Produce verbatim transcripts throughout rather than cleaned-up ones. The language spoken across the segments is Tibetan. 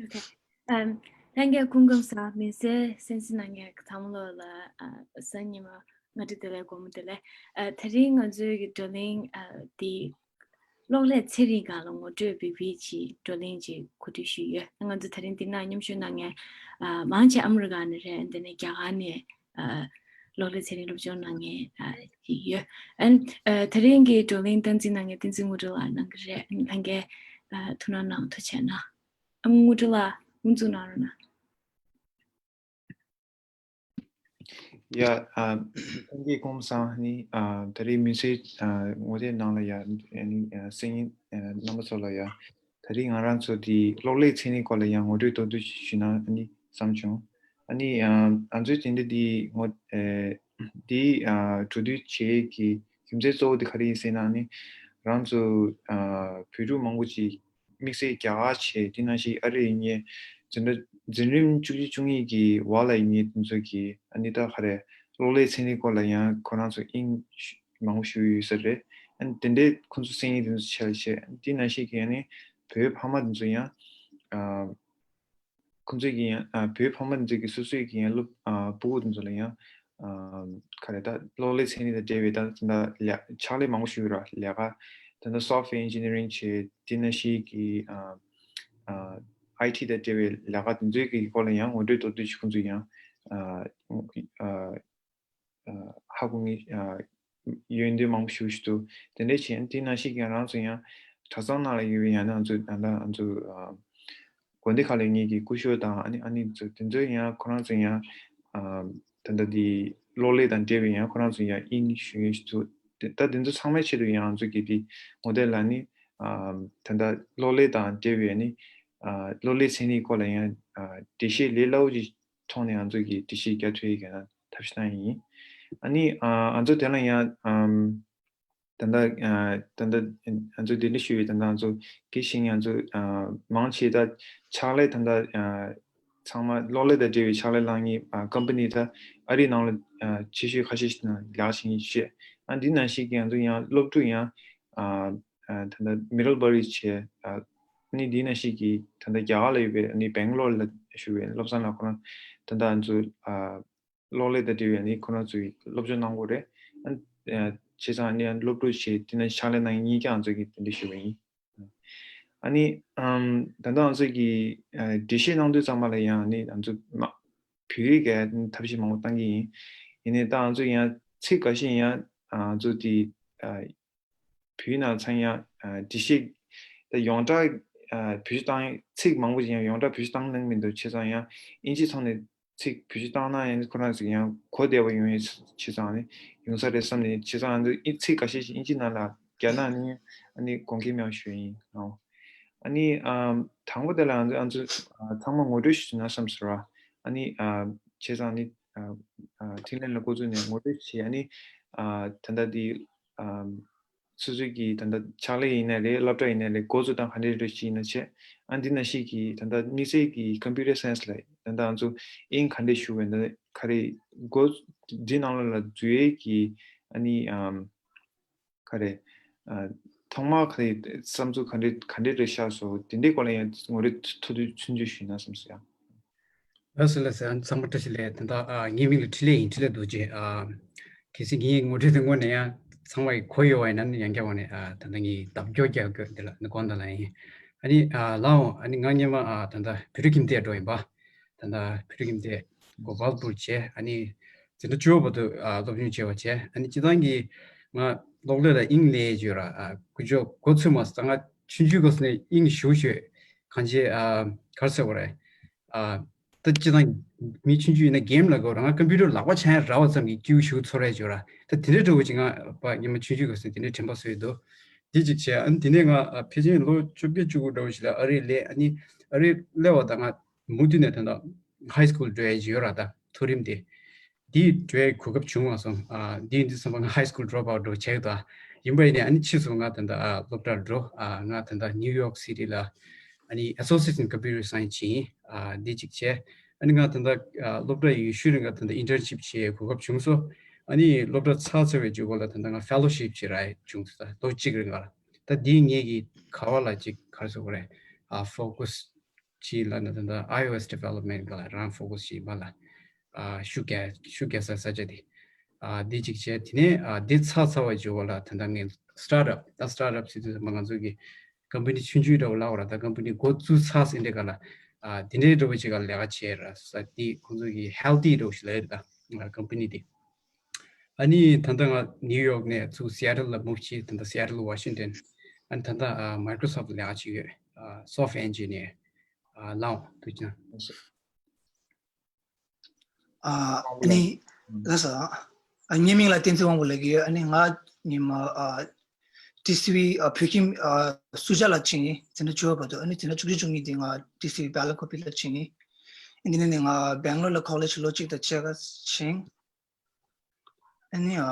Okay. Um, ལྷན་རྒྱས་སྐུ་ཁམས་བཟང་། མི་ཚེ་གསན་གཟིགས་གནང་མཁན་ཚང་མ་ལོ་ལ་ཨ་གཟའ་ཉི་མ་བསྔགས་བརྗོད་བདེ་ལེགས། དགོང་མོ་བདེ་ལེགས། ཨ་དེ་རིང་ང་ཚོའི་གི་བགྲོ་གླེང་ཨ་དེ་གློག་ཀླད་ཚན་རིག་སྒང་ལ་ངོ་སྤྲོད་འབུལ་བའི་ཅིག་བགྲོ་གླེང་ཅིག་གོ་སྒྲིག་ཞུས་ཡོད། ང་ཚོ་དེ་རིང་འདི་ན་མཉམ་ཞུགས་གནང་མཁན་ཨ་མང་ཆེ་ཨ་མི་རི་ཀ་ནས་རེད། འདི་ནས་རྒྱ་གར་ནས་ཨ་གློག་ཀླད་ཚན་རིག་སློབ་སྦྱོང་གནང་མཁན་ཨ་ཅིག་ཡོད། ཨན་ཨ་དེ་རིང་གི་བགྲོ་གླེང་སྟངས་འཛིན་གནང་མཁན་བསྟན་འཛིན་དངོས་གྲུབ་ལགས་གནང་གི་རེད། ལྷན་རྒྱས་ཨ་ཐུགས་སྣང་གནང་། ཐུགས་རྗེ་གནང་། ཨ་མ་དངོས་གྲུབ་ལགས་དབུ་འཛུགས་གནང་རོགས་གནང་། ཡ། ཨ་ལྷན་རྒྱས་སྐུ་ཁམས་བཟང་། ནི་ཨ་ད་རེས་མི་ཚེ་ཨ་ངོ་དེབ་ནང་ལ་ཡ་ནི་ཨ་གསན་མཁན་ཨ་རྣམ་པ་ཚོ་ལ་ཡ། ད་རེས་ང་རང་ཚོ་འདི་གློག་ཀླད་ཚན་རིག་སྐོར་ལ་ཡང་ངོ་སྤྲོད་མདོར་བསྡུས་ཞུས་ན་ཨ་ནི་བསམ་བྱུང་། ཨ་ནི་ཨ་ང་ཚོའི་དེ་འདྲ་འདི་ངོ་ཨེ་འདི་ཨ་གྲོས་བསྡུར་བྱེད་ཀྱི་རྒྱུ་མཚན་གཙོ་བོ་དེ་ག་རེ་ཡིན་ཟེར་ན། ཨ་ནི་རང་ཚོ་ཨ་བོད་ཕྲུག་མང་པོ་ཅིག་དམིགས་བསལ་རྒྱ་གར་བྱས། དེ་ནང་བཞིན་ཨ་རི་ཡིན་ངེས། འཛིན་གྲྭ་འཛིན་རིམ་བཅུ་གཅིག་བཅུ་གཉིས་ཀྱི་བར་ལ་ཡིན་ངེས། དེ་ཚོ་གི་ཨ་ནི་ད་ག་རེ་གློག་ཀླད་ཚན་རིག་སྐོར་ལ་ཡང་ཁོ་རང་ཚོ་དབྱིངས་མང་པོ་ཞུགས་ཡོད་ས་རེད། ཨ་ནི་དེ་འདྲའི་ཁོང་ཚོ་གསན་མཁན་དེ་ཚོ་ཆ་ལ་བྱས། དེ་ནང་བཞིན་གྱི་ཨ་ནི་བོད་ཕ་མ་དེ་ཚོ་ཡང་ཨ་ཁོང་ཚོས་ཀྱི་ཡང་ཨ་བོད་ཕ་མ་དེ་ཚོས་ཀྱི་སོ་སོའི་ཀྱི་ཡང་སློབ་ཨ་སྤུ་གུ་དེ་ཚོ་ལ་ཡང་ཨ་ག་རེ་ད་གློག་ཀླད་ཚན་རིག་དང་འབྲེལ་བའི་ད་ད་ལས་ཕྱག་ལས་མང་པོ་ཞུ་ར་ལས་ཀ་ད་ད་software engineering་བྱས། དེ་ནང་བཞིན་གྱི་ཨ་ཨ་ཨའི་ཊི་དང་འབྲེལ་བའི་ལས་ཀ་དེ་ཚོའི་གི་སྐོར་ལ་ཡང་ངོ་སྤྲོད་མདོར་བསྡུས་ཤིག་ཁོང་ཚོས་ཡང་ཨ་ཨ། ཧ་གོ་མཁན་ཡོན་ཏན་མང་པོ་ཞིག་འདུག་དེ་འདྲ་བྱས་དེ་ནང་བཞིན་ཀྱང་རང་ཚོ་ཡང་གྲྭ་ཚང་ནང་ལ་ཡོད་པའི་ཡང་ན་ང་ཚོ་ད་ལྟ་ང་ཚོ་དགོན་སྡེ་ཁག་ལ་ཡོད་མཁན་གྱི་སྐུ་ཞབས་དང་ཨ་ནི་ཨ་ནི་ཚོ་དེ་ཚོ་ཡང་ཁོ་རང་ཚོ་ཡང་ད་ལྟ་དེ་གློག་ཀླད་དང་འབྲེལ་བའི་ཡང་ཁོ་རང་ཚོ་ཡང་དབྱིངས་ཞུགས་མཁན་ཞིག་འདུག་ད་དེ་ཚོ་ཚང་མའི་ཆེད་དུ་ཡང་ང་ཚོ་གི་དེ་ངོ་དེབ་ལ་ནི་ད་ལྟ་གློག་ཀླད་དང་འབྲེལ་བའི་ནི་གློག་ཀླད་ཚན་རིག་སྐོར་ལ་ཡང་འགྲེལ་བཤད་ལས་སླ་པོ་ཅིག་ཐོག་ནས་ང་ཚོ་གིས་འགྲེལ་བཤད་རྒྱག་ཐུབ་ཡག་གི་ཐབས་ཤེས་གནང་ཡིན། ཨ་ནི་ང་ཚོ་དེ་ལ་ཡང་ད་ལྟ་ད་ལྟ་ང་ཚོ་འདི་འདྲ་ཞུ་བའི་ད་ལྟ་ང་ཚོ་དགེ་བཤེས་ང་ཚོ་མང་ཆེ་ད་ཕྱག་ལས་ད་ལྟ་ཚང་མ་གློག་ཀླད་དང་འབྲེལ་བའི་ཕྱག་ལས་གནང་མཁན་ཀམ་པ་ནི་ད་ཨ་རིའི་ནང་ལ་ཆེ་ཤོས་ཁ་ཤས་ཤིག་ནང་ལས་ཀ་བྱེད་མཁན་བཤད། ཨ་འདི་ནང་བཞིན་གྱི་ང་ཚོ་ཡང་སློབ་ཕྲུག་ཡང་ད་ལྟ་མི་ཌལ་བྷ་རི་བྱས། ཨ་ནི་འདི་ནང་བཞིན་གྱི་ད་ལྟ་རྒྱ་གར་ལ་ཡོད་པའི་ཨ་ནི་སྦེང་ལོར་ལ་བཞུགས་པའི་བློ་བཟང་ལགས་ཁོ་རང་ད་ལྟ་ང་ཚོ་གློག་ཀླད་དང་འབྲེལ་བའི་ཨ་ནི་ཁོ་རང་ཚོའི་སློབ་སྦྱོང་གནང་གི་རེད། ཨ་བྱས་ཙང་ཨ་ནི་སློབ་ཕྲུག་བྱས་དེ་ནང་ཕྱག་ལས་གནང་མཁན་གཉིས་ཀ་ང་ཚོ་གིས་དེ་འདྲ་ཞུ་བ་ཡིན། ཨ་ནི་ད་ལྟ་ང་ཚོ་གིས་འགྲེལ་བཤད་གནང་དུས་ཙམ་པ་ལ་ཡང་ཨ་ནི་ང་ཚོ་མ་བོད་ཡིག་གི་ཐབས་ཤེས་མང་པོ་བཏང་གི་ཡིན། ཡིན་ནའི་ད་ང་ཚོ་ཡང་ཚིག་འགའ་ཤས་ཡང་ང་ཚོ་དེ་བོད་ནང་ཚང་ཡང་འགྲེལ་བཤད་ད་ཡོངས་གྲགས་བེད་སྤྱོད་བཏང་ཚིག་མང་པོ་ཞིག་ཡང་ཡོངས་གྲགས་བེད་སྤྱོད་བཏང་གནང་མི་འདུག་བྱས་ཙང་ཡང་ཨིན་ཇིའི་ཐོག་ནས་ཚིག་བེད་སྤྱོད་བཏང་ན་ཡང་ཁོ་རང་ཚོ་ཡང་གོ་བདེ་བ་ཡོང་ཡས་བྱས་ཙང་ནི་ཡོང་ས་རེད་བསམ་ནས། བྱས་ཙང་ཨ་ནི་ཚིག་འགའ་ཤས་ཤིག་ཨིན་ཇི་ནང་ལ་བརྒྱབ་ན་ནི་ཨ་ནི་དགོངས་འགལ་མེད་པ་ཞུ་ཡིན། ཨ་ནི་དང་པོ་དེ་ལ་ང་ཚོ་ཚང་མ་ངོ་སྤྲོད་ཞུ་ན་བསམ་ཟེར་བ། ཨ་ནི་བྱས་ཙང་ནི་འཕྲིན་ལས་ལ་འགོ་བཙུགས་ནས་ངོ་སྤྲོད་བྱས། ཨ་ནི་ད་ལྟ་འདི་སོ་སོའི་གི་ད་ལྟ་ཕྱག་ལས་ཡིན་ནའི་རེད། སློབ་གྲྭ་ཡིན་ནའི་རེད། འགོ་བཙུགས་སྟངས་ག་འདྲས་རེད་ཅིག་ཡིན་ན་བྱས། ཨ་འདི་ནང་བཞིན་གི་ད་ལྟ་དམིགས་བསལ་གྱི་ཀམ་པུ་ཊར་སའེན་སི་ལ་ད་ལྟ་ང་ཚོ་དབྱིངས་ག་འདྲས་ཞུགས་པའི་ད་ག་རེ་འགོ་འདི་ནང་ལ་ལ་འཛུལ་ཡས་ཀྱི་ཨ་ནི་ག་རེ་ཐོག་མར་ག་རེ་བསམ་ཚུལ་ག་འདྲས་ག་འདྲས་རེད་ཤག་སོགས་དེ་འདྲའི་སྐོར་ལ་ཡང་ངོ་རེ་ཐུང་ཐུང་ཆུང་ཆུང་ཞུས་ན་བསམ་སོང་ཡང་། ལགས་སོ་ལགས་སོ། ཨ་ཚང་མ་བཀྲ་ཤིས་བདེ་ལེགས། ད་ལྟ་ཨ་ངའི་མིང་ལ་འཕྲིན་ལས་ཡིན། འཕྲིན་ལས་རྡོ་རྗེ། ཨ་གལ་སྲིད་ངའི་ངོ་སྤྲོད་དེ་སྔོན་ནས་ཡང་ཚང་མ་གིས་གོ་ཡོད་པ་ཡིན་ན་ནི་ཡང་བསྐྱར་འོང་ནས་ཨ་ད་ལྟ་ངའི་ལྡབ་སྐྱོར་རྒྱག་དགོས་འདི་ལ་ནི་དགོངས་དག་ལ་ཡིན། ཨ་ནི་ཨ་ལའོ་ཨ་ནི་ང་སྔོན་མ་ཨ་ད་ལྟ་བོད་ཕྲུག་ཁྱིམ་སྡེ་འགྲོ་ཡིན་པ། ད་ལྟ་བོད་ཕྲུག་ཁྱིམ་སྡེ་གོ་པལ་པུར་བྱས། ཨ་ནི་འཛིན་གྲྭ་བཅུ་པ་བར་དུ་ཨ་སློབ་སྦྱོང་བྱས་པ་བྱས། ཨ་ནི་སྤྱིར་བཏང་གི་ང་གློག་ཀླད་ལ་དབྱིངས་ལས་བརྗོད་ར་ཨ་ཀུ་ཅོ་འགོ་ཚུགས་མ་སོང་། ང་ཆུང་ཆུང་སྐབས་སུ་ནས་དབྱིངས་ཞུགས་ཞུས་གང་བྱས་ཨ་ག་རེ་ཟེར་དགོས་རེད། ཨ་ད་སྤྱིར་བཏང་མི་ཆུང་ཆུང་ཡིན་ན་གེམ་ལ་དགོས་ར། ང་ཀམ་པུ་ཊར་ལག་པ་འཆང་ཡ་རག་པ་ཙམ་གྱིས་སྐྱིད་པོ་ཞེ་པོ་ཚོར་ཡ་བརྗོད་ར། ད་དེ་འདྲའི་འདྲ་བོ་ཅིག་ང་པ་སྔོན་མ་ཆུང་ཆུང་སྐབས་སུ་དེ་འདྲའི་དྲན་པ་གསོས་འདུག་དེ་གཅིག་བྱས། ཨ་ནི་དེ་ནས་ང་ཨ་ཕལ་ཆེར་ལོ་བཅོ་བརྒྱད་བཅུ་དགུ་འདྲ་བོ་ཞིག་ལ་ཨ་རིར་སླེབས། ཨ་ནི་ཨ་རིར་སླེབས་པ་དང་ང་མུ་མཐུད་ནས་ད་ལྟ་ཧའི་སི་ཀུལ་འགྲོ་ཡ་ཅིག་ཡོད་ར། ད་མཐོ་རིམ་དེ་དེ་འགྲོ་ཡའི་གོ་སྐབས་བྱུང་མ་སོང་། ཨ་འདི་ཡིན་དུས་ཙམ་པ་ང་ཧའི་སི་ཀུལ་ཌོབ་ཨའུཊ་འདྲ་བོ་ཆགས་འདུག་ཡིན་པ་ཡིན་ནའི་ཨ་ནི་ཕྱིས་སུ་ང་ད་ལྟ་ཨ་སློབ་གྲྭར་འགྲོ། ཨ་ང་ད་ལྟ་ནིའུ་ཡོག་སི་ཊི་ལ་ཨ་ནི་ཨེ་སོ་སི་ཨེ་ཤན་ཀམ་པུ་ཊར་སའེན་སི་བྱས་ཡིན། ཨ་འདི་གཅིག་བྱས། ཨ་ནི་ང་ད་ལྟ་ཨ་སློབ་གྲྭ་ཡི་ཤུལ་རིང་ག་ད་ལྟ་ཨིན་ཊརན་ཤིབ་བྱེད་གོ་སྐབས་བྱུང་སོང་། ཨ་ནི་སློབ་གྲྭ་ཚར་ཚར་བའི་མཇུག་གུ་ལ་ད་ལྟ་ང་ཕེ་ལོ་ཤིབ་བྱེད་ར་བྱུང་སོང་། ད་ལོ་གཅིག་རིང་ག་ལ། ད་འདིའི་ངེད་ཀྱི་ག་བ་ལ་ཅིག་ག་རེ་ཟེར་དགོས་རེད། ཨ་ཕོ་ཀ་སི་ཅིག་ལ་ན་ད་ད་ཨའི་ཨོ་ཨེས་ཌི་ཝེ་ལོབ་མེན་ཊི་ག་ལ་རང་ཕོ་ཀ་སི་ཅིག་མ་ལ་ཨ་ཤུགས་རྒྱག་ཤུགས་རྒྱག་ས་ས་ཆ་དེ། ཨ་འདི་གཅིག་བྱས། དེ་ནས་ཨ་འདི་ཚར་ཚར་བ་བརྗོད་པ་ལ་ད་ལྟ་ངས་སི་ཊར་ཊི་ཨབ། ད་སི་ཊར་ཊི་ཨབ་ཟེར་དུས་ཙམ་པ་ང་ཚོ་གི་ཀམ་པ་ནི་ཆུང་ཆུང་འདྲ་བོ་ལབ་པ་ར། ད་ཀམ་པ་ནི་འགོ་བཙུགས་ཚར་ཟིན་དེ་ག་ལ་ཨ་དེ་འདྲའི་འདྲ་བོ་ཅིག་ག་ལས་ཀ་བྱས་ར་ས། དེ་ཁོང་ཚོ་གི་ཧེལ་ཐི་འདྲ་བོ་ཞིག་ལབ་ཡོད་ད། ཀམ་པ་ནི་དེ། ཨ་ནི་ད་ལྟ་ང་ནིའུ་ཡོག་ནས་ཚུར་སི་ཨེ་ཊལ་ལ་མུབ་བྱས། ད་ལྟ་སི་ཨེ་ཊལ་ཝ་ཤིང་ཊོན། ཨ་ནི་ད་ལྟ་ཨ་མའི་ཀྲོ་སོབ་ལ་ལས་ཀ་བྱེད་ཀྱི་ཡོད། ཨ་སོབ་ཨེན་ཇི་ནི་ཡར། ཨ་ལའོ་ཐུགས་རྗེ་གནང་། ཨ་ཨ་ནི་ལགས་སོ། ཨ་ངའི་མིང་ལ་བསྟན་འཛིན་དབང་པོ་ལབ་ཀྱི་ཡོད། ཨ་ནི་ང་ཉི་མ་ཨ་ཏི་སི་ཝི་ཨ་བོད་ཁྱིམ་ཨ་སུ་ཇཱ་ལ་ཕྱིན་ཡིན། འཛིན་གྲྭ་བཅུ་པ་བར་དུ། ཨ་ནི་འཛིན་གྲྭ་བཅུ་གཅིག་བཅུ་གཉིས་དེ་ང་ཏི་སི་ཝི་བྷེ་ལ་ཀོ་པི་ལ་ཕྱིན་ཡིན། ཨ་ནི་དེ་ནས་ནི་ང་སྦེང་ལོར་ལ་ཀོ་ལེཇ་ལོ་གཅིག་དང་ཕྱེད་ཀ་ཕྱིན། ཨ་ནི་ཨ་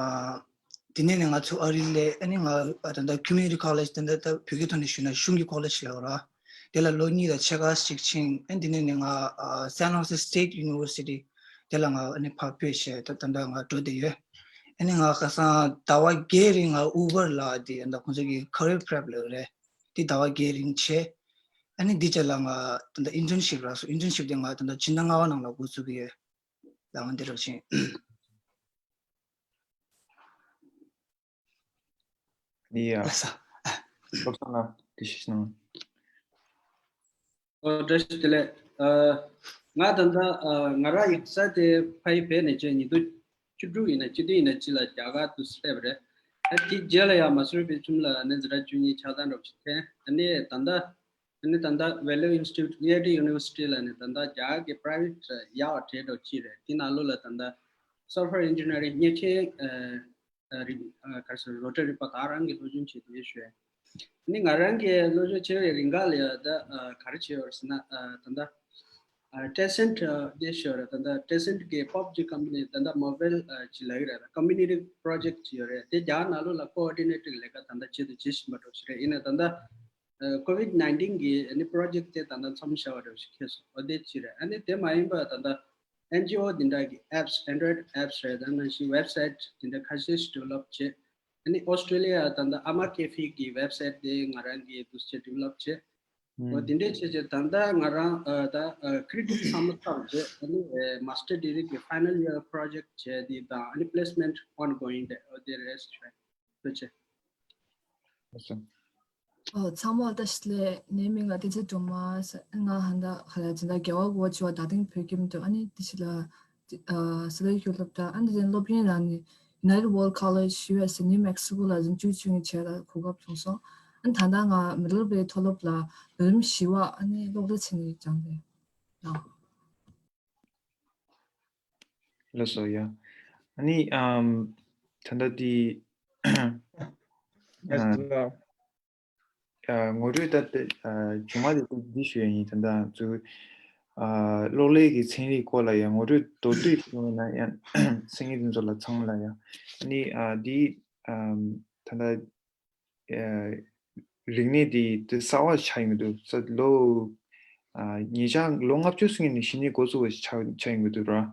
དེ་ནས་ནི་ང་ཚོ་ཨ་རི་ལ་ཨ་ནི་ང་ཨ་ད་ལྟ་ཁོ་མིའུ་ནི་ཊི་ཀོ་ལེཇ། དེ་འདྲ་ད་བོད་སྐད་ཐོག་ནས་ཞུས་ན་གཞུང་གི་ཀོ་ལེཇ་ལབ་ར། དེ་ལ་ལོ་གཉིས་དང་ཕྱེད་ཀ་ཞིག་ཕྱིན། ཨ་ནི་དེ་ནས་ནི་ང་ཨ་སན་ཧོ་སེ་སི་ཊེཊ་ཡུ་ནི་ཝར་སི་ཊི་དེ་ལ་ང་ཨ་ནི་ཕར་ཕུད་བྱས། ད་ད་ལྟ་ང་འགྲོ་བསྡད་ཡོད། ཨ་ནི་ང་ཁ་སང་ཟླ་བ་བརྒྱད་རིང་ང་ཨུ་བར་ལ་དེ་ཨ་ད་ཁོང་ཚོ་གི་ཁེ་རི་ཡར་པི་རེབ་ལབ་རེད། དེ་ཟླ་བ་བརྒྱད་རིང་བྱས། ཨ་ནི་འདི་རྗེས་ལ་ང་ད་ལྟ་ཨིན་ཊརན་ཤིབ་རག་སོང་། ཨིན་ཊརན་ཤིབ་དེ་ང་ད་ལྟ་ཕྱི་ཟླ་ལྔ་པ་ནང་ལ་འགོ་ཚུགས་ཀྱི་ཡོད། ལགས་འོང་། འདི་རུ་ཕྱིན། ཡ། ལགས་སོ། བློ་བཟང་ལགས་འགྲེལ་བཤད་གནང་། ཨོ་བཀྲ་ཤིས་བདེ་ལེགས། ཨ་ང་ད་ལྟ་ཨ་ང་རང་ཡིག་ཚགས་དེ་ཕ་ཡི་བས་ནས་བྱས་ཉིས་སྟོང་བཅུ་དྲུག་ཡིན་ན་བཅུ་བདུན་ཡིན་ན་ཅི་ལ་རྒྱ་གར་དུ་སླེབས་པ་རེད། ཨ་དེ་རྗེས་ལ་ཡང་མ་སུ་རི་བོད་ཁྱིམ་ལ་ནི་འཛིན་གྲྭ་བཅུ་གཉིས་ཆགས་སྟངས་འདྲ་པོ་ཞིག་འཐེན། ཨ་ནི་ད་ལྟ་ཨ་ནི་ད་ལྟ་Value Institute Vaidehi University ལ་ནི་ད་ལྟ་རྒྱ་གར་གྱི་པ་རའི་ཝེཊ་ཡག་པ་གྲས་འདྲ་པོ་ཅིག་རེད། དེ་ནང་ལོགས་ལ་ད་ལྟ་སོབ་ཝེར་ཨིན་ཇི་ནི་ཡ་རིང་གཉེར་ཆེན་ཨ་ཨ་རིག་ཨ་ག་རེ་ཟེར་བློ་གྲོས་རིག་པ་དག་རང་གི་སློབ་སྦྱོང་བྱེད་དུ་ཡོད་ཞུ། ཨ་ནི་ང་རང་གི་སློབ་སྦྱོང་བྱེད་པའི་རིང་ག་ལ་ཡ་ད་ཨ་ག་རེ་བྱས་ཡོད་རེད་ཟེར་ན། ཨ་ད་ལྟ་ཨ་ཊེ་སེན་ཊི་ཨ་དེ་ཞུ་རེད། ད་ལྟ་ཊེ་སེན་ཊི་གི་པབ་ཇི་ཀམ་པ་ནི་ད་ལྟ་མོ་བེལ་ཨ་ཅིག་ལབ་ཀྱི་རེད། ད་ཀོ་མུ་ནི་ཊི་པོ་རོ་ཇེཀ་ཊི་ཅིག་ཡོད་རེད། དེ་རྒྱ་གར་ནང་ལོགས་ལ་ཀོ་ཨོ་ཌི་ནེ་ཊར་གྱི་ལས་ཀ་ད་ལྟ་བྱེད་དུ་བྱེད་བཞིན་པ་འདྲ་པོ་ཞིག་རེད། ཡིན་ན་ད་ལྟ་ཨ་ཀོ་ཝིཌ་ནའིན་ཊིན་གི་ཨ་ནི་པོ་རོ་ཇེཀ་ཊི་དེ་ད་ལྟ་མཚམས་བཞག་པ་འདྲ་པོ་ཞིག་འཁེལ་སོང་། འོ་དེ་གཅིག་རེད། ཨ་ནི་དེ་མ་ཡིན་པ་ད་ལྟ་ཨེན་ཇི་ཨོ་འདི་འདྲ་གི་ཨེབ་སི། ཨེན་ཌོ་རོ་ཡིཌ་ཨེབ་སི་རེད། ད་ནང་བཞིན་ཝེབ་སའིཊ་འདི་འདྲ་ཁ་ཤས་ཤིག་ཌི་ཝེ་ལོབ་བྱས། ཨ་ནི་ཨོ་སི་ཊྲེ་ལི་ཡ་ད་ལྟ་ཨ་མ་ཀེ་ཧྥེ་གི་ཝེབ་སའིཊ་དེ་ང་རང་གིས་འདུག་སེ་ཌི་ཝེ་ལོབ་བྱས། འོ་དེ་འདྲས་བྱས་བྱས་ད་ལྟ་ང་རང་ཨ་ད་ཨ་ཁེ་རི་ཌིཊ་ཚང་མ་བཏང་རྗེས་ཨ་ནི་ཨ་མ་སི་ཊར་ཌི་གི་ཕའི་ནལ་ཡར་པོ་རོ་ཇེཀ་ཊི་བྱས་དེ་དང་ཨ་ནི་པི་ལེ་སི་མེན་ཊི་ཨོན་གོ་ཡིང་རེད། འོ་དེ་རེད་ཞུ་ཡ་ཡིན། ཐུགས་རྗེ་ཆེ། ཨོ་ཚང་མ་བཀྲ་ཤིས་བདེ་ལེགས། ངའི་མིང་ལ་བསྟན་འཛིན་སྒྲོལ་མ་ཟེར། ང་ཧན་ད་ཧ་ལ་ཅན་ད་རྒྱལ་བ་དགུ་པ་བྱེ་བ་དྭགས་སྟེང་བོད་ཁྱིམ་དུ། ཨ་ནི་དེ་ཕྱི་ལ་ཨ་སི་ལ་ཡུ་སློབ་གྲྭ། ཨ་ནི་དེ་སློབ་གཉེར་ལ་ནི་United World College ཡུ་ཨེས་ཨེ་ནིའུ་མེག་སི་ཀོ་ལ་འཛིན་སྐྱོང་བྱེད་མཁན་བྱས་ལ་གོ་སྐབས་བྱུང་སོང་། ཨ་ནི་ད་ལྟ་ང་མི་ཌལ་བྷེ་མཐོ་སློབ་ལ་ལོ་རིམ་བཞི་པ་ཨ་ནི་གློག་རླབས་ཚན་རིག་སྦྱངས་ཏེ་ཡོད། ལགས་སོ། ཡ། ཨ་ནི་ཨམ་ད་ལྟ་འདི་ཡ་ཨ་ལགས། ཨ་ངོ་སྤྲོད་ད་ལྟ་ཨ་མཇུག་མ་དེ་འདི་ཞུ་ཡ་ཡིན། ད་ལྟ་ཚུ་ཨ་གློག་ཀླད་ཀྱི་ཚན་རིག་སྐོར་ལ་ཡ་ངོ་སྤྲོད་མདོར་བསྡུས་ཞུ་ན་ཡང་སེང་གེ་འདི་ཚོ་ལ་ཚང་མ་ལ་ཡ། ཨ་ནི་ཨ་འདི་ཨམ་ད་ལྟ་ཨ་རིག་གནས་འདི་དེ་གསར་བ་ཆགས་ཡོང་གི་འདུག་ས་ལོ་ཨ་ཉིས་ཆ་ལོ་ལྔ་བཅུ་སོང་ནས་གཞི་ནས་འགོ་བཙུགས་པ་ཆགས་ཆགས་ཡོང་གི་འདུག་ར།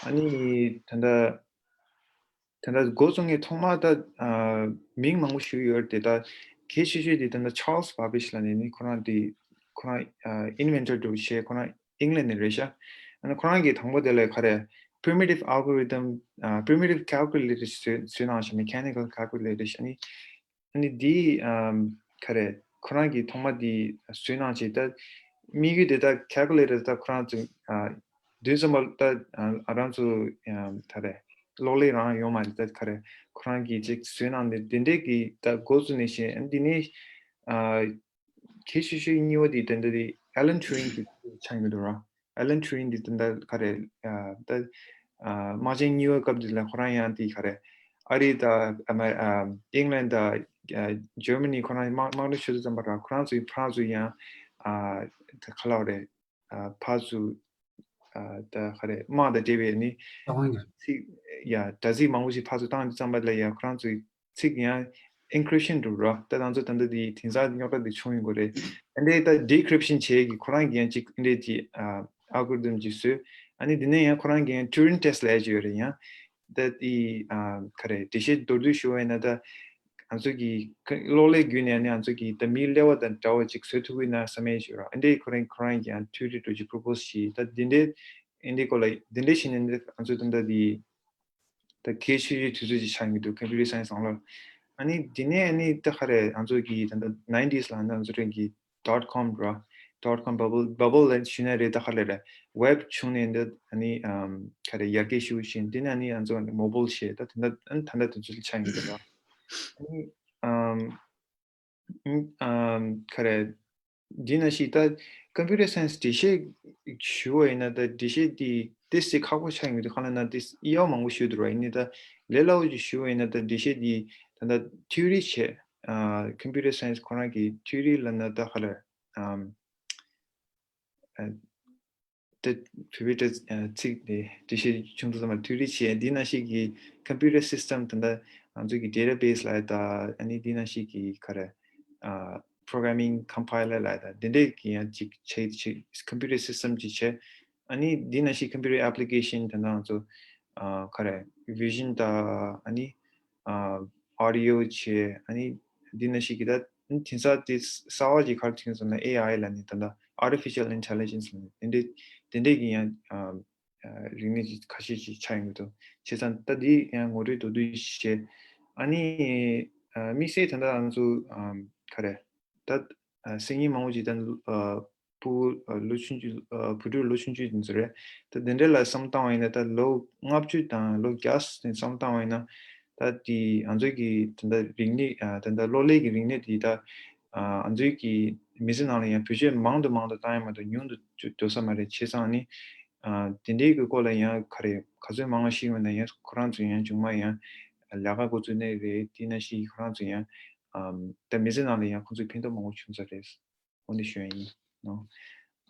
ཨ་ནི་ད་ལྟ་ད་ལྟ་འགོ་བཙུགས་མཁན་ཐོག་མ་ད་ཨ་མིང་མང་པོ་ཞིག་ཡོད་རེད་དེ། ད་གལ་ཆེ་ཤོས་དེ་ད་ལྟ་ཆཱལ་སི་བྷ་བེཇ་ལབ་ནས་ནི་ཁོ་རང་དེ་ཁོ་རང་ཨ་ཨིན་ཝེན་ཊར་འདྲ་བོ་བྱས། ཁོ་རང་ཨིང་ལན་ནས་རེད་ཤག་ཨ་ནི་ཁོ་རང་གིས་དང་པོ་དེ་ལ་ག་རེ་primitive algorithm ཨ་primitive calculator ཞིག་བཟོས་བཟོས་གནང་ཤག mechanical calculator ཞིག་ཨ་ནི་ཨ་ནི་འདི་ཨམ་ག་རེ་ཁོ་རང་གིས་ཐོག་མ་འདི་བཟོས་གནང་བྱས། ད་དམིགས་ཡུལ་དེ་ད་calculator ད་ཁོ་རང་ཚོ་ཨ་དུས་ཙམ་པ་ད་ཨ་རང་ཚོ་ཨམ་ག་རེ་གློག་ཀླད་རང་ཡོད་མ་རེད། ད་ག་རེ་ཁོ་རང་གིས་ཅིག་བཟོས་གནང་ནས་དེ་འདྲས་ཀྱི་ད་འགོ་བཙུགས་ནས་བྱས། ཨ་ནི་འདི་ནས་ཨ་གལ་ཆེ་ཤོས་གཉིས་པ་དེ་དེ་འདྲ་དེ་Alan Turing གི་ཆགས་ཡོང་གི་འདུག་ར། Alan Turing འདི་ད་ལྟ་ག་རེ་ཨ་ད་ཨ་དམག་ཆེན་གཉིས་པའི་སྐབས་འདི་ལ་ཁོ་རང་ཡང་དེ་ག་རེ་ཨ་རི་དང་ཨ་མ་ཨ་ཨིང་ལན་དང་ཨ་ཇར་མ་ནི་ཁོ་རང་དམག་དམག་འཁྲུག་ཤོར་དུས་ཙམ་པ་ར་ཁོ་རང་ཚོའི་ཕར་ཚུར་ཡང་ཨ་ད་ག་ལབ་རེད། ཨ་ཕར་ཚུར་ཨ་ད་ག་རེ་དམག་དང་འབྲེལ་བའི་ནི་ཚིག་ཡ་དྲ་ཚིགས་མང་པོ་ཞིག་ཕར་ཚུར་བཏང་དུས་ཙམ་པ་ལ་ཡ་ཁོ་རང་ཚོའི་ཚིག་ཡང་ཨིན་ཀི་རིབ་ཤན་འགྲོ་ར། ད་ང་ཚོ་ད་ལྟ་འདི་དེང་སང་རྙོག་དྲ་འདི་བྱུང་ཡོང་གི་རེད། ཨ་འདྲའི་ད་ཌི་ཀི་རིབ་ཤན་བྱེད་ཀྱི་ཁོ་རང་གི་ཡང་ཅིག་ཨ་འདྲའི་ཅིག་ཨ་ཨལ་གོ་རི་དམ་ཅིག་བཟོས། ཨ་ནི་འདི་ནས་ཡང་ཁོ་རང་གི་ཡང་ཊུ་རིང་ཊེ་སི་ཊི་ལབ་ཡ་ཅིག་ཡོད་རེད། ཡང་ད་དེ་ཨ་ག་རེ་འགྲེལ་བཤད་མདོར་བསྡུས་ཞུ་བ་ཡིན་ན། ད་ ང་ཚོ་གི་གློག་ཀླད་བརྒྱུད་ནས་ནི་ང་ཚོ་གི་ད་མིའི་ཀླད་པ་དང་འདྲ་བ་ཅིག་བཟོ་ཐུབ་ཀྱི་ན་བསམ་ཡས་ཞིག་ར། ཨ་འདྲས་ཁོ་རང་ཁོ་རང་གི་ཡང་ཐིའོ་རི་འདྲ་ཅིག་པོ་རོ་པོ་ཟི་བྱས། ད་འདི་འདྲས་ཨ་འདྲས་སྐོར་ལ་འདི་འདྲས་བྱས་ནས་ནི་ང་ཚོ་ད་ལྟ་འདི་ད་གལ་ཆེ་ཤོས་དུས་ཚོད་ཅིག་ཆགས་ཀྱི་འདུག་ཀམ་པུ་ཊར་སའེན་སི་ནང་ལོགས། ཨ་ནི་འདི་ནས་ཨ་ནི་ད་ག་རེ་ང་ཚོ་གི་ད་ལྟ་ནའིན་ཊིས་ལ་ནི་ང་ཚོ་རང་གི་ཌོཊ་ཀོམ་ར། ཌོཊ་ཀོམ་བྷ་བལ། བྷ་བལ་ལ་ཞུས་ན་རེད། ད་ག་ལ་རེད། ཝེབ་བྱུང་ནས་འདི་ཨ་ནི་ཨམ་ག་རེ་ཡར་རྒྱས་ཞུ་བཞིན། འདི་ནས་ཨ་ནི་ང་ཚོ་མོ་བལ་བྱས། ད་ད་ལྟ་ཨ་ནི་ད་ལྟ་དུས་ཚོད་ཆགས་ཀྱི་འདུག་ར། ཨ་ནི་ཨམ་ཨམ་ག་རེ། འདི་ན་ཞིག་ད་ཀམ་པུ་ཊར་སའེན་སི་འགྲེལ་བཤད་ཞུ་བ་ཡིན་ན། ད་འགྲེལ་བཤད་འདི་ཏོག་ཙམ་ཁག་པོ་ཆགས་ཡོང་གི་འདུག་གང་ལབ་ན་ཏོག་ཙམ་དབྱེ་བ་མང་པོ་ཞིག་འདུག་ར། ཡིན་ནའི་ད་ལས་སླ་བོ་ཅིག་ཞུ་བ་ཡིན་ན། ད་འགྲེལ་བཤད་འདི་ད་ལྟ་ཐིའོ་རི་བྱས། ཨ་ཀམ་པུ་ཊར་སའེན་སི་ཁོ་རང་གི་ཐིའོ་རི་ལབ་ན་ད་ག་ལ་ཨམ་ཨ་ད་བོད་པའི་ད་ཚིག་དེ་འགྲེལ་བཤད་ཆུང་དུ་ཙམ་མ་ཐིའོ་རི་བྱས། འདི་ན་ཞིག་གི་ཀམ་པུ་ཊར་སིས་ཊམ་ད་ལྟ་ང་ཚོ་གི་ཌེ་ཊ་བེ་སི་ལབ་ད། ཨ་ནི་འདི་ན་ཞིག་གི་ག་རེ་ཨ་པོ་རོ་གྷ་ར་མིང་ཀམ་པའི་ལར་ལབ་ད། འདི་འདྲས་ཀྱི་ཡང་ཅིག་བྱས་ཅིག་ཀམ་པུ་ཊར་སིས་ཊམ་ཅིག་བྱས། ཨ་ནི་འདི་ན་ཞིག་ཀམ་པུ་ཊར་ཨེབ་ལི་ཀེ་ཤན་ད་ལྟ་ང་ཚོ་ཨ་ག་རེ་བི་ཞན་ད་ཨ་ནི་ཨ་ཨོ་ཌི་ཡོ་བྱས། ཨ་ནི་འདི་ན་ཞིག་གི་ད་དེང་སང་དེ་གསར་བ་ཅིག་ག་རེ་ཐོན་སོང་ན་ཨེ་ཨའི་ལ་ནི་ད་ལྟ་ཨར་ཊི་ཕི་ཤལ་ཨིན་ཊེ་ལི་ཇེན་སི་ལ་ནི་དེ་འདྲས་དེ་འདྲས་ཀྱི་ཡང་ཨ་ཨ་རིག་གནས་ཅིག་ཁ་ཤས་ཅིག་ཆགས་ཡོང་གི་འདུག་བྱས་ཙང་ད་འདི་ཡང་ངོ་སྤྲོད་མདོར་བསྡུས་ཤིག་བྱས། ཨ་ནི་ཨ་དམིགས་བསལ་ད་ལྟ་ང་ཚོ་ཨ་ག་རེ་ད་ཨ་སང་ཉིན་མང་པོ་ཅིག་ད་ཨ་ཕྲུ་གུ་ཨ་ལོ་ཆུང་ཆུང་ཨ་བུ་ཕྲུག་ལོ་ཆུང་ཆུང་དེ་ཚོ་རེད། ད་དེ་འདྲ་ལ་བསམ་བཏང་བ་ཡིན་ན། ད་ལོ་ལྔ་བཅུ་དང་ལོ་བརྒྱ་དེ་བསམ་བཏང་བ་ཡིན་ན། ད་དེ་ང་ཚོའི་གི་ད་ལྟ་རིག་གནས་ཨ་ད་ལྟ་གློག་ཀླད་ཀྱི་རིག་གནས་དེ་ད་ཨ་ང་ཚོའི་གི་མི་ཚེ་ནང་ལ་ཡང་བེད་སྤྱོད་མང་དུ་མང་དུ་བཏང་ཡ་མ་གཏོགས་ཉུང་དུ་འགྲོ་ས་མ་རེད། བྱས་ཙང་ནི་ཨ་དེ་འདྲའི་གི་སྐོར་ལ་ཡང་ག་རེ་ག་ཚོད་མང་བ་ཤེས་ཡོད་ན་ཡང་ཁོ་རང་ཚོ་ཡང་མཇུག་མ་ཡང་ལས་ཀ་འགོ་བཙུགས་ནའི་རེད། དེ་ན་ཞིག་ཁོ་རང་ཚོ་ཡང་ཨམ་ད་མི་ཚེ་ནང་ལ་ཡང་ཁོ་ཚོས་ཕན་ཐོགས་མང་པོ་བྱུང་ས་རེད། འོ་འདི་ཞུ་ཡ་ཡིན་ནོ།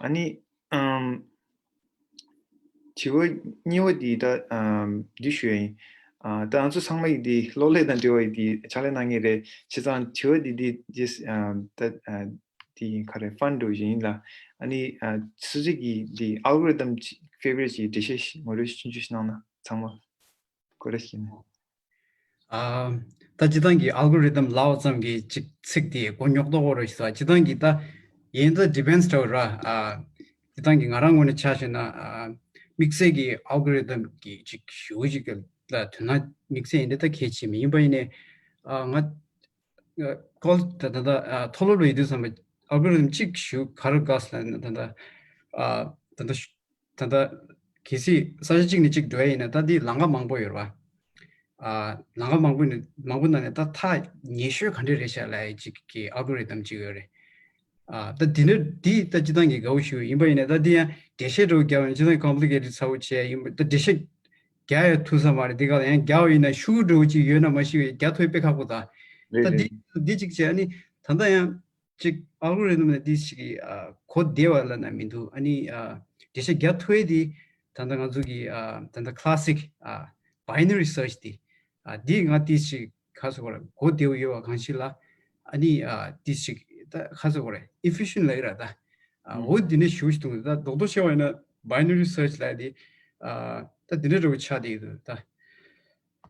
ཨ་ནི་ཨམ་དྲི་བ་གཉིས་པ་འདི་ད་ཨམ་འདི་ཞུ་ཡ་ཡིན། ཨ་ད་ང་ཚོ་ཚང་མ་ཡིས་འདི་གློག་ཀླད་དང་འབྲེལ་བ་ཡིས་འདི་ཕྱག་ལས་གནང་མཁན་རེད། བྱས་ཙང་དྲི་བ་འདི་འདི་ཇེས་ཨམ་ད་ཨ་འདི་ཡིན་ག་རེ་ཕན་འགྲོ་བཞིན་ཡིན་ལ། ཨ་ནི་ཨ་སུ་ཞིག་གིས་འདི་ཨལ་གོ་རི་དམ་ཕེ་བ་རི་ཊི་ཅིག་འགྲེལ་བཤད་ཞིག་ངོ་སྤྲོད་ཞིག་ཆུང་ཆུང་ཞིག་གནང་ན། ཚང་མ་ཁོ་རེ་ཞིག་ནས། ཨ་ད་སྤྱིར་བཏང་གི་ཨལ་གོ་རི་དམ་ལབ་ཙམ་གྱི་ཅིག་ཚིག་དེ་མགོ་རྙོག་དོག་པོ་རེད་ཤག་སྤྱིར་བཏང་གི་ད་ཡིན་ད་ཌི་པེན་སི་འདྲ་བོ་ར། ཨ་སྤྱིར་བཏང་གི་ང་རང་ངོས་ནས་ཆ་བཞག་ན། ཨ་དམིགས་བསལ་གྱི་ཨལ་གོ་རི་དམ་གྱི་ཅིག་ཞུ་ཅིག་ལ་དོན་ན་དམིགས་བསལ་ཡིན་ད་ད་གལ་ཆེ་མི་ཡིན་པ་ཡིན་ནའི། ཨ་ང་ཨ་ཀོལ་ད་ད་ད་ཨ་མཐོ་སློབ་ལ་ཡོད་དུས་ཙམ་པ་ཨལ་གོ་རི་དམ་ཅིག་ཞུ་ག་རེ་དགའ་སོང་ལབ་ན། ད་ད་ཨ་ད་ད་ད་ལྟ་གལ་སྲིད་ས་ཆ་གཅིག་ནས་གཅིག་འགྲོ་ཡ་ཡིན་ན། ད་འདི་ལམ་ཁ་མང་པོ་ཡོད་རེད་པ། ཨ་ལམ་ཁ་མང་པོ་ནས་མང་པོ་ནང་ནས་ད་ཐག་ཉེ་ཤོས་ག་འདྲ་རེད་ཤག་ལབ་ཡ་གཅིག་གི་ཨལ་གོ་རི་དམ་གཅིག་ཡོད་རེད། ཨ་ད་འདི་འདྲ་འདི་ད་སྤྱིར་བཏང་གི་དགའ་བོ་ཞིག་ཡིན་པ་ཡིན་ན། ད་འདི་ཡང་འགྲེལ་བཤད་འདྲ་བོ་རྒྱག་པ་ཡིན་ན་སྤྱིར་བཏང་ཀོམ་པི་ལི་ཀེ་ཊེཌ་ཚ་བོ་བྱས་ཡིན་པ། ད་འགྲེལ་བཤད་རྒྱག་ཡ་ཐུབ་ས་མ་རེད། འདི་ག་ལ་ཡང་རྒྱག་པ་ཡིན་ན་ཤོག་གུ་འདྲ་བོ་གཅིག་ཡོད་ན་མ་གཞི་རྒྱག་ཐུབ་ཡ་དཔེ་ཁག་པོ། ད་རེད་ད་རེད། འདི་འདི་གཅིག་བྱས། ཨ་ནི་ད་ལྟ་ཡང་། གཅིག་ཨལ་གོ་རི་དམ་ལ་འདི་ཞིག་གི་ཨ་གོ་བདེ་བ་ལབ་ན་མི་འདུག་ཨ་ནི་ཨ་འགྲེལ་བཤད་རྒྱག་ཐུབ་ཡས་དེ་ད་ལྟ་ང་ཚོ་གི་ཨ་ད་ལྟ་ཁ་ལ་སིག་ཨ་བའི་ནེ་རི་སར་ཆི་དེ། ཨ་འདི་ང་འདི་ཞིག་ག་ཟེར་དགོས་རེད། གོ་བདེ་བ་ཡོད་པ་གང་ཞིག་ལ། ཨ་ནི་ཨ་འདི་ཞིག་ད་ག་ཟེར་དགོས་རེད། ཨེ་ཕི་ཤན་ལབ་ཀྱི་རེད་ད། ཨ་ཨུམ། འོ་འདི་འདྲ་ཞེ་པོ་ཞིག་འདུག་ད་རྡོག་རྡོག་བཤད་པ་ཡིན་ན་བའི་ནེ་རི་སར་ཆི་ལབ་ཡས་དེ། ཨ་ད་འདི་འདྲ་འདྲ་བོ་ཆགས་བསྡད་ཀྱི་འདུག་ད།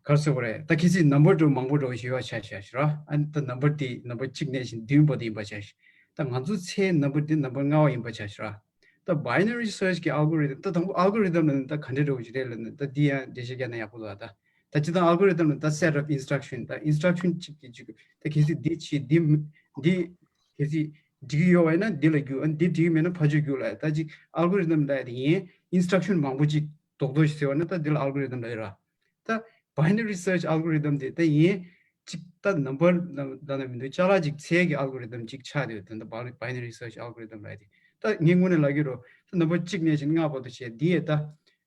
ག་རེ་ཟེར་དགོས་རེད། ད་གལ་སྲིད་ནམ་བར་འདྲ་མང་པོ་འདྲ་བོ་ཞིག་ཡོད་པ་ཆ་བཞག་ཤག་ར། ཨ་ནི་ད་ནམ་བར་དེ་ནམ་བར་གཅིག་ནས་བཞིན་བདུན་བར་དུ་ཡིན་པ་ཆ་བཞག་ད་ང་ཚོ་ཚེ་ནམ་བར་དེ་ནམ་བར་ལྔ་པ་ཡིན་པ་ཆ་བཞག་ར། ད་བའི་ནེ་རི་སར་ཆི་གི་ཨལ་གོ་རི་དམ། ད་དང་པོ་ཨལ་གོ་རི་དམ་ལ་ནི་ད་ག་འདྲ་འདྲ་བོ་ཞིག་རེད་ལབ་ན། ད་འདི་ཡང་འགྲེལ་བཤད་རྒྱག་ན་ཡག་པོ་འདུག་ད་ད་སྤྱིར་བཏང་ཨལ་གོ་རི་དམ་ལ་ད་སེ་ཊི་ཨོཕ་ཨིན་སི་ཊྲག་ཤན། ད་ཨིན་སི་ཊྲག་ཤན་གཅིག་གི་གཅིག་ད་གལ་སྲིད་འདི་བྱེད། འདི་འདི་གལ་སྲིད་འགྲིག་གི་ཡོད་པ་ཡིན་ན་འདི་ལ་རྒྱུག་ཨ་ནི་འདི་འགྲིག་གི་མེད་ན་ཕར་ཕྱོགས་རྒྱུག་ལབ། ད་ཅིག་ཨལ་གོ་རི་དམ་ལབ་ཡ་དེ་ཡིན། ཨིན་སི་ཊྲག་ཤན་མང་པོ་ཅིག་རྡོག་རྡོག་ཞིག་ཟེར་བ་ན་ད་འདི་ལ་ཨལ་གོ་རི་དམ་ལབ་ཡོད་ར། ད་བའི་ནེ་རི་སར་ཆི་ཨལ་གོ་རི་དམ་དེ་ད་ཡིན་གཅིག་ད་ནམ་བར་ལ་ལ་ན་མི་འདུག་ཅ་ལག་ཅིག་འཚོལ་ཡ་གི་ཨལ་གོ་རི་དམ་ཅིག་ཆགས་བསྡད་ཡོད། ད་ད་བའི་ནེ་རི་སར་ཆི་ཨལ་གོ་རི་དམ་ལབ་ཡ་དེ། ད་ངས་དངོས་གནས་ལབ་ཀྱི་རེད། ད་ནམ་བར་གཅིག་ནས་བཞིན་ལྔ་བར་དུ་བྱས། འདི་ཡས་ད་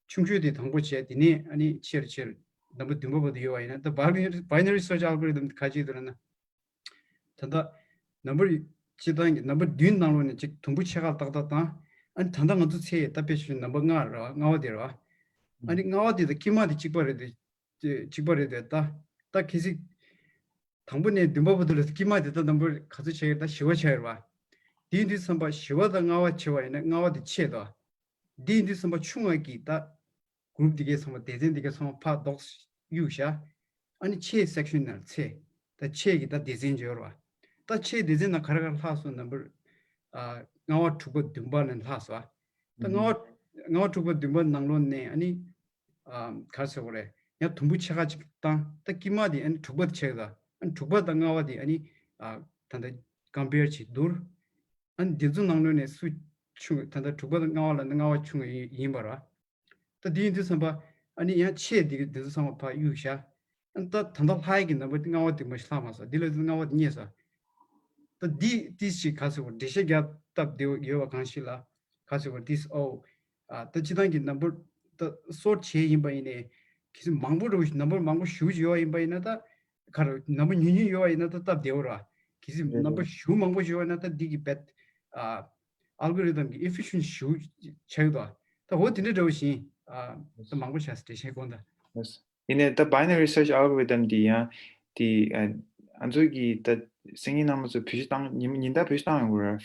ཆུང་ཤོས་དེ་དང་པོ་བྱས། དེ་ནས་ཨ་ནི་ཆེ་རུ་ཆེ་རུ་ནམ་བར་བདུན་པ་བར་དུ་ཡོད་པ་ཡིན་ན། ད་བའི་ནེ་རི་བའི་ནེ་རི་སར་ཆི་ཨལ་གོ་རི་དམ་དེ་ག་ཅིག་འདུག་ལབ་ན། ད་ལྟ་ནམ་བར་སྤྱིར་བཏང་གི་ནམ་བར་བདུན་ནང་ལོགས་ནས་ཅིག་དུམ་བུ་ཕྱེད་ཀ་ཏག་ཏག་བཏང་། ཨ་ནི་ད་ལྟ་ང་ཚོ་འཚོལ་ཡས་ད་དཔེ་བཞག་ན་ནམ་བར་ལྔ་རེད་པ། ལྔ་པ་དེ་རེད་པ། ཨ་ནི་ལྔ་པ་དེ་དང་དཀྱིལ་མ་དེ་གཅིག་པ་རེད་དེ། གཅིག་པ་རེད་དེ། ད་ད་གལ་སྲིད་དང་པོ་ནས་བདུན་པ་བར་དུ་ལ་དཀྱིལ་མ་དེ་ད་ནམ་བར་ག་ཚོད་ཆགས་ཀྱི་རེད། ད་བཞི་པ་ཆགས་ཀྱི་རེད་པ། དེ་ཡིན་དུས་ཙམ་པ་བཞི་པ་དང་ལྔ་པ་ཕྱེ་བ་ཡིན་ན་ལྔ་པ་དེ་ཆེ་དོ། དེ་ཡིན་དུས་ཙམ་པ་ཆུང་བ་གི་ད་གུ་རུབ་དེ་གའི་ཚང་མ་སྡེ་ཚན་དེ་གའི་ཚང་མ་ཕར་ལྡོག་གཡུག་བཞག་ཨ་ནི་ཆེ་སེག་ཤན་ནང་ཚོས། ད་ཆེས་ཀྱི་ད་སྡེ་ཚན་ཅིག་ཡོད་རེད་བ། ད་ཆེས་སྡེ་ཚན་ནང་ག་རེ་ག་རེ་ལྷག་སོང་ནམ་པར། ཨ། ལྔ་བ་དྲུག་པ་བདུན་པ་ནས་ལྷག་སོང་བ། ད་ལྔ་བ་ལྔ་བ་དྲུག་པ་བདུན་པ་ནང་ལོགས་ནས་ཨ་ནི། ཨ། ག་རེ་ཟེར་དགོས་རེད། ཡང་དུམ་བུ་ཕྱེད་ཀ་ཅིག་བཏང་། ད་དཀྱིལ་མ་དེ་ཨ་ནི་དྲུག་པ་དེ་ཆགས་ད། ཨ་ནི་དྲུག་པ་དང་ལྔ་བ་དེ་ཨ་ནི། ཨ། ད་ལྟ་ཀམ་པེར་བྱེད་བསྡུར། ཨ་ནི་འདི་ཚོ་ནང་ལོགས་ནས་སུ་ཆུང་། ད་ལྟ་དྲུག་པ་དང་ལྔ་བ་ལ་ནི་ལྔ་བ་ཆུང་བ་ཡིན་ཡིན་པ་རེད། ད་འདི་ཡིན་དུས་ཙམ་པ། ཨ་ནི་ཡང་ཆེས་འདི་འདི་ཚོ་ཚང་མ་ཕར་གཡུག་བཞག། ཨ་ནི་ད་ད་ལྟ་ལྷག་ཡས་ཀྱི་ནམ་པར་དེ་ལྔ་བ་དེ་མ་ཞིག་ལྷག་མ་སོང་། འདི་ལ་ལྔ་བ་དེ་རྙེད་སོང་། ད་འདི་ཏིས་ཅིག་ག་ཟེར་བ། འགྲེལ་བཤད་རྒྱག་སྟབས་བདེ་བོ་ཡོད་པ་གང་ཞིག་ལ། ག་ཟེར་བ། ཏིས། ཨོ། ཨ། ད་སྤྱིར་བཏང་གི་ནམ་པར་ད་སོར་ཆེ་ཡིན་པ་ཡིན་ནའི། གལ་སྲིད་མང་པོ་འགྲོ། ནམ་པར་མང་པོ་ཞེ་པོ་ཅིག་ཡོད་པ་ཡིན་པ་ཡིན་ན། ད་ག་རེ། ནམ་པར་ཉུང་ཉུང་ཡོད་པ་ཡིན་ན་ད་སྟབས་བདེ་བོ་རེད། གལ་སྲིད་རེད་ནམ་པར་རེད། ཞེ་པོ་མང་པོ་ཞིག་ཡོད་པ་ཡིན་ན་ད་འདི་གི་བེད། ཨ། ཨལ་གོ་རི་དམ་གྱི་ཨེ་ཕི་ཤན་ཞེ་པོ་ཆགས་འདུག། ད་འོ་དེ་འདྲ་འདྲ་བོ་ཞིག། ཨ། ད་མང་པོ་བྱས་ཏེ་བཤད་དགོས་ད། ཡིན་ནའི་ད་binary search algorithm འདི་ཡང་དེ། ཨ། ང་ཚོ་གི་ད་སང་ཉིན་གནངས་མ་ཚོ་བེད་སྤྱོད་བཏང་། ཉིན་ཉིན་ལྟར་བེད་སྤྱོད་བཏང་ཡོང་གི་རེད།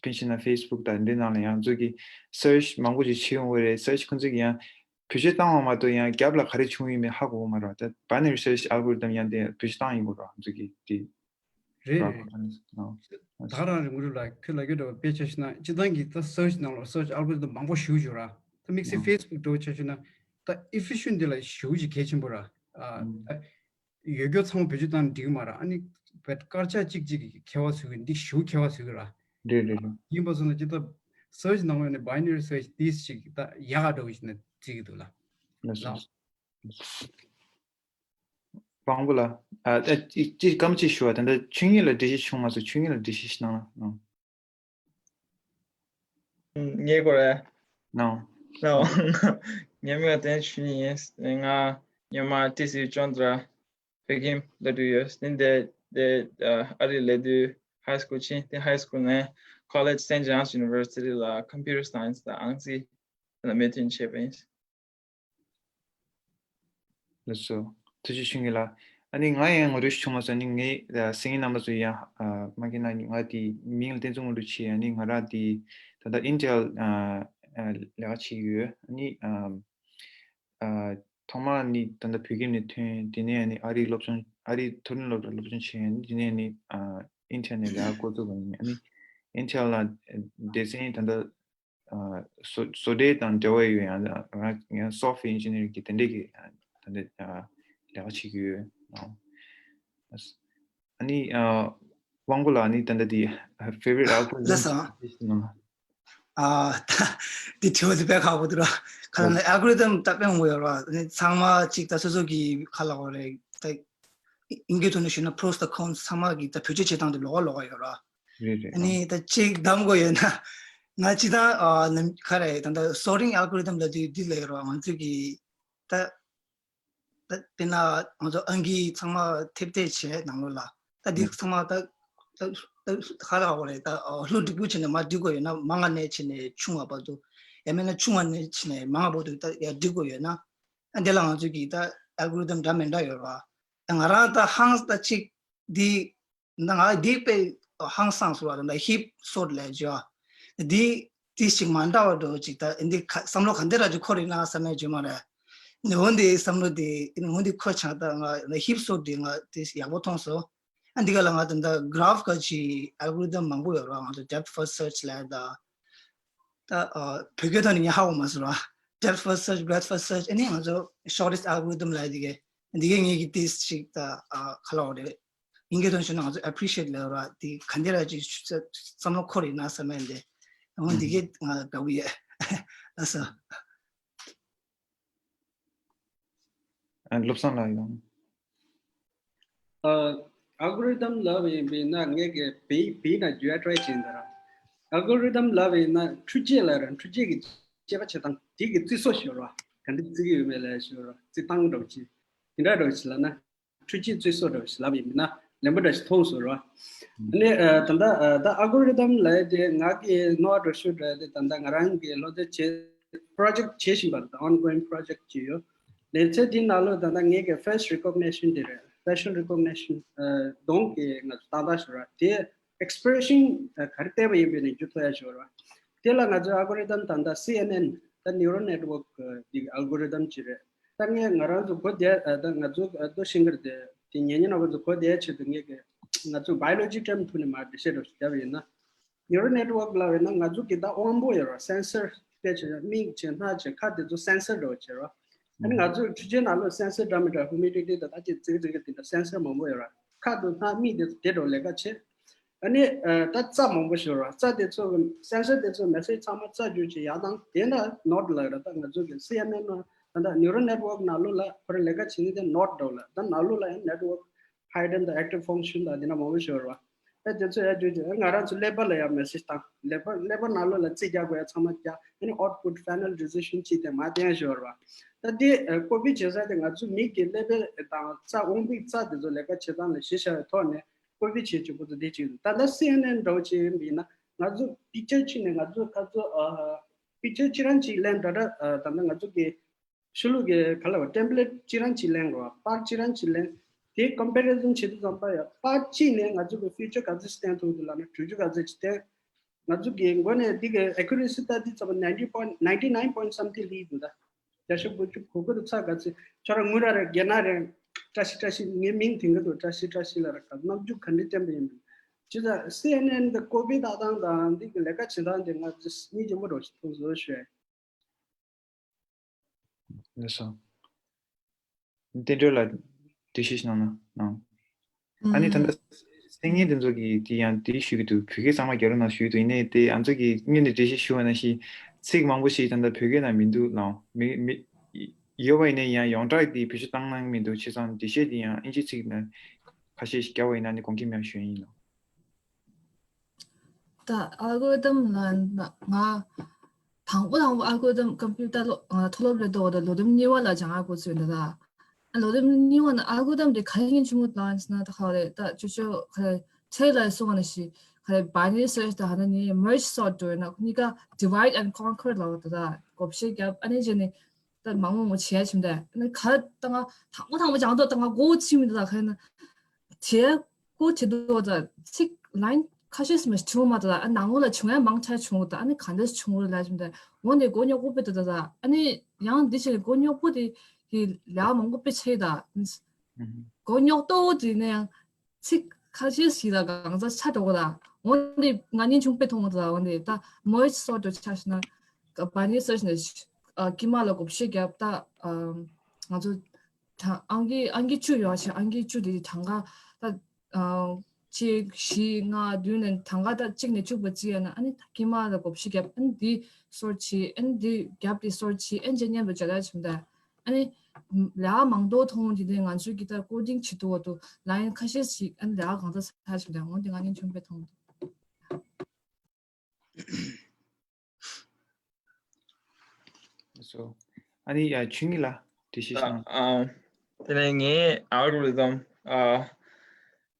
ཕན་ཆད་ན་Facebook དང་འདི་ནང་ལ་ཡང་ང་ཚོ་གི་search མང་པོ་ཅིག་བྱེད་ཡོང་གི་རེད། search ཁོང་ཚོ་གི་ཡང་བེད་སྤྱོད་བཏང་བ་མ་གཏོགས་ཡང་རྒྱབ་ལ་ག་རེ་བྱུང་ཡོད་མེད་ཧ་གོ་གི་མ་རེད། ད་binary search algorithm ཡང་དེ་བེད་སྤྱོད་བཏང་ཡོང་གི་རེད། ང་ཚོ་གི་དེ། རེད་རེད། ད་ག་རང་རེད། ངོ་རུ་ལ་ཁྱོད་ལ་ཡོད་འདྲ་བ་དཔེ་ཆ་བཞག་ན། སྤྱིར་བཏང་གི་ད་search ནང་ལ་search algorithm མང་པོ་ཞེ་པོ་ཅིག་ཡོད་ར། ད་དམིགས་བསལ་ཨང་Facebook འདྲ་བོ་ཆ་བཞག་ན། ད་ཨེ་ཕི་ཤན་འདི་ལ་ཞེ་པོ་ཅིག་གལ་ཆེན་པོ་ར། ཨ། ཨང་། ད་ཡོད་རྒྱུ་ཚང་མ་བེད་སྤྱོད་བཏང་ན་འགྲིག་གི་མ་ར། ཨ་ནི་བེད་དཀར་ཆག་གཅིག་གཅིག་གི་ཁྱད་པར་ཚུལ་གི་འདི་ཞེ་པོ་ཁྱད་པར་ཚུལ་གི་ར། རེད་རེད་རེད། ཡིན་པ་སོང་ན་ཅི་ད་search ནང་ལ་ནི་binary search ཏིས་ཅིག་ད་ཡག་ག་འདྲ་བོ་ཞིག་ན་བརྩི་གི་འདུག་ལ། ལགས་སོ། ལགས། དབང་པོ་ལགས། ཨ། ཨ། ཅི་ཅི་སྐར་མ་གཅིག་ཞུ་བ། ད་ལྟ་ཆོས་ཉིད་ལ་འགྲེལ་བཤད་བྱུང་མ་སོང་། ཆོས་ཉིད་ལ་འགྲེལ་བཤད་ཞིག་གནང་ན། ཨང་། ངའི་སྐོར་རེད། ནའོ། ནའོ། ངའི་མིང་ལ་བསྟན་ཆོས་ཉིད་ཡིན། ང་སྔོན་མ་ཏི་སི་ཅོན་ཏྲ་བོད་ཁྱིམ་ལ་འགྲོ་ཡོད། དེ་འདས་དེ་ཨ་རི་སླེབས་དུས་high school ཕྱིན། དེ་high school ནས་college Saint John's University ལ་computer science ལ་ཨང་རྩིས་ལ་མོས་མཐུན་བྱས་པ་ཡིན། ལགས་སོ། ཐུགས་རྗེ་ཆེ་ལགས། ཨ་ནི་ང་ཡང་ངོ་སྤྲོད་ཞུ་མ་སོང་། ཨ་ནི་ངའི་ཨ་སང་ཉིན་གནངས་མ་ཚོ་ཡང་ཨ་མ་གི་ན་ང་དེ་མིང་ལ་བསྟན་འཛིན་དངོས་གྲུབ་བྱས། ཨ་ནི་ང་རང་དེ་ད་ལྟ་Intel ཨ་ཨ་ལས་ཀ་བྱེད་ཀྱི་ཡོད། ཨ་ནི་ཨ་ཨ་ཐོག་མ་ནི་ད་ལྟ་བོད་ཁྱིམ་ནས་ཐོན། དེ་ནས་ཨ་ནི་ཨ་རིའི་སློབ་སྦྱོང་། ཨ་རིའི་མཐོ་རིམ་སློབ་གྲྭར་སློབ་སྦྱོང་བྱས། ཨ་ནི་དེ་ནས་ཨ་ནི་ཨ་Intel ནས་ལས་ཀ་འགོ་བཙུགས་པ་ཡིན། ཨ་ནི་Intel ལ་སྡེ་ཚན་ད་ལྟ་ཨ་བཟོ་བཟོ་གྲྭའི་དང་འབྲེལ་བ་ཡོད། ཡང་ཡང་software engineering གི་དེ་འདྲས་ཀྱི་ཨ་དེ་འདྲས་ཨ་ལས་ཀ་བྱེད་ཀྱི་ཡོད། ཨ་ཨ་ནི་ཨ་དབང་པོ་ལགས་ནི་ད་ལྟ་དེ་favorite algorithm ལགས་སོ། ཨ་ད་དེ་དྲི་བ་དེ་དཔེ་ཁག་པོ་འདུག་ར། ག་ལ་ན་algorithm ད་དཔེ་མང་པོ་ཡོད་ར། ཨ་ནི་ཚང་མ་གཅིག་ད་སོ་སོ་གི་ག་ལ་བ་རེད། ད་ཨིན་སྐད་ཐོག་ནས་ཞུས་ན་pros དང་cons ཚང་མ་གི་ད་བེད་སྤྱོད་བྱེད་སྟངས་དེ་ལོགས་ཀ་ལོགས་ཀ་ཡོད་ར། རེད་རེད། ཨ་ནི་ད་གཅིག་གདམ་དགོས་ཡོད་ན། ང་སྤྱིར་བཏང་ཨ་ནམ་ག་རེ་ད་ལྟ་sorting algorithm ལབ་དུས་འདི་ལབ་ཡོད་ར། ང་ཚོས་ཀྱི་ད་ད་དཔེར་ན་ང་ཚོ་ཨང་ཀི་ཚང་མ་ཐེབས་ཐེབས་བྱས་ནང་ལོགས་ལ། ད་འདི་ཚང་མ་ད་ད་ད་ག་རེ་ལབ་དགོས་རེད། ད་ཨ་ལྷུག་འགྲིག་པོ་བྱས་ནས་མར་འགྲིག་དགོས་ཡོད་ན། མང་ང་ནས་བྱས་ནས་ཆུང་བ་བར་དུ། ཡང་མིན་ན་ཆུང་བ་ནས་བྱས་ནས་མང་བ་བར་དུ་ད་ཡར་འགྲིག་དགོས་ཡོད་ན། ཨ་འདི་ལ་ང་ཚོས་ཀྱི་ད་algorithm འདྲ་མི་འདྲ་ཡོད་ར། ད་ང་རང་ད་ཧང་ད་གཅིག་འདི་ད་ང་འདི་དཔེ་ཧང་སངས་སོང་བ། ད་heap sort ལབ་བརྗོད། འདི་འདི་ཞིག་མ་འདྲ་བ་འགྲོ་ཅིག་ད་འདི་ཁ་བསམ་བློ་ག་འདི་ར་ཅིག་འཁོར་ཡིན་ན་བསམ་ཡ་བརྗོད་མ་རེད། འོ་འདི་བསམ་བློ་འདི་འོ་འདི་འཁོར་ཆགས། ད་ང་heap sort འདི་ང་འདི་ཡག་པོ་མཐོང་སོང་། ཨ་འདི་ག་ལ་ང་ད་ད་graph ག་ཅིག་algorithm མང་པོ་ཡོད་ར། ང་ཚོ་depth first search ལབ་ད། ད་ཨ་བོད་སྐད་ཐོག་ནས་ངས་ཧ་གོ་མ་སོང་ར། depth first search, breadth first search ཨ་ནི་ང་ཚོ་shortest algorithm ལབ་འདི་གས། འདི་གས་ངས་ཀྱི་ཏིས་ཅིག་ད་ཨ་ག་ལ་བ་རེད། ཨིན་སྐད་ཐོག་ནས་ཞུས་ན་ང་ཚོ་appreciate ལབ་ར། དེ་ག་འདི་ར་ཅིག་བསམ་བློ་འཁོར་ཡིན་ན་བསམ་ཡ་འདི། འོ་འདི་གས་ང་དགའ་པོ་ཡོད། ལགས་སོ། ཨ་བློ་བཟང་ལགས་ཡོང་། ཨ་algorithm ལབ་ཡིན་པས་ན་ངས་ཀྱི་བི་བི་ན་རྒྱུ་try བྱས་འདི་ར། algorithm ལབ་ཡིན་ན་འཕྲུལ་ཆས་ལ་ར། འཕྲུལ་ཆས་ཀྱི་དཔྱད་པ་བྱེད་སྟངས་དེ་གི་རྩིས་སོ་ཞུ་ར། ག་འདི་རྩིས་ཀྱི་ཡོད་མེད་ལ་ཞུ་ར། རྩིས་སྟངས་འདྲ་བོ་ཅིག་དེ་འདྲ་འདྲ་བོ་ཅིག་ལབ་ན། འཕྲུལ་ཆས་རྩིས་སོ་འདྲ་བོ་ཞིག་ལབ་ཡིན་ན་ལན་པོ་འདྲ་ཞིག་མཐོང་སོང་ར། ཨ་ནི་ཨ་ད་ལྟ་ཨ་ད་algorithm ལབ་ཡ་དེ་ང་གི་རྣོ་བ་འདྲ་ཤོས་འདྲ་དེ་ད་ལྟ་ང་རང་གི་བློ་འདོད་བྱེད་project བྱེད་བཞིན་པ་རེད། ongoing project ཅིག་ཡོད། ལེ་ཚན་དེའི་ནང་ལོགས་ད་ལྟ་ངེད་ཀྱི་face recognition དེ་རེད། facial recognition ཨ་གདོང་གི་ང་ཚོ་ཏག་ཏག་ཞིག་ར། དེ་expression ཨ་ག་རེ་བལྟས་པ་ཡིན་པའི་ནས་རྒྱུ་ཐོག་ཡ་ཞིག་ར། དེ་ལ་ང་ཚོའི་algorithm ད་ལྟ་C N N ད་neural network གི་algorithm ཅིག་རེད། ད་ངས་ང་རང་ཚོ་གོ་བདེ་ཨ་ད་ང་ཚོ་ཨ་ཏོ་ཤིང་གར་དེ་ དེ་ཉན་ཉན་ནོ་བ་ཚོ་གོ་བདེ་ཆེད་དུ་ངས་ཀྱི་ང་ཚོ་biology term་ཐོག་ནས་མར་འགྲེལ་བཤད་འདྲ་ཞིག་བརྒྱབ་ཡིན་ན། neural network་ལབ་ཡིན་ན་ང་ཚོ་གི་ད་དབང་པོ་ཡོད་ར་sensor་དཔེ་བྱས་ན་མིག་བྱས་སྣ་བྱས་ཁ་དེ་ཚོ་sensor་འདྲ་བོ་བྱས་ར། ཨ་ནི་ང་ཚོ་འཕྲུལ་ཆས་ནང་ལོགས་sensor་འདྲ་མི་འདྲ་humidity་དང་ད་ཅི་ཙིག་ཙིག་དེ་འདྲ་sensor་མང་པོ་ཡོད་ར། ཁ་དང་སྣ་མིག་དེ་ཚོ་དེ་འདྲ་ལས་ཀ་བྱེད། ཨ་ནི་ད་རྩ་མང་པོ་ཞིག་ཡོད་ར། རྩ་དེ་ཚོ་གི་sensor་དེ་ཚོ་message་ཚང་མ་རྩ་བརྒྱུད་ཅིག་ཡར་བཏང་དེ་འདྲ་node་ལབ་ཡོད་ར། ད་ང་ཚོ་གི་C N N་ནང་ད་ད་neural network་ནང་ལོགས་ལ་ཁོ་རང་ལས་ཀ་བྱེད་ནི་དེ་node་འདྲ་བོ་ལ་ད་ནང་ལོགས་ལ་ཡང་network hidden་དང་active function་དང་དེ་འདྲ་མང་པོ་ཞིག་ཡོད་ར། ཨ་དེ་ཚོ་ཡར་བརྒྱུད་ཅིག་ང་རང་ཚོ་ཀླད་པ་ལ་ཡང་message་བཏང་། ཀླད་པ་ཀླད་པ་ནང་ལོགས་ལ་རྩིས་རྒྱག་དགོས་ཡ་ཚང་མ་རྒྱག་ཨ་ནི་output final decision་ཅིག་དེ་མར་བསྟན་ཞོར་བ། ད་དེ་ཨ་copy་བྱེད་ས་དེ་ང་ཚོ་མིག་གི་ཀླད་པ་དང་རྩ་དབང་པོའི་རྩ་དེ་ཚོ་ལས་ཀ་བྱེད་སྟངས་ལ་གཞི་བཞག་པའི་ཐོག་ནས་copy་བྱེད་བྱེད་པོ་ཚོ་དེ་གཅིག་རེད། ད་ལྟ་C N N་འདྲ་བོ་ཅིག་ཡིན་པ་ཡིན་ན་ང་ཚོ་picture་གཅིག་ནས་ང་ཚོ་ཁ་ཚོ་ཨ་picture་གཅིག་རང་གཅིག་ལེན་ད་ལྟ་ཨ་ད་ལྟ་ང་ཚོ་གི་ཤུ་ལུ་གི་ག་ལ་བ་template་གཅིག་རང་གཅིག་ལེན་རོགས། པར་གཅིག་རང་གཅིག་ལེན། དེ་comparison་བྱེད་དུས་ཙམ་པ་ཡ་པར་གཅིག་ནས་ང་ཚོ་གི་feature་ག་ཚོད་བསྟན་ཐུབ་འདུག་ལབ་ན་བྲུ་གཅིག་ག་ཚོད་ཅིག་བསྟན། ང་ཚོ་གི་མགོ་ནས་འདི་གི་accuracy་ལྟ་དུས་ཙམ་པ་ninety point ninety nine point something་ལི་འདུག་ད་བརྒྱ་ཆ་དགུ་བཅུ་གོ་དགུ་དང་ཚ་ག་ཚོད་ཁྱོད་རང་དངུལ་ར་རེད་རྒྱ་ནག་རེད། བཀྲ་ཤིས་བཀྲ་ཤིས་ངའི་མིང་དེང་གི་འདུག་བཀྲ་ཤིས་བཀྲ་ཤིས་ལ་ར་ག་རྣམ་འགྱུར་ག་འདྲ་བསྟན་པ་ཡིན་པ། ཅི་ད་C N N་གི་copy་ལྟ་སྟངས་དང་འདི་གི་ལས་ཀ་བྱེད་སྟངས་དེ་ང་ཚོ་སྙིང་རྗེ་མོ་འདྲ་ཞིག་མཐོང་སོང་ཞུ། ལགས་སོ། བསྟན་སྒྲོལ་ལགས་འགྲེལ་བཤད་གནང་ན་གནང་། ཨ་ནི་ད་ལྟ་གསན་མཁན་དེ་ཚོ་གིས་དེ་ཡང་དེ་ཞུ་གི་འདུག་བོད་སྐད་ཚང་མ་རྒྱ་ལོ་ནང་ཞུ་གི་འདུག་ཡིན་ནའི་དེ་ང་ཚོ་གིས་སྔོན་ནས་འགྲེལ་བཤད་ཞུ་བ་ནང་བཞིན་ཚིག་མང་པོ་ཞིག་ད་ལྟ་བོད་སྐད་ནང་མི་འདུག་ལགས། མི་མི་ཡོད་པ་ཡིན་ནའི་ཡང་ཡོངས་གྲགས་ཀྱི་བེད་སྤྱོད་བཏང་གནང་མི་འདུག་བྱས་ཙང་འགྲེལ་བཤད་དེ་ཡང་ཨིན་ཇི་ཚིག་ནང་ཁ་ཤས་ཤིག་རྒྱབ་པ་ཡིན་ན་ནི་དགོངས་འགལ་མེད་པ་ཞུ་ཡིན་ལགས། ད་algorithm་ལ་ང་དང་པོ་དང་པོ་algorithm་computer་ལོ་མཐོ་སློབ་ལ་འགྲོ་བ་དང་ལོ་རིམ་གཉིས་པ་ལ་སྦྱང་ཡག་འགོ་ཚུགས་འདུག་ད་ལོ་རིམ་གཉིས་པ་ནང་algorithm་དེ་ག་རེ་ཡིན་ཆུང་ངུ་ལ་ཡིན་ན་ད་ག་རེ་ད་ཅོ་ཅོ་ག་རེ་ཚེ་ལ་སོང་བ་ནི་ཞིག་ག་རེ་binary search་ད་ཧ་ན་ནི་merge sort་འགྲོ་ཡིན་ན་ཁོ་གཉིས་ཀ་divide and conquer་ལ་བ་ད་ད་བགོ་བཤའ་རྒྱབ་ཨ་ནི་རྗེས་ནི་ད་མང་མང་བྱས་ཕྱིན་ད་ཨ་ནི་ག་ད་ང་དང་པོ་དང་པོ་སྦྱང་དོ་ད་ང་མགོ་ཚིམ་མི་འདུག་ད་ག་རེ་ན་དེ་ཀོ་བྱེད་དུས་ད་ཚིག་line་ཁ་ཤས་མ་བྱུང་མ་ད་ཨ་ནང་ལོགས་ལ་བྱུང་ཡ་མང་ཆེ་བྱུང་ད་ཨ་ནི་ག་འདྲས་བྱུང་རེད་ལབ་ཅིག་ད་འོ་ནས་མགོ་རྙོག་པོ་དཔེ་ད་ད་ད་ཨ་ནི་ཡང་འདི་བྱས་ནས་མགོ་རྙོག་པོ་དེ་གི་ལས་མང་པོ་དཔེ་ཆེ་ད་མགོ་རྙོག་ཏོ་དེ་ནས་ཡང་ཚིག་ཁ་ཤས་ཤིག་ལ་གང་ཟག་ཆ་འགྲོ་གི་ད་འོ་ནས་ང་ཉིན་ཆུང་དཔེ་མཐོང་གི་ད་འོ་ནས་ད་merge sort་ཆ་ཤི་ན་binary search་ནས་ཀྱི་མ་ལ་བགོ་བཤའ་རྒྱབ་ད་ང་ཚོ་ད་ཨང་ཀི་ཨང་ཀི་བཅུ་ཡོད་ཤག་ཨང་ཀི་བཅུ་དེ་གྲངས་ཀ་ད་གཅིག་བཞི་ལྔ་བདུན་ནས་གྲངས་ཀ་ད་གཅིག་ནས་བཅུ་བར་བརྩིས་ཡོད་ན་ཨ་ནི་ད་ཀྱི་མ་ལ་བགོ་བཤའ་རྒྱབ་ཨ་ནི་འདི་sort་བྱེད་ཨ་ནི་འདི་རྒྱབ་དེ་sort་བྱེད་ཨ་ནི་རྗེས་མཉམ་དུ་སྦྱར་ཡ་བྱུང་ད་ཨ་ནི་ལས་མང་དོ་མཐོང་དེ་ནས་ང་ཚོའི་གི་ད་coding་བྱེད་དུས་འོ་དུ་line་ཁ་ཤས་ཤིག་ཨ་ནི་ལས་གང་ཚ་ཚ་བྱུང་ད་འོ་དེ་ང་ཉིན་ཆུང་དཔེ་མཐོང་འདུག So, ཨ་ནི་ཡ་ཆུང་ངི་ལ་དེ་ཤེས་ཤང་། དེ་ནས་ངའི་algorithm་ཨ་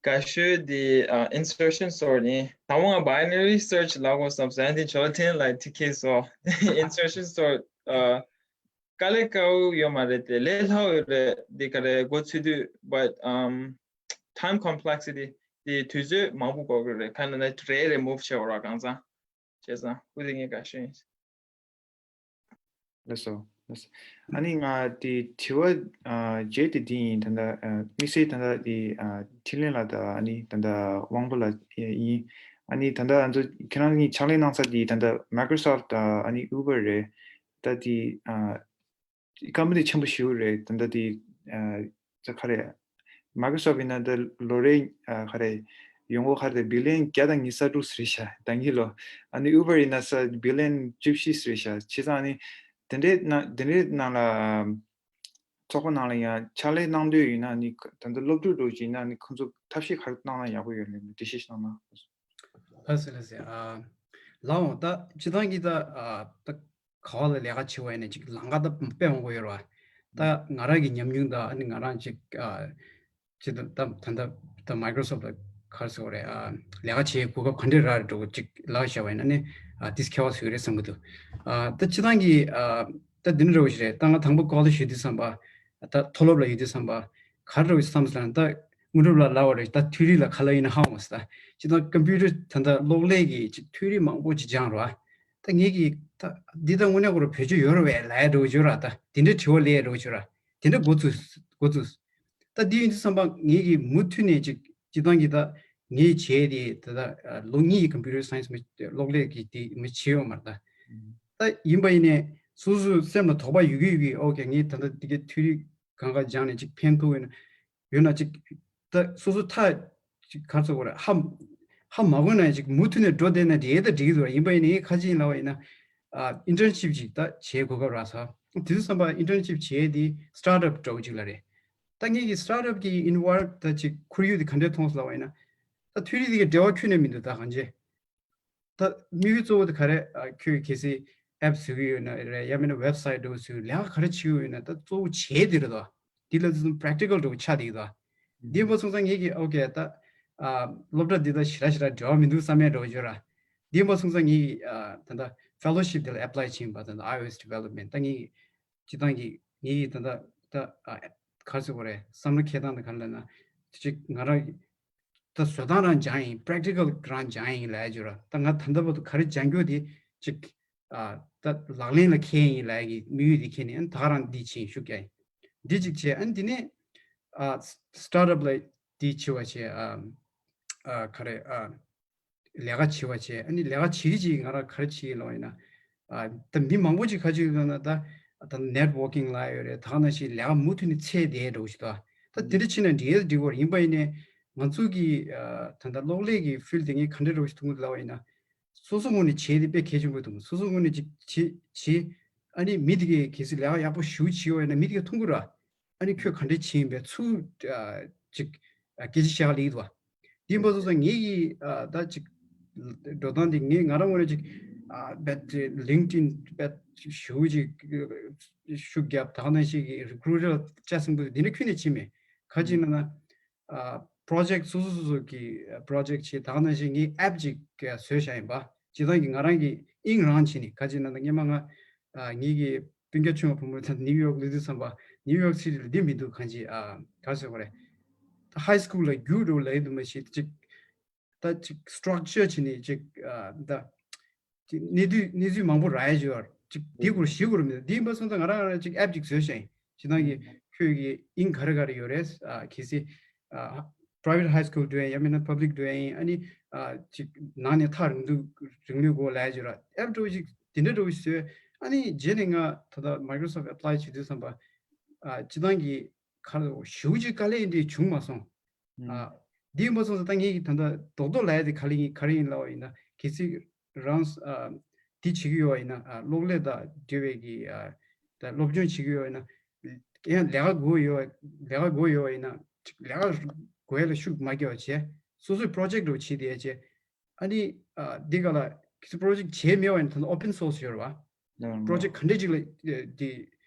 ཀ་ཤོད་དེ་ཨ་insertion sort་ནི་དང་པོ་ང་binary search་ལ་གོ་བསམ་སོང་། ཨ་ནི་ཇོ་ཐེན་ལ་ཐི་ཁེ་སོ་insertion sort་ཨ་དཀའ་ལས་དཀའ་བོ་ཡོད་མ་རེད་དེ་ལས་སླ་བོ་རེད་དེ་ག་རེ་འགོ་ཚུགས་དུས་but um time complexity་དེ་དུས་ཚོད་མང་པོ་འགོར་གི་རེད། ཁ་ན་ན་རེ་རེ་move་བྱེད་འོ་ར་གང་ཚང་བྱས་ཙང་ཁུ་དེ་ངས་དཀའ་ཤོད་ཡིན། ལགས་སོ། ལགས་སོ། ཨ་ནི་ང་དེ་དྲི་བ་རྗེས་དེ་འདི་ཡིན། ད་ལྟ་དམིགས་བསལ་ད་ལྟ་དེ་འཕྲིན་ལས་ལགས་དང་ཨ་ནི་ད་ལྟ་དབང་པོ་ལགས་ཡིན། ཨ་ནི་ད་ལྟ་ང་ཚོ་ཁྱེད་རང་གཉིས་ཕྱག་ལས་གནང་ས་དེ་ད་ལྟ་Microsoft་དང་ཨ་ནི་Uber་རེད། ད་དེ་company་ཆེན་པོ་ཞིག་རེད། ད་ལྟ་དེ་ད་ག་རེ། Microsoft་ཡིན་ན་ད་ལོ་རེ་ཨ་ག་རེ་ཡོང་སྒོ་ག་རེ་billion་བརྒྱ་དང་ཉི་ཤུ་རྩ་དྲུག་ཟེར་ཤག་ད་གིན་ལོ། ཨ་ནི་Uber་ཡིན་ན་ས་billion་བཅུ་བཞི་ཟེར་ཤག་བྱས་ཙང་ཨ་ནི་དེ་འདྲའི་ནང་དེ་འདྲའི་ནང་ལ་ཚོགས་པ་ནང་ལ་ཡང་ཕྱག་ལས་གནང་འདོད་ཡིན་ན་ཨ་ནི་ད་ལྟ་སློབ་ཕྲུག་འདྲ་བོ་ཅིག་ཡིན་ན་ཨ་ནི་ཁོང་ཚོ་ཐབས་ཤེས་ག་རེ་གནང་ན་ཡག་པོ་ཡོད་ལབ་ནས་འགྲེལ་བཤད་ཞིག་གནང་ན། ལགས་སོ་ལགས་སོ། ཨ་ལགས་འོང་ད་སྤྱི་བཏང་གི་ད་ཨ་ད་ག་བ་ལ་ལས་ཀ་བྱེད་པ་ཡིན་ན་ཅིག་ལམ་ཁ་ད་དཔེ་མང་པོ་ཡོད་རེད་བ། ད་ང་རང་གི་ཉམས་མྱོང་དང་ཨ་ནི་ང་རང་ཅིག་ཨ་ཅིག་ད་ད་ད་ད་Microsoft་ལ་ག་རེ་ཟེར་དགོས་རེད། ཨ་ལས་ཀ་བྱེད་གོ་སྐབས་ག་འདྲས་རག་རེད་འགྲོ་གི་ཅིག་ལབ་བཞག་པ་ཡིན་ན་ཨ་ནི་ཨ་དེས་ཁྱད་པར་ཚོད་རེད་བསམ་གི་འདུག་ཨ་ད་སྤྱི་བཏང་གི་ཨ་ད་འདི་འདྲ་འདྲ་བོ་ཞིག་རེད། ད་ང་དང་པོ་college་ཡོད་དུས་ཙམ་པ་ད་མཐོ་སློབ་ལ་ཡོད་དུས་ཙམ་པ་ག་རེ་འདྲ་བོ་ཞིག་བསམ་སོང་ན་ད་དངོས་གྲུབ་ལགས་ལབ་པ་རེད། ད་ཐིའོ་རི་ལ་ག་ལབ་ཡིན་ན་ཧ་གོ་མ་སོང་། ད་སྤྱི་བཏང་computer་ད་ད་གློག་ཀླད་ཀྱི་ཅིག་ཐིའོ་རི་མང་པོ་ཅིག་སྦྱངས་རེད་བ། ད་ངེད་ཀྱིས་ད་འདི་ད་དངོས་གནས་ཁོ་རང་བེད་སྤྱོད་ཡོད་རེད་བས་ལབ་ཡ་འདྲ་བོ་ཅིག་ཡོད་ར། ད་དེ་འདྲའི་དྲི་བ་སླེབས་ཡ་འདྲ་བོ་ཅིག་ཡོད་ར། དེ་འདྲ་འགོ་ཚུགས་འགོ་ཚུགས། ད་འདི་ཡིན་དུས་ཙམ་པ་ངེད་ཀྱིས་མུ་མཐུད་ནས་ཅིག་སྤྱིར་བཏང་གི་ད་ངས་བྱས་ཏེ་ད་ལྟ་ལོ་གཉིས་ཀྱི་computer science མི་གློག་ཀླད་ཀྱི་དེ་མི་བྱས་ཡོད་མ་རེད་ད། ད་ཡིན་པ་ཡིན་ནས་སོ་སོའི་སེམས་ལ་དོགས་པ་ཡོད་ཀྱི་ཡོད་ཀྱི། ཨོ་ཀེ། ངས་ད་ལྟ་འདི་གའི་འཕྲུལ་རིག་སྒང་ག་སྦྱངས་ནས་ཅིག་ཕན་ཐོགས་ཡོད་ན་ཡོད་ན་ཅིག་ད་སོ་སོ་ཐག་ཅིག་ག་རེ་ཟེར་དགོས་རེད། ཧ་ཧ་མ་གོ་ན་ཅིག་མུ་མཐུད་ནས་འགྲོ་བསྡད་ན་འགྲིག་ད་འགྲིག་གི་འདུག་ར། ཡིན་པ་ཡིན་ནའི་ཁ་ཅིག་ལབ་པ་ཡིན་ན་ཨ་internship ཅིག་ད་བྱེད་གོ་སྐབས་རག་སོང་། དེ་དུས་ཙམ་པ་internship བྱེད་དེ་startup འདྲ་བོ་ཅིག་ལ་རེད། ད་ངེད་ཀྱི་startup གི་involve ད་ཅིག་ཁོར་ཡུག་དེ་ག་འདྲས་མཐོང་སོང་ལབ་པ་ཡིན་ན། ད་འཕྲུལ་རིག་དེ་གའི་འབྲེལ་བ་ཁྱོན་ནས་མི་འདུག་ད་གང་བྱེད། ད་དམིགས་ཡུལ་གཙོ་བོ་དེ་ག་རེ། ཨ་ཁྱོད་གལ་སྲིད་app བཟོ་གི་ཡོད་ན་རེད། ཡང་མིན་ན་website འདྲ་བོ་བཟོ་གི་ལས་ཀ་ག་རེ་བྱེད་ཀྱི་ཡོད་ན་ད་གཙོ་བོ་བྱེད་དེ་རེད་དོ། འདི་ལ་ཚུལ་practical འདྲ་བོ་ཆགས་བསྡད་ཀྱི་འདུག་འདི་ཡིན་པ་སོང་ཙང་ངེད་ཀྱིས་ཨོ་ཀེ་ད་ཨ་སློབ་གྲྭ་འདི་དང་ཞེ་དྲག་ཞེ་དྲག་འབྲེལ་བ་མི་འདུག་བསམ་ཡས་འདྲ་བོ་ཡོད་ར། འདི་ཡིན་པ་སོང་ཙང་ངེད་ཀྱིས་ཨ་ད་ལྟ་fellowship འདི་ལ་apply བྱས་ཡིན་པ། ད་ལྟ་iOS development ད་ངེད་ཀྱིས་སྤྱིར་བཏང་གི་ངེད་ཀྱིས་ད་ལྟ་ད་ཨ་ག་རེ་ཟེར་དགོས་རེད། བསམ་བློ་འཁྱེར་སྟངས་དང་ག་རེ་ལབ་ན་དེ་ཅིག་ང་རང་ད་བཟོ་སྟངས་རང་སྦྱངས་ཡིན། practical རང་སྦྱངས་ཡིན་ལབ་ཡ་ཅིག་ཡོད་ར། ད་ང་ད་ལྟ་བར་དུ་ག་རེ་སྦྱང་རྒྱུ་དེ་ཅིག་ཨ་ད་ལག་ལེན་ལ་འཁྱེར་ཡིན་ལབ་ཡ་གི་དམིགས་ཡུལ་དེ་འཁྱེར་ནས། ཨ་ནི་ད་ག་རང་འདི་བྱེད་ཡིན་ཤུགས་རྒྱག་ཡིན། འདི་ཅིག་བྱས། ཨ་ནི་དེ་ནས་ཨ་startup ལ་འདི་བྱེད་པ་བྱས། ཨ་ཨ་ག་རེ་ཨ་ལས་ཀ་བྱེད་པ་བྱས། ཨ་ནི་ལས་ཀ་བྱེད་ཀྱི་བྱེད་ཀྱི་ང་རང་ག་རེ་བྱེད་ཀྱི་ལབ་པ་ཡིན་ན། ཨ་ད་མི་མང་པོ་ཅིག་ག་ཅིག་ཡོད་ན་ད་ད་networking ལབ་ཡོད་རེད། ད་ག་ནང་བཞིན་ལས་ཀ་མུ་མཐུད་ནས་འཚོལ་བསྡད་འདྲ་བོ་ཞིག་འདུག་ད་དེ་འདྲ་བྱས་ན་འགྲིག་ཡ་འགྲིག་གི་རེད། ཡིན་པ་ཡིན་ནའི་ང་ཚོ་གི་ཨ་ད་ལྟ་གློག་ཀླད་ཀྱི་field དེ་ངས་ག་འདྲ་འདྲ་བོ་ཞིག་མཐོང་གི་འདུག་ལབ་པ་ཡིན་ན། སོ་སོ་ངོས་ནས་བྱས་དེ་དཔེ་གལ་ཆེན་པོ་འདུག་སོ་སོ་ངོས་ནས་ཅིག་བྱེད་བྱེད། ཨ་ནི་མི་དེ་གས་གལ་སྲིད་ལས་ཀ་ཡག་པོ་ཞེ་པོ་བྱེད་པ་ཡིན་ན་མི་དེ་གས་མཐོང་གི་རེད། ཨ་ནི་ཁྱོད་ག་འདྲས་བྱས་ཡིན་པས་ཚུར་ཨ་ཅིག་ཨ་སྐད་ཆ་བཤད་ག་སླེབས་ཀྱི་འདུག་བ། དེ་ཡིན་པ་སོང་ཙང་ངེད་ཀྱིས་ཨ་ད་ཅིག་འགྲོ་སྟངས་དེ་ངས་ང་རང་ངོས་ནས་ཅིག་ཨ་རྦད་དེ་LinkedIn རྦད་ཞེ་པོ་ཅིག་ཤུགས་རྒྱབ། ད་ག་ནང་བཞིན་གྱི་recruiter ལ་ལྕགས་སྲིན་པོ་དེ་འདྲ་ཁྱོན་ནས་བྱེད་མེད། ག་ཅིག་ལབ་ན། ཨ་project སོ་སོ་སོ་སོ་གི་project བྱེད། ད་ག་ནང་བཞིན་ངས་app ཅིག་བཟོས་བཞག་ཡིན་པ། སྤྱིར་བཏང་གི་ང་རང་གི་དབྱིངས་རང་བྱས་ནས། ག་ཅིག་ལབ་ན་སྔོན་མ་ང་ཨ་ངེད་ཀྱི་སྤུན་ཀྱག་ཆུང་བ་བུ་མོ་ད་New York སླེབས་དུས་ཙམ་པ། New York City ལ་འདི་མི་འདུག་གང་ཅི་ཨ་ག་ཟེར་དགོས་རེད། ད་high school ལ་རྒྱུགས་འགྲོ་ལབ་ཡོད་དུ་མ་ཤེས་ཅིག་ད་ཅིག་structure བྱས་ནས་ཅིག་ཨ་ད་ཅིག་གནས་དུས་གནས་ཚུལ་མང་པོ་རག་ཡ་ཅིག་ཡོད་རེད། ཅིག་འདི་སྐོར་ཞིབ་སྐོར་མི་འདུག་འདི་ཡིན་པ་སོང་ཙང་ང་རང་རང་ཅིག་app ཅིག་བཟོས་བཞག་ཡིན། སྤྱིར་བཏང་གི་ཁྱོད་ཀྱི་དབྱིངས་ག་རེ་ག་རེ་ཡོད་རེད། ཨ་གལ་སྲིད་ཨ་private high school འགྲོ་ཡ་ཡིན། ཡང་མིན་ན་public འགྲོ་ཡ་ཡིན། ཨ་ནི་ཨ་ཅིག་ནང་ནས་ཐག་རིང་དུ་རིང་ལུས་དགོས་ལབ་ཡ་ཅིག་ཡོད་རེད། app འདྲ་བོ་ཞིག་དེ་འདྲ་འདྲ་བོ་ཞིག་བཟོས། ཨ་ནི་རྗེས་ནས་ང་ད་ལྟ་Microsoft apply བྱེད་དུས་ཙམ་པ་ཨ་སྤྱིར་བཏང་གི་ག་རེ་ཞེ་པོ་ཅིག་དཀའ་ལས་འདི་བྱུང་མ་སོང་། ཨ་འདི་ཡིན་པ་སོང་ཙང་ད་ངེད་ཀྱི་ད་ལྟ་རྡོག་རྡོག་ལབ་ཡ་དེ་ག་ལེ་ཡིན་ག་རེ་ཡིན་ལབ་པ་ཡིན་ན། གལ་སྲིད་རང་ཨ་འདི་བྱེད་ཀྱི་ཡོད་པ་ཡིན་ན། ཨ་གློག་ཀླད་དང་འབྲེལ་བའི་གི་ཨ་ད་སློབ་སྦྱོང་བྱེད་ཀྱི་ཡོད་པ་ཡིན་ན། ཡང་ལས་ཀ་དགོས་ཡོད་ལས་ཀ་དགོས་ཡོད་པ་ཡིན་ན། ལས་ཀ་དགོས་ཡ་ལ་ཤུགས་མ་རྒྱག་པ་བྱས། སོ་སོའི་project འདྲ་བོ་བྱེད་བསྡད་ཡ་བྱས། ཨ་ནི་ཨ་འདི་ག་ལ་གལ་སྲིད་project བྱས་མེད་པ་ཡིན་ན་ད་ལྟ་open source ཡོད་རེད་བ། project ག་འདྲས་ཅིག་ལ་ཨ་འདི་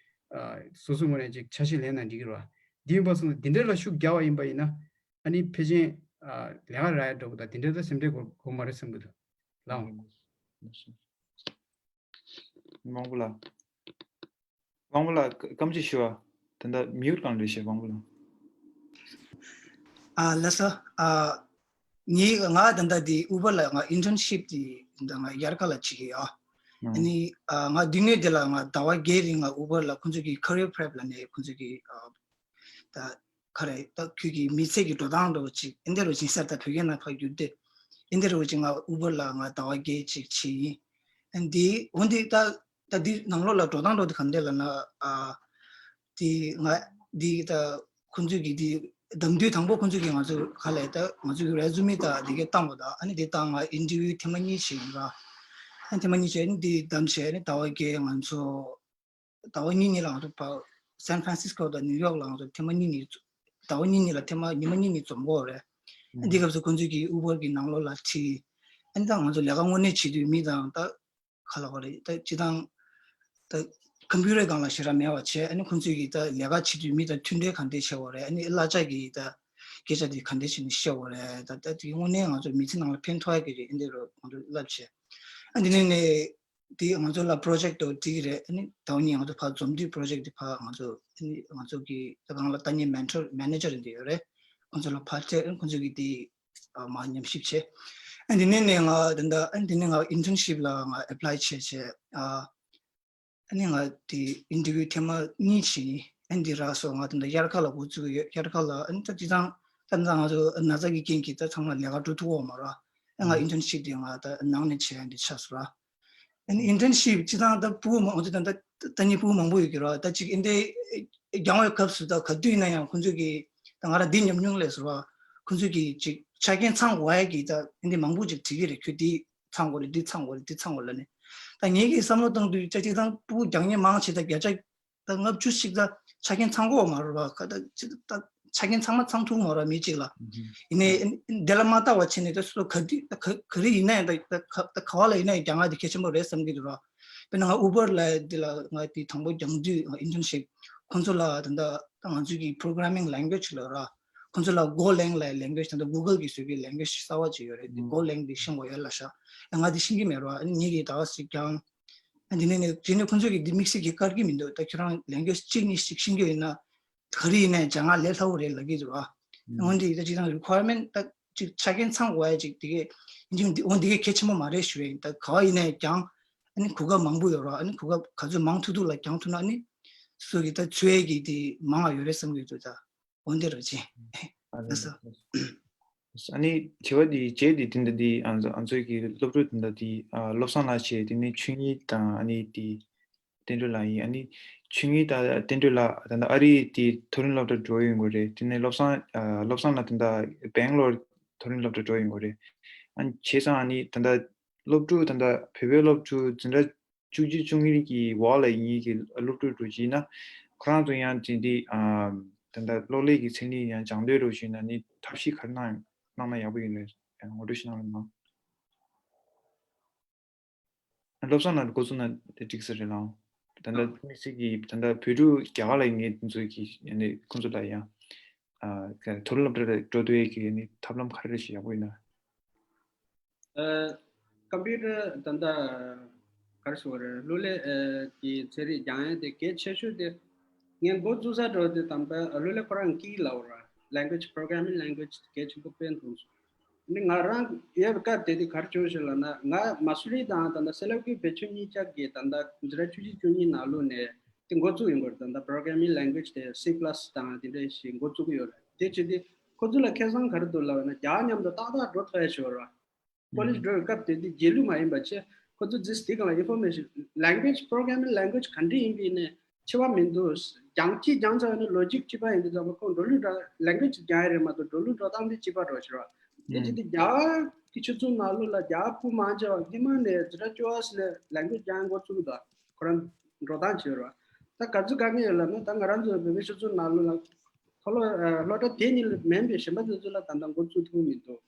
ཨ་སོ་སོའི་ངོས་ནས་ཅིག་ཆ་ཤས་ལེན་ན་འགྲིག་གི་རེད་བ། འདི་ཡིན་པ་སོང་ཙང་འདི་འདྲས་ལ་ཤུགས་རྒྱག་པ་ཡིན་པ་ཡིན་ན། ཨ་ནི་ཕལ་ཆེར་ཨ་ལས་ཀ་རག་ཡ་འདྲ་བོ་དང་དེ་འདྲས་ད་སེམས་ཁྲལ་དགོས་དགོས་མ་རེད་བསམ་གྱི་འདུག་ལགས། དབང་པོ་ལགས། དབང་པོ་ལགས་བཀའ་མོལ་ཞུ་བ། དེ་འདྲ་mute གང་རེད་ཤག་དབང་པོ་ལགས། ཨ་ལགས་སོ། ཨ་ངས་ང་ད་ལྟ་དེ་Uber ལ་ང་internship དེ་ད་ང་དབྱར་ཁ་ལ་བྱེད་ཀྱི་ཡོད། ཨ་ནི་ཨ་ང་དེ་སྔོན་དེ་ལ་ང་ཟླ་བ་བརྒྱད་རིང་ང་Uber ལ་ཁོང་ཚོ་གི་career prep ལ་ནས་ཁོང་ཚོ་གི་ཨ་ད་ག་རེ་ད་ཁྱོད་ཀྱི་མི་ཚེ་གི་འགྲོ་སྟངས་འདྲ་བོ་ཅིག་ཨེ་འདྲ་རུ་ཅིག་ཡིན་ས་རེད། ད་བོད་སྐད་ནང་ཕར་བསྒྱུར་ཏེ་ཨེ་འདྲ་རུ་ཅིག་ང་Uber ལ་ང་ཟླ་བ་བརྒྱད་ཅིག་བྱས་ཡིན། ཨ་འདི་འོན་ཏེ་ད་ད་འདི་ནང་ལོགས་ལ་འགྲོ་སྟངས་འདྲ་བོ་དེ་ག་འདྲ་ལབ་ན། ཨ་དེ་ང་འདི་ད་ཁོང་ཚོས་ཀྱི་འདི་གདམ་དུས་དང་པོ་ཁོང་ཚོས་ཀྱི་ང་ཚོ་ག་ལས་ད་ང་ཚོ་གི་resume ད་འདི་གའི་བཏང་བ་དང་། ཨ་ནི་འདི་བཏང་ང་interview ཐེངས་མ་གཉིས་བྱས་ཡིན་ར། ཨ་ཐེངས་མ་གཉིས་བྱས། ཨ་ནི་འདི་གདམ་བྱས། ཨ་ནི་ཟླ་བ་བརྒྱད་ང་ཚོ་ཟླ་བ་གཉིས་གཉིས་ལ་ང་ཚོ་ཕར་San Francisco དང་New York ལ་ང་ཚོ་ཐེངས་མ་གཉིས་གཉིས། ཟླ་བ་གཉིས་གཉིས་ལ་ཐེངས་མ་ཉི་མ་གཉིས་གཉིས་འཛོམས་ཀྱི་ཡོད་རེད། ཨ་འདི་སྐབས་སུ་ཁོང་ཚོས་ཀྱི་Uber གི་ནང་ལོགས་ལ་ཁྲིད། ཨ་ནི་ད་ང་ཚོ་ལས་ཀ་དངོས་གནས་བྱེད་དུས་མི་དང་ད་ག་ལབ་དགོས་རེད། ད་སྤྱིར་བཏང་ད་computer སྒང་ལ་ཞེ་དྲག་མེད་པ་བྱས། ཨ་ནི་ཁོང་ཚོས་ཀྱི་ད་ལས་ཀ་བྱེད་དུས་མི་དང་མཐུན་འབྲེལ་གང་འདྲས་བྱེད་དགོས་རེད། ཨ་ནི་གླ་ཆ་གི་ད་སྐད་ཆ་དེ་གང་འདྲས་བྱས་ནས་བཤད་དགོས་རེད། ད་ད་དེ་དངོས་གནས་ང་ཚོ་མི་ཚེ་ནང་ལ་ཕན་ཐོགས་ཡ་གི་རེད། ཨ་འདི་རུ་ང་ཚོ་བསླབ་བྱས། ཨ་འདི་ནས་ནས་དེ་ང་ཚོ་ལ་project དེ་འགྲིག་གི་རེད། ཨ་ནི་ཟླ་བ་གཉིས་ང་ཚོ་ཕར་འཛོམས་དུས་project དེ་ཕར་ང་ཚོ་ཨ་ནི་ང་ཚོ་གི་ད་གང་ལ་ལྟ་མཁན་mentor manager འདི་ཡོད་རེད། ཁོང་ཚོ་ལ་ཕར་སྤྲད། ཨ་ནི་ཁོང་ཚོ་གིས་དེ་ཨ་མར་ཉམས་ཞིབ་བྱས། ཨ་འདི་ནས་ནས་ང་ད་ལྟ་ཨ་འདི་ནས་ང་internship ལ་ང་apply བྱས་བྱས། ཨ་ཨ་ནི་ང་དེ་interview ཐེངས་མ་གཉིས་བྱས། ཨན་འདི་རག་སོང་། ང་ད་ལྟ་དབྱར་ཁ་ལ་འགོ་བཙུགས་ཡོད། དབྱར་ཁ་ལ་ཨན་ད་ཅི་ཚང་ད་ང་ཚོ་ན་ཚ་གི་རྐྱེན་གྱིས་ད་ཚང་མ་ལས་ཀ་འགྲོ་ཐུབ་ཀྱི་ཡོད་མ་རེད། ཨ་ང་ཨིན་ཊརན་ཤིབ་དེ་ང་ད་ནང་ནས་བྱེད་ཡ་འདི་ཆགས་སོང་ར། ཨིན་ཨིན་ཊརན་ཤིབ་སྤྱི་བཏང་ད་ཕྲུ་གུ་མང་པོ་ད་ད་ལྟ་ཉིད་ཕྲུ་གུ་མང་པོ་ཡོད་ཀྱི་རེད། ད་ཅིག་ཨིན་ཏེ་རྒྱང་བའི་སྐབས་སུ་ད་ག་དུས་ཡིན་ན་ཡང་ཁོང་ཚོས་ཀྱི་ད་ང་རང་འདི་ཉམས་མྱོང་ལས་སོ་ར། ཁོང་ཚོས་ཀྱི་ཅིག་ཆ་རྐྱེན་ཚང་དགོས་ཡ་གི་ད་ཨིན་ཏེ་མང་པོ་ཅིག་དྲི་གི་རེད། ཁྱོད་འདི་ཚང་དགོས་རེད། འདི་ཚང་དགོས་རེད། འདི་ཚང་དགོས་ལབ་ནས། ད་ངེད་ཀྱི་བསམ་བློ་བཏང་དུས་ད་ཅིག་ད་ཕྲུ་གུ་རྒྱག་མཁན་མང་ཆེ་ད་བརྒྱ་ཆ་ད་ལྔ་བཅུ་ཞིག་ད་ཆ་རྐྱེན་ཚང་དགོས་མ་རེད་པ། ག་ད་ཅི་ད་ཆ་རྐྱེན་ཚང་མ་ཚང་ཐུབ་མ་རེད་མི་གཅིག་ལ། ཡིན་ནའི་དེ་ལ་མ་ལྟ་བ་བྱས་ནས་ད་སོ་སོ་ག་དུས་ད་ག་ག་རེ་ཡིན་ན་ཡང་ད་ད་ག་ད་ག་བ་ལ་ཡིན་ན་ཡང་རྒྱག་ཡ་དེ་གལ་ཆེན་པོ་རེད་བསམ་གྱི་འདུག་ར། དཔེར་ན་ང་ཨུ་བར་ལ་དེ་ལ་ང་དེ་དང་པོ་རྒྱག་དུས་ཨིན་ཊརན་ཤིབ་ཁོང་ཚོ་ལ་ད་ད་ང་ཚོའི་གི་པོ་རོ་གྷ་ར་མིང་ལེང་གུ་ཨེཇ་ལ་ར། ཁོང་ཚོ་ལ་གོ་ལེང་ལ་ལེང་གུ་ཨེཇ་ད་ད་གུ་གལ་གི་བཟོས་གི་ལེང་གུ་ཨེཇ་གསར་པ་ཅིག་ཡོད་རེད། དེ་གོ་ལེང་དེ་ཤེས་དགོས་ཡོད་ལབ་ཤག་ང་དེ་ཤེས་ཀྱི་མེད་ར། ཨ་ནི་ངེད་ཀྱིས་ད་ག་ཟེ་རྒྱག་ཨ་འདི་ནས་ནས་རྗེས་ནས་ཁོང་ཚོས་ཀྱི་འདི་དམིགས་བསལ་གྱི་བཀར་གྱི་མི་འདུག་ད་ཁྱོད་རང་ལེང་གུ་ཨེཇ་གཅིག་གཉིས་ཤིག་ཤེས་ཀྱི་ཡོད་ན་ག་རེ་ཡིན་ནའི་སྦྱང་ང་ལས་སླ་པོ་རེད་ལབ་ཀྱི་འདུག་ཨ། འོན་ཏེ་ད་ཅིག་ད་རི་ཁོ་ཡར་མེན་ཊི་ད་ཅིག་ཆ་རྐྱེན་ཚང་དགོས་ཡ་ཅིག་དེ་གས་འདི་འདི་འོ་འདི་གས་གལ་ཆེན་པོ་མ་རེད་ཞུ་ཡ་ཡིན། ད་ག་བ་ཡིན་ནའི་སྦྱང་ཨ་ནི་གོ་སྐབས་མང་པོ་ཡོད་ར། ཨ་ནི་གོ་སྐབས་ག་ཚོད་མང་ཐུབ་ཐུབ་ལ་སྦྱང་ཐུབ་ན་ཨ་ནི་སོ་སོ་གི་ད་འཚོ་ཡ་གི་དེ་མང་བ་ཡོད་རེད་བསམ་གྱི་འདུག་ད། འོན་ཏེ་རོ་ཅི། ཨ་ལགས་སོ། ཨ་ནི་དྲི་བ་འདི་རྗེས་འདི་དེ་འདྲ་འདི་ཨ་ང་ཚོ་ཨ་ང་ཚོའི་གི་སློབ་ཕྲུག་དེ་འདྲ་འདི་ཨ་བློ་བཟང་ལགས་བྱས། དེ་ནས་ཆོས་ཉིད་དང་ཨ་ནི་འདི་བསྟན་སྒྲོན་ལགས་ཡིན། ཨ་ནི་ཆོས་ཉིད་དང་བསྟན་སྒྲོན་ལགས་ད་ལྟ་ཨ་རི་དེ་མཐོ་རིམ་སློབ་གྲྭ་འགྲོ་ཡོང་གི་རེད། དེ་ནས་བློ་བཟང་ཨ་བློ་བཟང་ལགས་ད་ལྟ་སྦེང་ལོར་མཐོ་རིམ་སློབ་གྲྭ་འགྲོ་ཡོང་གི་རེད། ཨ་ནི་བྱས་ཙང་ཨ་ནི་ད་ལྟ་སློབ་ཕྲུག་ད་ལྟ་བོད་པའི་སློབ་ཕྲུག་འཛིན་གྲྭ་བཅུ་གཅིག་བཅུ་གཉིས་ཀྱི་འོག་ལ་ཡིན་གྱི་སློབ་ཕྲུག་འགྲོ་གི་ཡིན་ན། ཁོ་རང་ཚོ་ཡང་དེ་འདི་ཨ་ད་ལྟ་གློག་ཀླད་ཀྱི་ཚན་རིག་ཡང་སྦྱང་འདོད་འགྲོ་གི་ཡིན་ན་ནི་ཐབས་ཤེས་ག་རེ་གནང་གནང་ན་ཡག་པོ་ཡིན་ནས་ངོ་སྤྲོད་ཞིག་གནང་རོགས་གནང་། བློ་བཟང་ལགས་འགོ་ཚུགས་ན་འགྲིག་ས་རེད་ལགས། ད་ལྟ་དམིགས་བསལ་གྱི་ད་ལྟ་བོད་ཕྲུག་རྒྱ་གར་ལ་ཡིན་མཁན་ཚོ་གི་ཡང་ནི་ཁོང་ཚོ་ལ་ཡང་ཨ་མཐོ་རིམ་སློབ་གྲྭ་ལ་འགྲོ་འདོད་ཀྱི་ཡང་ནི་ཐབས་ལམ་ག་རེ་ཞིག་ཡག་པོ་ཡིན་ན། ཨ་ཀམ་པུ་ཊར་ད་ལྟ་ག་རེ་ཟེར་དགོས་རེད། གློག་ཀླད་ཨ་གི་ཚན་རིག་སྦྱང་ཡ་དེ་གལ་ཆེ་ཤོས་དེ་ངས་འགོ་བཙུགས་ས་འགྲོ་དེ་དང་པོ་གློག་ཀླད་ཁོ་རང་གིས་ལབ་ར། language programming language་གལ་ཆེན་པོ་དཔེ་མཐོང་སོང་། འདི་ང་རང་ཡོད་པའི་སྐབས་དེ་དུས་ག་རེ་བྱུང་ཞེས་ལབ་ན། ང་མ་སུ་རི་དང་ད་ལྟ་སེ་ལབ་ཀི་བེ་ཆུ་གཉིས་ཆ་གི་ད་ལྟ་འཛིན་གྲྭ་བཅུ་གཅིག་བཅུ་གཉིས་ནང་ལོགས་ནས་དེ་འགོ་བཙུགས་ཡོང་གི་རེད། ད་ལྟ་programming language་དེ་C plus དང་དེ་འདྲ་ཞིག་འགོ་བཙུགས་ཀྱི་ཡོད་རེད། དེ་བྱས་དུས་ཁོ་ཚོ་ལ་ཁེ་བཟང་ག་རེ་འདུག་ལབ་ན་རྒྱ་མཉམ་དུ་ཏག་ཏག་འགྲོ་ཐུབ་ཡ་ཞིག་ཡོད་རེད། ཀོ་ལེཇ་འགྲོ་བའི་སྐབས་དེ་དུས་རྗེས་ལུས་མ་ཡིན་པ་བྱས་ཁོ་ཚོ་ཛིས་དེ་གང་ལ་information language programming language་ག་འདྲ་ཡིན་པའི་ནས་ཆེ་བ་མི་འདུག་སྦྱང་གཅིག་སྦྱང་ཚར་ནས་logic་གཅིག་པ་ཡིན་དུས་ཙམ་པ་ཁོང་འགྲོ་ལུགས་འདྲ་language་སྦྱང་ཡ་རེད་མ་གཏོགས་འགྲོ་ལུགས་འགྲོ་སྟངས་དེ་གཅིག་པ་འགྲོ་ཞིག་རེད། དེ་བྱེད་དུས་རྒྱ་གར་གྱི་ཆུ་ཚོད་ནང་ལོགས་ལ་རྒྱ་གར་ཕྲུ་གུ་མང་ཆེ་བ་སྔོན་མ་ནས་འཛིན་གྲྭ་བཅུ་པ་ནས་language་སྦྱང་འགོ་བཙུགས་དང་ཁོ་རང་འགྲོ་སྟངས་བྱེད་རེད། ད་ག་ཚོད་དཀའ་ངལ་ཡོད་ལབ་ན་ད་ང་རང་ཚོ་བོད་པའི་ཆུ་ཚོད་ནང་ལོགས་ལ་མཐོ་སློབ་སློབ་གྲྭ་དེ་གཉིས་ལ་མིན་པའི་གཞན་པ་དེ་ཚོ་ལ་ད་ལྟ་འགོ་བཙུགས་ཐུབ་མི་འདུག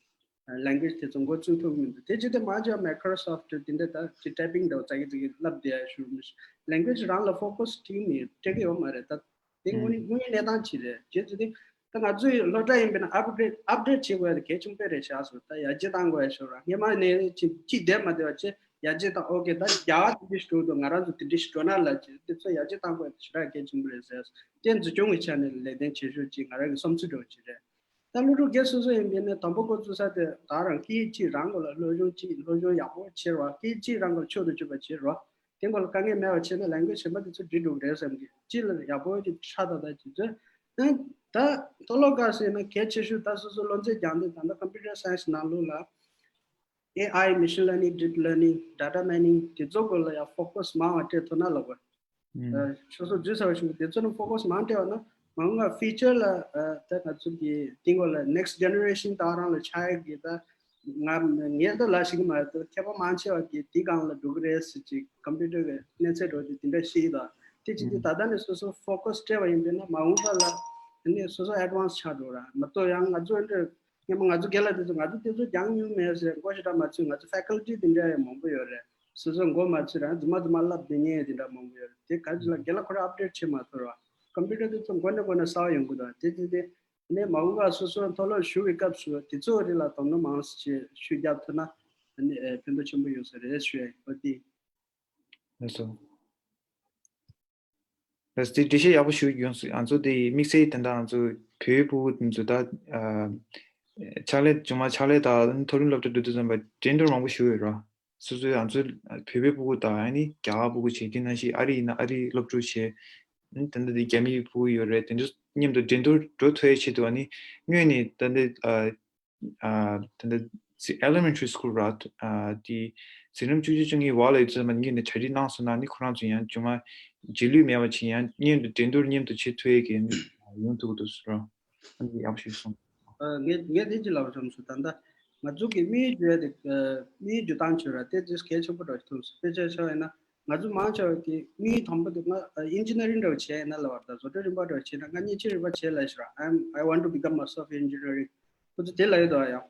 language་དེ་ཚོ་འགོ་ཚུགས་ཐུབ་མི་འདུག་དེ་བྱེད་དུས་མང་ཆེ་བ་Microsoft་དེ་འདྲ་ད་ཅིག་typing་འདྲ་བོ་ཙག་གི་ཙག་གི་ལབ་བསྡད་ཡ་ཞུ་མི་language་རང་ལ་focus་བྱེད་མི་སྤྲད་ཀྱི་ཡོད་མ་རེད། ད་དེ་དངོས་གནས་དངོས་ཡོད་གནས་སྟངས་ཅིག་རེད། བྱེད་དུས་དེ་ད་ང་ཚོའི་སློབ་གྲྭ་ཡིན་པས་ན་upgrade update་བྱེད་དགོས་ཡ་དེ་གལ་ཆེན་པོ་རེད་ཤག་ཟེར། ད་ཡར་རྒྱས་གཏང་དགོས་ཡ་ཞུ་ར་སྔོན་མ་ནས་ཅིག་ཅིག་བསྡད་མ་བསྡད་པ་བྱས་ཡར་རྒྱས་བཏང་okay་ད་རྒྱ་གར་དེ་འདྲ་ཞིག་འགྲོ་འདུག་ང་རང་ཚོ་དེ་འདྲ་ཞིག་འགྲོ་ན་ལ་ཅིག་དེ་ཚོ་ཡར་རྒྱས་གཏང་དགོས་ཡ་དེ་ཞེ་དྲག་གལ་ཆེན་པོ་རེད་ཟེར། དེ་འཛིན་སྐྱོང་གི་ཆ་ནས་ལས་དོན་བྱེད་ཕྱོགས་ཅིག་ང་རང་གི་བསམ་ཚུལ་འདྲ་བོ་ཅིག་རེད། ད་སློབ་ཕྲུག་སྒེར་སོ་སོ་ཡིན་པས་ནས་དང་པོ་འགོ་བཙུགས་ས་དེ་ད་རང་སྐད་ཡིག་གཅིག་རང་གི་ལ་སློབ་སྦྱོང་གཅིག་སློབ་སྦྱོང་ཡག་པོ་བྱེད་རོགས། སྐད་ཡིག་གཅིག་རང་གི་ལ་ཕྱོགས་སུ་ཆུད་པ་བྱེད་རོགས། དེ་འགོ་ལ་དཀའ་ངལ་མེད་པ་བྱས་ན་language་གཞན་པ་དེ་ཚོ་འགྲིག་འགྲོ་གི་རེད་བསམ་གི། གཅིག་ལ་ཡག་པོ་ཅིག་ཧྲ་ད་ད་ཅིག་བཟོས། ཨ་ད་མཐོ་སློབ་སྐབས་སུ་ཡིན་ན་གལ་ཆེ་ཤོས་ད་སོ་སོ་སློབ་ཚན་སྦྱང་དུས་ད་ལྟ་computer science་ནང་ལོགས་ལ་AI machine learning deep learning data mining་དེ་ཚོ་སྐོར་ལ་ཡང་focus་མང་བ་སྤྲད་ཐུབ་ན་ལབ་དགོས། ཨ་སོ་སོ་འཛུལ་ཚར་བ་ཞིག་དེ་ཚོ་ནི་focus་མང་སྤྲད་པ་ན་མ་འོངས་པ་future་ལ་ཨ་ད་ང་ཚོ་གི་དེང་གོ་ལ་next generation་ད་རང་ལ་ཆགས་ཡག་གི་ད་ང་ངས་ད་ལ་ཞིག་མ་རེད། ད་མཁས་པ་མང་ཆེ་བ་གི་དེ་སྒང་ལ་འགྲོ་གི་རེད་ཟེར་ཅིག་computer་གི་གནས་ཚད་འགྲོ་དུས་དེ་འདྲ་ཤེས་ད་དེ་ཅིག་དེ་ད་ལྟ་ནས་སོ་སོ་focus་སྤྲད་པ་ཡིན་པས་ན་མ་འོངས་པ་ལ་ནི་སོ་སོ་advance་ཆགས་འགྲོ་ར་མ་གཏོགས་ཡང་ང་ཚོ་འདྲ་སྔོན་མ་ང་ཚོ་རྒན་ལགས་དེ་ཚོ་ང་ཚོ་དེ་ཚོ་སྦྱང་མྱོང་མེད་ཟེར་མགོ་ཞེ་དྲག་མ་ཚོས། ང་ཚོ་faculty་དེ་འདྲ་ཡང་མང་པོ་ཡོད་རེད། སོ་སོ་མགོ་མ་ཚོས་རང་རྫུན་མ་རྫུན་མ་ལབ་བསྡད་མཁན་དེ་འདྲ་མང་པོ་ཡོད་རེད། དེ་ག་ཚོད་ལ་རྒན་ལགས་ཁོ་རང་update་བྱེད་མ་ཐུབ་ར། computer་དེ་ཚོ་མགོ་ནས་མགོ་ནས་གསར་པ་ཡོང་གི་འདུག་དེ་དེ་དེ་ནས་མ་འོངས་པ་སོ་སོ་མཐོ་སློབ་ཞུགས་པའི་སྐབས་སུ་དེ་ཚོ་རིགས་ལ་དོ་སྣང་མང་ཙམ་ཤུགས་རྒྱབ་ཐུབ་ན་ནི་ཕན་ཐོགས་ཆེན་པོ་ཡོད་ས་རེད་ཞུ་ཡ་ཡིན། ཨོ་དེ། ལགས་སོ། ལགས་སོ། དེ་འགྲེལ་བཤད་ཡག་པོ་ཞུ་ཡོང་སོང་། ང་ཚོ་དེ་དམིགས་བསལ་དེ་འདྲ་ང་ཚོ་བོད་ཕྲུ་གུ་དེ་ཚོ་ད་ཨ་ཕྱག་ལས་ཆུང་མ་ཕྱག་ལས་དང་མཐོ་རིམ་སློབ་གྲྭ་འགྲོ་དུས་ཙམ་པ་འགྲན་བསྡུར་མང་པོ་ཞུ་ཡོད་ར། སོ་སོའི་ང་ཚོ་བོད་པའི་ཕྲུ་གུ་དང་ཨ་ནི་རྒྱ་གར་ཕྲུ་གུ་བྱས་དེ་ནང་བཞིན་ཨ་རི་ཡིན་ན་ཨ་རིའི་སློབ་ཕྲུག་བྱས། ཨ་ནི་ད་ལྟ་དེ་རྒྱ་མི་ཕྲུ་གུ་ཡོད་རེད། དེ་ཚོ་མཉམ་དུ་འགྲན་བསྡུར་འགྲོ་ཐུབ་ཡའི་ཆེད་དུ། ཨ་ནི་སྔོན་ནས་ད་ལྟ་ཨ་ཨ་ད་ལྟ་ཚེ་elementary school ར། ཨ་དེ་འཛིན་རིམ་བཅུ་གཅིག་བཅུ་གཉིས་བར་ལ་ཡོད་ཚད་མ་སྔོན་ནས་གྲ་སྒྲིག་གནང་སོང་ན། ཨ་ནི་ཁོ་རང་ཚོ་ཡང་ཅུང་མ་རྗེས་ལུས་མེད་པ་བྱས། ཡང་མཉམ་དུ་འགྲན་བསྡུར་མཉམ་དུ་བྱེད་ཐུབ་ཡས་ཀྱི་ཡོང་ཐུབ་ཀྱི་འདུག་ཟེར་རོ། ཨ་ནི་ཡག་པོ་ཞིག་སོང་། ཨ། ངས་ངས་དེ་ཅི་ལབ་བསམ་སོང་། ད་ལྟ་ང་ཚོ་གི་དམིགས་ཡུལ་བརྗོད་ཡ་དེ། ཨ། དམིགས་ཡུལ་བརྗོད་སྟངས་བྱོས་ར། དེ་ཅིག་གལ་ཆེན་པོ་འདྲ་ཞིག་མཐོང་སོང་། དཔེ་ཆ་ཆ་བ་ཡིན་ན་ང་ཚོ་མང་ཆེ་བ་གི་དམིགས་ཡུལ་དང་པོ་དེ་ང་ཨ་engineering འདྲ་བ་བྱས་ཡིན་ན་ལབ་པ་རེད། ད་བཟོ་གྲྭ་རིམ་པ་འདྲ་བ་བྱས་ན། ང་མཉེན་ཆས་རིམ་པ་བྱས་ལབ་ཤག་ར། I'm I want to become a software engineering. ཁོ་ཚོ་དེ་ལབ་ཡོད་དོ། ཡང་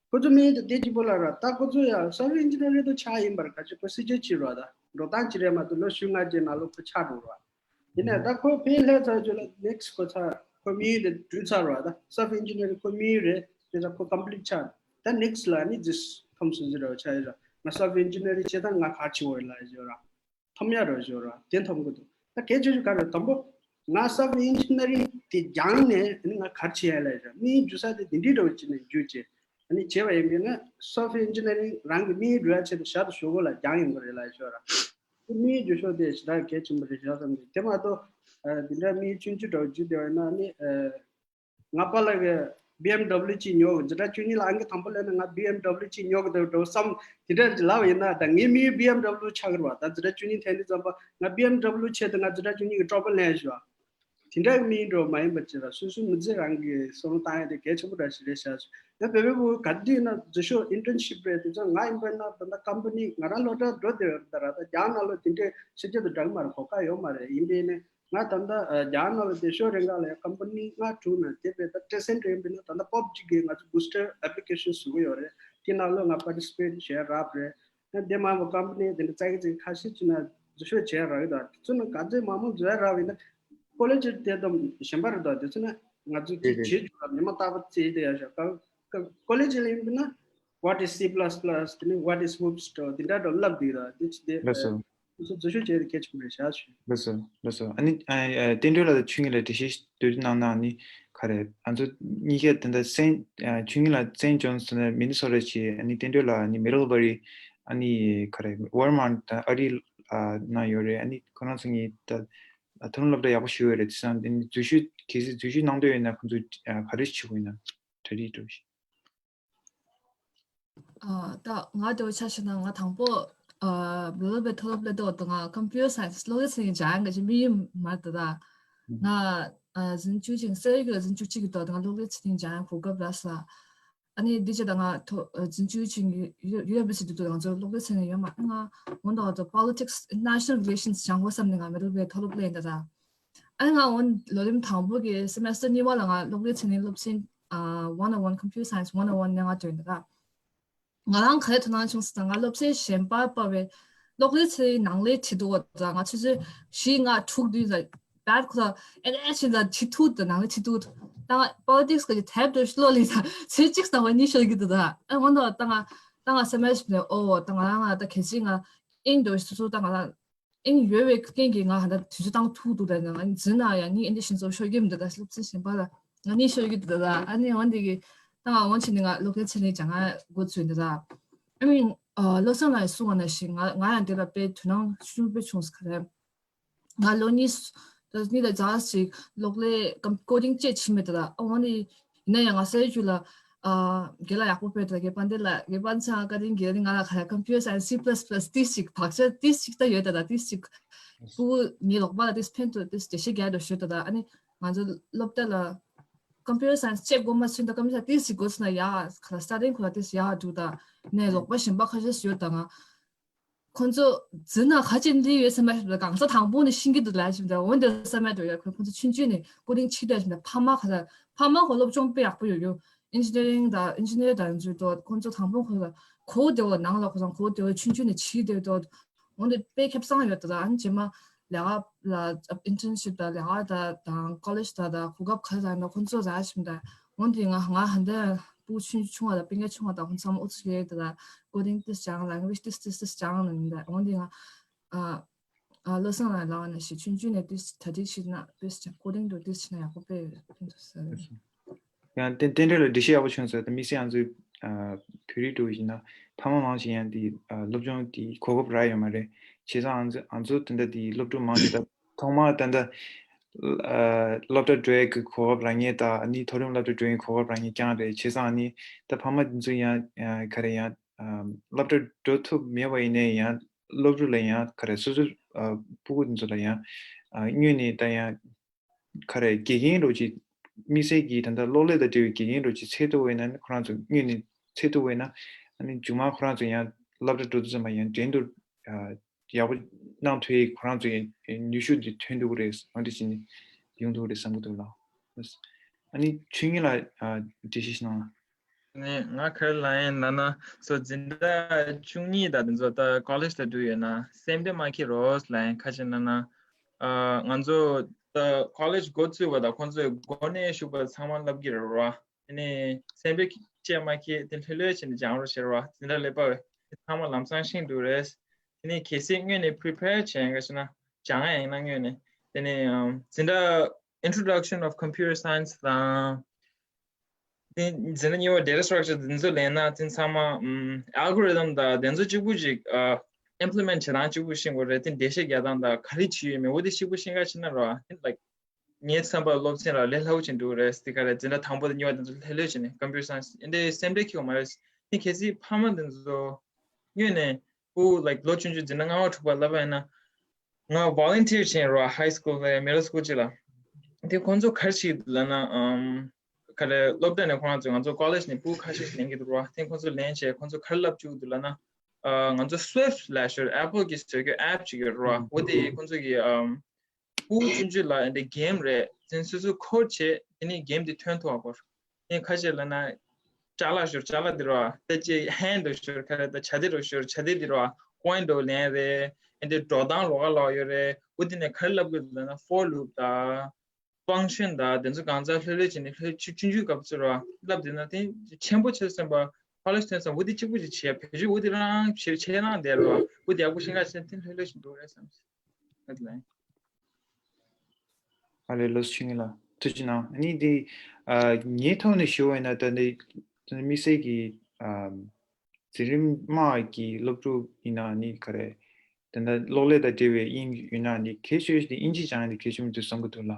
ཁོ་ཚོ་དམིགས་ཡུལ་དེ་དེ་གཅིག་པོ་ལ་ར། ད་ཁོ་ཚོ་ཡང་software engineering དུ་ཆགས་ཡིན་པར་ག་ཅིག་ཁོ་སྲིད་ཇུས་བྱས་ར། ད་འགྲོ་སྟངས་ཅིག་རེད་མ་གཏོགས་ལོ་བཞི་ལྔ་རྗེས་ནང་ལོགས་ཁོ་ཆགས་འགྲོ་ར། ཡིན་ནའི་ད་ཁོ་ཕན་ལྷད་ཚར་རྗེས་ལ་next ཁོ་ཚར་ཁོ་དམིགས་ཡུལ་དེ་བསྒྲུབས་ཚར་བ། ད་software engineering ཁོ་དམིགས་ཡུལ་རེད། དེ་ཚར་ཁོ་complete ཆགས། ད་next ལ་ནི་this འཐོམ་སོང་ཟེར་བ་ཆགས་ཡོད་ར། ང་software engineering བྱེད་སྟངས་ང་ག་རེ་བྱེད་དགོས་རེད་ལབ་ཡོད་ར། འཐོམ་ཡ་རོ་ཞོ་ར། དེ་འཐོམ་གི་འདུག་ད་གལ་ཆེ་ཤོས་ག་རེ་རེད། དང་པོ་ང་software engineering དེ་སྦྱངས་ནས་ནི་ང་ག་རེ་བྱེད་ཡ་ལབ་ཡོད་ར། དམིགས་ཡུལ་འཇུ་ས་དེ་དེ་འདྲའི་འདྲ་བོ་བྱས་ནས་འཇུ་བྱས། ཨ་ནི་བྱས་པ་ཡིན་པས་ན་software engineering རང་གི་དམིགས་ཡུལ་འགྲུབ་ཡ་ཆེད་དུ་ཞར་དུ་ཞོག་ཁོག་ལ་སྦྱངས་ཡོང་གི་རེད་ལབ་ཡོད་ར། དེ་དམིགས་ཡུལ་འཇུ་ཕྱོགས་དེ་ཞེ་དྲག་གལ་ཆེན་པོ་རེད་ཤག་བསམ་གི། དེ་མ་གཏོགས་ཨ་འདི་འདྲ་དམིགས་ཡུལ་ཆུང་ཆུང་འདྲ་བོ་འཇུ་བསྡད་པ་ཡིན་ན་ནི། ཨ་ང་པཱ་ལགས་ཀྱིས་B M W གཅིག་ཉོ་གི། འཛིན་གྲྭ་བཅུ་གཉིས་ལ་ཨང་ཀི་དང་པོ་སླེབས་ན་ང་B M W གཅིག་ཉོ་གི་འདུག་འགྲོ་བསམ་དེ་འདྲ་ལབ་པ་ཡིན་ན། ད་ངའི་དམིགས་ཡུལ་B M W ཆགས་ཀྱི་རེད་པ། ད་འཛིན་གྲྭ་བཅུ་གཉིས་ཐོན་དུས་ཙམ་པ་ང་B M W ཆེད་དུ་ང་འཛིན་གྲྭ་བཅུ་གཉིས་ཀྱི་ཀྲོག་པ་ལེན་ཞུ་བ། དེ་འདྲ་གི་དམིགས་ཡུལ་འདྲ་བོ་མ་ཡིན་པ་ཅིག་ལ་སོ་སོའི་མི་ཚེ་རང་གི་བསམ་བློ་བཏང་ཡ་དེ་གལ་ཆེན་པོ་འདྲ་ཞིག་རེད་ཤག་ཡང་བོད་པའི་བུ་ག་དུས་ན་རྫུན་ཤོག་internship རེད། དེ་ཚོ་ང་ཡིན་པ་ན་ད་ལྟ་company ང་རང་སློབ་གྲྭ་འགྲོ་བསྡད་ཡོད་རེད། ད་ར་ད་རྒྱ་ནག་ལ་དེ་འདྲའི་ཕྱི་རྒྱལ་དུ་འགྲོ་གི་མ་རེད། གོ་སྐབས་ཡོད་མ་རེད། ཡིན་པས་ནི་ང་ད་ལྟ་རྒྱ་ནག་ལ་བསྡད་ཤོག་རེ་འགའ་ལ་ཡང་company ལྔ་དྲུག་ན་དེ་བས་ད་present རེད། ཡིན་པས་ན་ད་ལྟ་PUBG གི་ང་ཚོ་booster application བཟོ་གི་ཡོད་རེད། དེ་ནང་ལ་ང་participate བྱས་རག་རེད། ཡང་དེ་མ་ཡིན་པ་company དེ་འདྲ་ཙག་གི་ཙིག་ཁ་ཤས་ཅིག་ན་རྫུན་ཤོག་བྱས་རག་གི་འདུག་དེ་ཚོ་ནི་ག་ཚོད་མང་མང་བཟོས་རག་པ་ཡིན་ན་college དེ་དང་གཞན་པ་རེད་འདུག་དེ་ཚོ་ནི་ང་ཚོ་དེ་རེད་རེད། བྱེད་རྒྱུ་ལ་ཉི་མ་རྟག་པར་རྩིས་བསྡད་ཡ་ཤག་ཀ་ཀ་college ལ་ཡིན་པ་ན་what is C plus plus དེ་ནི་what is Hoopster དེ་འདྲ་འདྲ་བསླབ་བསྡད་ཡོད་ར། དེ་ཅི་དེ་ལགས་སོ། དེ་ཚོ་རྫུན་ཤོག་བྱས་དེ་གལ་ཆེན་པོ་རེད་ཤག་ཞུ། ལགས་སོ། ལགས་སོ། ཨ་ནི་ཨ་ཨ་བསྟན་སྒྲོལ་ལགས་དང་ཆོས་ཉིད་ལགས་འགྲེལ་བཤད་བསྡུས་གནང་ན། ཨ་ནི་ག་རེ་ཨ་ཚོ་གཉིས་ཀས་ད་ལྟ་སན་ཨ་ཆོས་ཉིད་ལགས་Saint John's དང་Minnesota བྱས། ཨ་ནི་བསྟན་སྒྲོལ་ལགས་ཨ་ནི་Middlebury ཨ་ནི་ག་རེ་Vermont དང་ཨ་རི་ཨ་ནང་ཡོད་རེད། ཨ་ནི་ཁོ་རང་ཚོ་གཉིས་ད་ཨ་ཐུན་མོང་སློབ་གྲྭ་ཡག་པོ་ཞིག་ཡོད་རེད། དེང་སང་འཛུལ་ཞུགས་གལ་སྲིད་འཛུལ་ཞུགས་གནང་འདོད་ཡོད་ན་ཁོ་ཚོ་ཨ་ག་རེ་བྱེད་དགོས་ཡིན་ན། གྲ་སྒྲིག་འགྲོ་བཞིན། ཨ་ད་ང་དེ་བ་ཆ་བཞག་ན་ང་དང་པོ་ཨ་བི་ལོ་བའི་མཐོ་སློབ་སླེབས་དུས་ང་computer science གློག་ཀླད་ཚན་རིག་སྦྱང་ཡག་གི་དམིགས་ཡུལ་མ་རེད་ད། ང་ཨ་ཟིན་བཅུ་ཅིག་སེ་ར་ཡུལ་ལ་ཟིན་བཅུ་གཅིག་གི་ཐོག་ང་གློག་ཀླད་ཚན་རིག་སྦྱང་ཡག་གོ་སྐབས་རག་སོང་། ཨ་ནི་འདི་བྱས་ད་ང་ཐོ་ཨ་ཟིན་བཅུ་ཅིག་ཡུ་ཡུ་ཨེཕ་སི་དུ་ང་ཚོ་གློག་ཀླད་ཚན་རིག་ཡོད་མ་རེད། ང་སྔོན་དུ་ང་ཚོ་politics international relations སྦྱང་དགོས་བསམ་ནས་ང་མི་ལོ་བའི་མཐོ་སློབ་སླེབས་ཡིན་ད། ཨ་ནི་ང་འོན་ལོ་རིམ་དང་པོ་གི་semester གཉིས་པ་ལ་ང་གློག་ཀླད་ཚན་རིག་སློབ་ཚན་ཨ་one oh one computer science one oh one ནས་ང་ཐོན་ཡིན་ད། ང་རང་ག་རེ་དོ་སྣང་བྱུང་ཟེར་ན་ང་སློབ་ཚན་གཞན་པ་བར་བའི་གློག་ཀླད་ཚན་རིག་ནང་ལས་བྲིས་འདུག་ད་ང་ཆུ་ཚོད་བཞི་ལྔ་དྲུག་བདུན་ལ་bad ཁོ་ལ་ཨེ་ཨེ་ཆེན་ལ་བྲིས་ཐུབ་ད། ནང་ལས་བྲིས་ཐུབ་ད། ང་politics གི་དེབ་དུ་ཤློ་ལི་ད་ཚེ་གཅིག་ཚང་བ་གཉིས་ཤོར་གི་འདུག་ད་ཨ་ང་ད་ད་ང་ད་ང་semester ཨོ་ད་ང་རང་ང་ད་གལ་སྲིད་ང་ཨིན་འགྲོ་སོ་སོ་ད་ང་རང་ཨིན་ཡོད་པའི་རྐྱེན་གྱིས་ང་ཧ་ད་དུས་ཚོད་བཏང་ཐུབ་འདུག་ད་ང་འཛིན་ན་ཡང་ནི་ཨེ་འདི་ཤིན་ཙོ་ཤོར་གྱི་མི་འདུག་ད་སློབ་ཚན་གཞན་པ་ལ་ང་གཉིས་ཤོར་གྱི་འདུག་ད། ཨ་ནི་འོན་ཏེ་གི་ད་ང་འོན་ཆེ་ནི་ང་སློབ་ཚན་ཚན་རིག་སྦྱང་ང་འགོ་ཚུགས་འདུག་ད། ཨ་ནི་བློ་བཟང་ལགས་གསུངས་པ་ནང་བཞིན་ང་ང་ཡང་འདི་ལ་དཔེ་དོ་སྣང་ཤུགས་དཔེ་བྱུང་ས་ག་རེ། ང་ལོ་གཉིས་ད་གཉིས་ལ་ཛ་ཞིག་གློག་ཀླད་ཀམ་coding བཅས་བྱེད་མེད་ད། ཨ་འོན་ཏེ་ཡིན་ན་ཡང་ང་སེ་ར་ཡུལ་ལ་ཨ་རྒན་ལགས་ཡག་པོ་དཔེ་ད་རྒན་པ་འདི་ལ་རྒན་པ་ཚང་བཀའ་དྲིན་གྱིས་ང་ལ་ག་རེ་computer science C plus plus ཏིས་ཅིག་བག་ཆགས་ཏིས་ཅིག་ད་ཡོད་ད། ད་ཏིས་ཅིག་ཕྲུ་གུ་ངའི་ལོག་པ་ལ་ཏིས་ཕན་ཐོགས་ཏིས་འགྲེལ་བཤད་རྒྱག་འགྲོ་ཞུ་ད། ད་ཨ་ནི་ང་ཚོ་སློབ་གྲྭ་ལ་computer science བཅས་དགོས་མ་ཚུན་ད་computer ཏིས་ཅིག་དགོས་ཚུན་ན་ཡག་ག་ལ་studying ཁོ་ལ་ཏིས་ཡག་འདུག་ད་ནས་ལོག་པ་གཞན་པ་ཁ་ཤས་ཡོད་ད། ང་ཁོང་ཚོ་འཛིན་ན་ག་ཅིག་འདི་ཡོད་སེམས་པ་ཞིག་ལ་གང་ས་དང་པོ་ནས་ཤེས་ཀྱི་འདུག་ལབ་ཞིག་འདྲ་འོན་ཏེ་བསམ་ཡ་འདྲ་ཡོད། ཁོང་ཁོང་ཚོ་ཆུང་ཆུང་ནས་ཀོ་ཌིང་ཆེ་འདྲ་ཞིག་འདྲ་ཕ་མ་ག་ས་ཕ་མ་ཁོ་སློབ་སྦྱོང་དཔེ་ཡག་པོ་ཡོད་ཡོད། ཨིན་ཇི་ནི་ཡ་རིང་དང་ཨིན་ཇི་ནི་ཡར་དང་ཚོའི་ཐོག་ཁོང་ཚོ་དང་པོ་ཁོ་ལ་གོ་བདེ་བོ་ནང་ལ་ཁོ་ཚང་གོ་བདེ་བོ་ཆུང་ཆུང་ནས་བྱེད་བདེ་བོ་འོན་ཏེ་དཔེ་ཁེ་བཟང་ཡོད་ད། ཨ་ནི་རྗེས་མ་ལས་ཀ་ལ་internship དང་ལས་ཀ་དང་དང་college དང་དང་གོ་སྐབས་ག་ས་ཡིན་ན་ཁོང་ཚོ་རག་ཞིག་འདྲ། འོན་ཏེ་ང་ང་ཧན་ད་ཕྲུ་གུ་ཆུང་ཆུང་བ་དང་སྤུན་ཀྱག་ཆུང་བ་དང་ཁོང་ཚང་མ་ཨུ་ཚུགས་ཡོད་ད། ཀོ་ཌིང་ཏིས་སྦྱང་language ཏིས་ཏིས་ཏིས་སྦྱང་ལ་ཡིན་ད། འོན་ཏེ་ང་ཨ་ཨ་བློ་བཟང་ལགས་ལབ་པ་ནང་བཞིན་ཆུང་ཆུང་ནས་ཏིས་གྲ་སྒྲིག་བྱེད་ན་ཏིས་ཀོ་ཌིང་དུ་ཏིས་བྱེད་ན་ཡག་པོ་དཔེ་ཕན་ཐོགས་ས་རེད། ཡང་བསྟན་བསྟན་སྒྲོལ་ལགས་འགྲེལ་བཤད་ཡག་པོ་བྱུང་སོང་། ད་དམིགས་བསལ་ང་ཚོའི་ཨ་བོད་རིགས་འདྲ་བོ་ཡིན་ན་ཐ་མག་མང་ཆེ་ཡང་དེ་ཨ་སློབ་སྦྱོང་དེ་གོ་སྐབས་རག་ཡོད་མ་རེད། བྱས་ཙང་ང་ཚོ་ང་ཚོ་ད་ལྟ་དེ་སློབ་ཕྲུག་མང་ཆེ་ད་ཐོག་མར་ད་ལྟ་ ཨ་སློབ་གྲྭ་འགྲོ་ཡས་ཀྱི་གོ་སྐབས་རག་མཁན་དང་ཨ་ནི་མཐོ་རིམ་སློབ་གྲྭ་འགྲོ་ཡས་གོ་སྐབས་རག་མཁན་རྐྱང་རེད། བྱས་ཙང་ཨ་ནི་ད་ཕ་མ་དེ་ཚོ་ཡང་ཨ་ག་རེ་ཡང་ཨ་སློབ་གྲྭ་འགྲོ་ཐུབ་མེད་པ་ཡིན་ནའི་ཡང་སློབ་ཕྲུག་ལ་ཡང་ག་རེ་སོ་སོ་ཨ་སྤུ་གུ་དེ་ཚོ་ལ་ཡང་ཨ་སྔོན་ནས་ད་ཡང་ག་རེ་དགེ་རྒན་རོགས་ཅིག་དམིགས་བསལ་གྱི་ད་ལྟ་གློག་ཀླད་དང་འབྲེལ་བའི་དགེ་རྒན་རོགས་ཅིག་འཚོལ་ཐུབ་པ་ཡིན་ན་ཁོ་རང་ཚོ་སྔོན་ནས་འཚོལ་ཐུབ་པ་ཡིན་ན་ཨ་ནི་མཇུག་མ་ཁོ་རང་ཚོ་ཡང་སློབ་གྲྭ་འགྲོ་དུས་ཙམ་པ་ཡང་འགྲན་བསྡུར་ཨ་ཡག་པོ་གནང་ཐུབ་ཡས་ཁོ་རང་ཚོ་ཡང་ནུས་ཤུགས་འདི་ཐོན་ཐུབ་ཀྱི་རེད། འོ་འདི་བྱས་ནས་ཡོང་ཐུབ་ཀྱི་རེད་བསམ་གྱི་འདུག་ལགས། ཨ་ནི་ཆོས་ཉིད་ལགས་ཨ་འགྲེལ་བཤད་གནང་། ནས་ང་ག་རེ་ལབ་ཡིན་ལབ་ན་སོ་འཛིན་གྲྭ་བཅུ་གཉིས་དང་དེ་ཚོ་ད་ཀོ་ལེཇ་ལ་འགྲོ་ཡོད་ན་སེམས་ཁྲལ་མ་འཁྱེར་རོགས་ལབ་ཡིན། ག་རེ་བྱས་ན་ན་ཨ་ང་ཚོ་ད་ཀོ་ལེཇ་འགོ་བཙུགས་པ་དང་ཁོང་ཚོས་འགོ་ནས་ཞུགས་པ་ཚང་མ་བསླབ་ཀྱི་རེད་རོ། དེ་ནས་སེམས་ཁྲལ་ཅེས་མ་ཁྱེར་དེ་ལྷོད་ལྷོད་བྱས་ནས་སྦྱང་རོགས་བྱེད་རོ། འཛིན་གྲྭ་ལས་པ་བས་དེ་ཚང་མ་ལམ་སང་ཤེས་འདུག་རེད། དེ་ནས་གལ་སྲིད་སྔོན་ནས་པི་རི་པེར་བྱས་ཡིན་ག་ཞེ་ན་སྦྱང་ཡ་ཡིན་ན་སྔོན་ནས་དེ་ནས་ཨམ་འཛིན་གྲྭ་Introduction of Computer Science དང་། དེ་འཛིན་གྲྭ་གཉིས་པ་Data Structure དེ་ཚོ་ལེན་ན་དེ་ཚང་མ་ཨམ་algorithm དང་དེ་ཚོ་གཅིག་པུ་ཅིག་ཨ་implement བྱེད་སྟངས་གཅིག་པུ་ཤེས་དགོས་རེད། དེ་འགྲེལ་བཤད་རྒྱག་སྟངས་དང་ག་རེ་བྱེད་ཡོད་མེད་འོ་དེ་གཅིག་པུ་ཤེས་ག་ཕྱིན་ན་རོ། དེ་like ངའི་བསམ་པར་སློབ་ཚན་ར་ལས་སླ་པོ་ཅིག་འདུག་རེད། དེ་ག་རེད་འཛིན་གྲྭ་དང་པོ་དང་གཉིས་པ་དེ་ཚོ་ལྷོད་ལྷོད་བྱས་ནས་Computer Science ཨེ་འདྲའི་སེམས་ཁྲལ་ཁྱེར་དགོས་མ་རེད། དེ་གལ་སྲིད་ཕ་མ་དེ་ཚོ་སྔོན་ནས་ཕྲུ་གུ་like ལོ་ཆུང་ཆུང་འཛིན་གྲྭ་ལྔ་པ་དྲུག་པ་བསླབ་པ་ཡིན་ན། ང་volunteer བྱས་རོ་high school ལ་middle school ཅིག་ལ། དེ་ཁོང་ཚོ་ག་རེ་བྱེད་ཀྱི་འདུག་ལབ་ན་ཨམ་ག་རེ་སློབ་གྲྭ་ནས་ཁོ་རང་ཚོ་ང་ཚོ་ཀོ་ལེཇ་ནས་ཕྲུ་གུ་ཁ་ཤས་ལེན་གྱི་འདུག་རོ། དེ་ཁོང་ཚོ་ལེན་བྱས་ཁོང་ཚོ་ག་རེ་བསླབ་བཅུག་གི་འདུག་ལབ་ན་ཨ་ང་ཚོ་Swift ལབ་ཞོར་Apple གི་བཟོ་བཀོད་app ཅིག་ཡོད་རོ། འོ་དེ་ཁོང་ཚོ་གི་ཨམ་ཕྲུ་གུ་ཆུང་ཆུང་ལ་འདི་game རེད། དེ་སོ་སོ་code བྱས་དེ་ནས་game དེ་ཐོན་ཐུབ་པ་དགོས། དེ་ཁ་ཤས་ལབ་ན་ཅ་ལག་ཞོར་ཅ་ལག་དེ་རོ། ད་ཅི་hand འགྲོ་ཞོར་ག་རེ་ད་བྱ་དེ་འགྲོ་ཞོར་བྱ་དེ་དེ་རོ། coin འགྲོ་ལེན་རེད། ཨེ་འདི་འགྲོ་སྟངས་ལོགས་ཀ་ལོགས་ཡོད་རེད། འོ་དེ་ནས་ག་རེ་ལབ་དགོས་ལབ་ན་for loop དང་function དང་དེ་ཚོ་གང་ཚང་ལྷོད་ལྷོད་བྱས་ནས་ལྷོད་ཆུང་ཆུང་ཆུང་ཆུང་སྐབས་སུ་རོ་ལབ་དེ་ན་དེ་ཆེན་པོ་ཆེ་སེམས་པ་ཕ་ལ་ཐོན་སོང་འོ་དེ་གཅིག་པུ་ཅིག་བྱས་བེད་སྤྱོད་འོ་དེ་རང་བྱེད་བྱེད་རང་བསྡད་རོ། འོ་དེ་ཡག་པོ་ཤེས་ག་བྱས་དེ་ལྷོད་ལྷོད་བྱས་འགྲོ་རེད་བསམ། ཨ་ལེ་ལོས་ཆུང་ངེ་ལ་ཐུགས་རྗེ་གནང་། ཨ་ནི་དེ་ཨ་ངའི་ཐོག་ནས་ཞུ་བ་ཡིན་ན་ད་ནི་དམིགས་བསལ་གྱི་ཨ་འཛིན་རིམ་ལྔ་གི་སློབ་ཕྲུག་ཡིན་ན་ནི་ག་རེ་ད་ལྟ་གློག་ཀླད་དང་འབྲེལ་བའི་དབྱིངས་ཡོད་ན་ནི་གལ་ཆེ་ཤོས་དེ་དབྱིན་ཇི་སྦྱང་ཡ་དེ་གལ་ཆེན་པོ་འདུག་བསམ་གྱི་འདུག་ལ།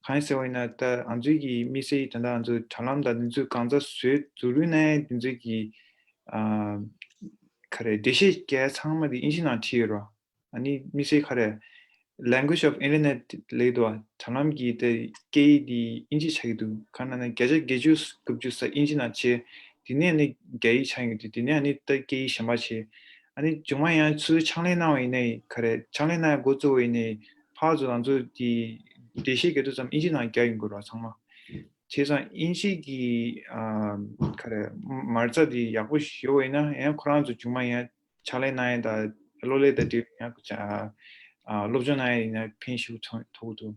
གང་ཡིན་ཟེར་བ་ཡིན་ན་ད་ང་ཚོའི་གི་དམིགས་བསལ་ད་ལྟ་ང་ཚོ་དྲ་ལམ་དང་དེ་ཚོའི་གང་ཚ་བཟོས་འཛུགས་རུས་ནས་དེ་ཚོའི་གི་ཨ་ག་རེ་འགྲེལ་བཤད་རྒྱག་ཚང་མ་དེ་དབྱིན་ཇི་ནང་བྲིས་ཡོད་རེད། ཨ་ནི་དམིགས་བསལ་ག་རེ། language of internet ལབ་འདུག་བ། དྲ་ལམ་གྱི་དེ་སྐད་ཡིག་དེ་དབྱིན་ཇི་ཆགས་ཀྱི་འདུག་གང་ལབ་ན་བརྒྱ་ཆ་བརྒྱད་ཅུ་དགུ་བཅུ་ས་དབྱིན་ཇི་ནང་བྱས། དེ་ནས་ནི་རྒྱ་ཡིག་ཆགས་ཀྱི་འདུག་དེ་ནས་ཨ་ནི་ད་སྐད་ཡིག་གཞན་པ་བྱས། ཨ་ནི་མཇུག་མ་ཡང་ཚུར་ཕྱག་ལས་གནང་བ་ཡིན་ནའི་ག་རེ་ཕྱག་ལས་གནང་འགོ་བཙུགས་པ་ཡིན་ནའི་ཕར་ཚུར་ང་ཚོ་དེ་འགྲེལ་བཤད་རྒྱག་དུས་ཙམ་དབྱིན་ཇི་ནང་རྒྱག་ཡོང་དགོས་རེད་བ་ཚང་མ། བྱས་ཙང་དབྱིན་ཇི་གི་ཨ་ག་རེ་མ་རྩ་དེ་ཡག་པོ་ཞིག་ཡོད་པ་ཡིན་ན་ཡང་ཁོ་རང་ཚོ་མཇུག་མ་ཡང་ཕྱག་ལས་གནང་ཡས་དང་གློག་ཀླད་དང་འབྲེལ་ཡང་ཨ་སློབ་སྦྱོང་གནང་ཡས་ཡིན་ན་ཕན་ཞིག་ཐོགས་ཐུབ་འདུག་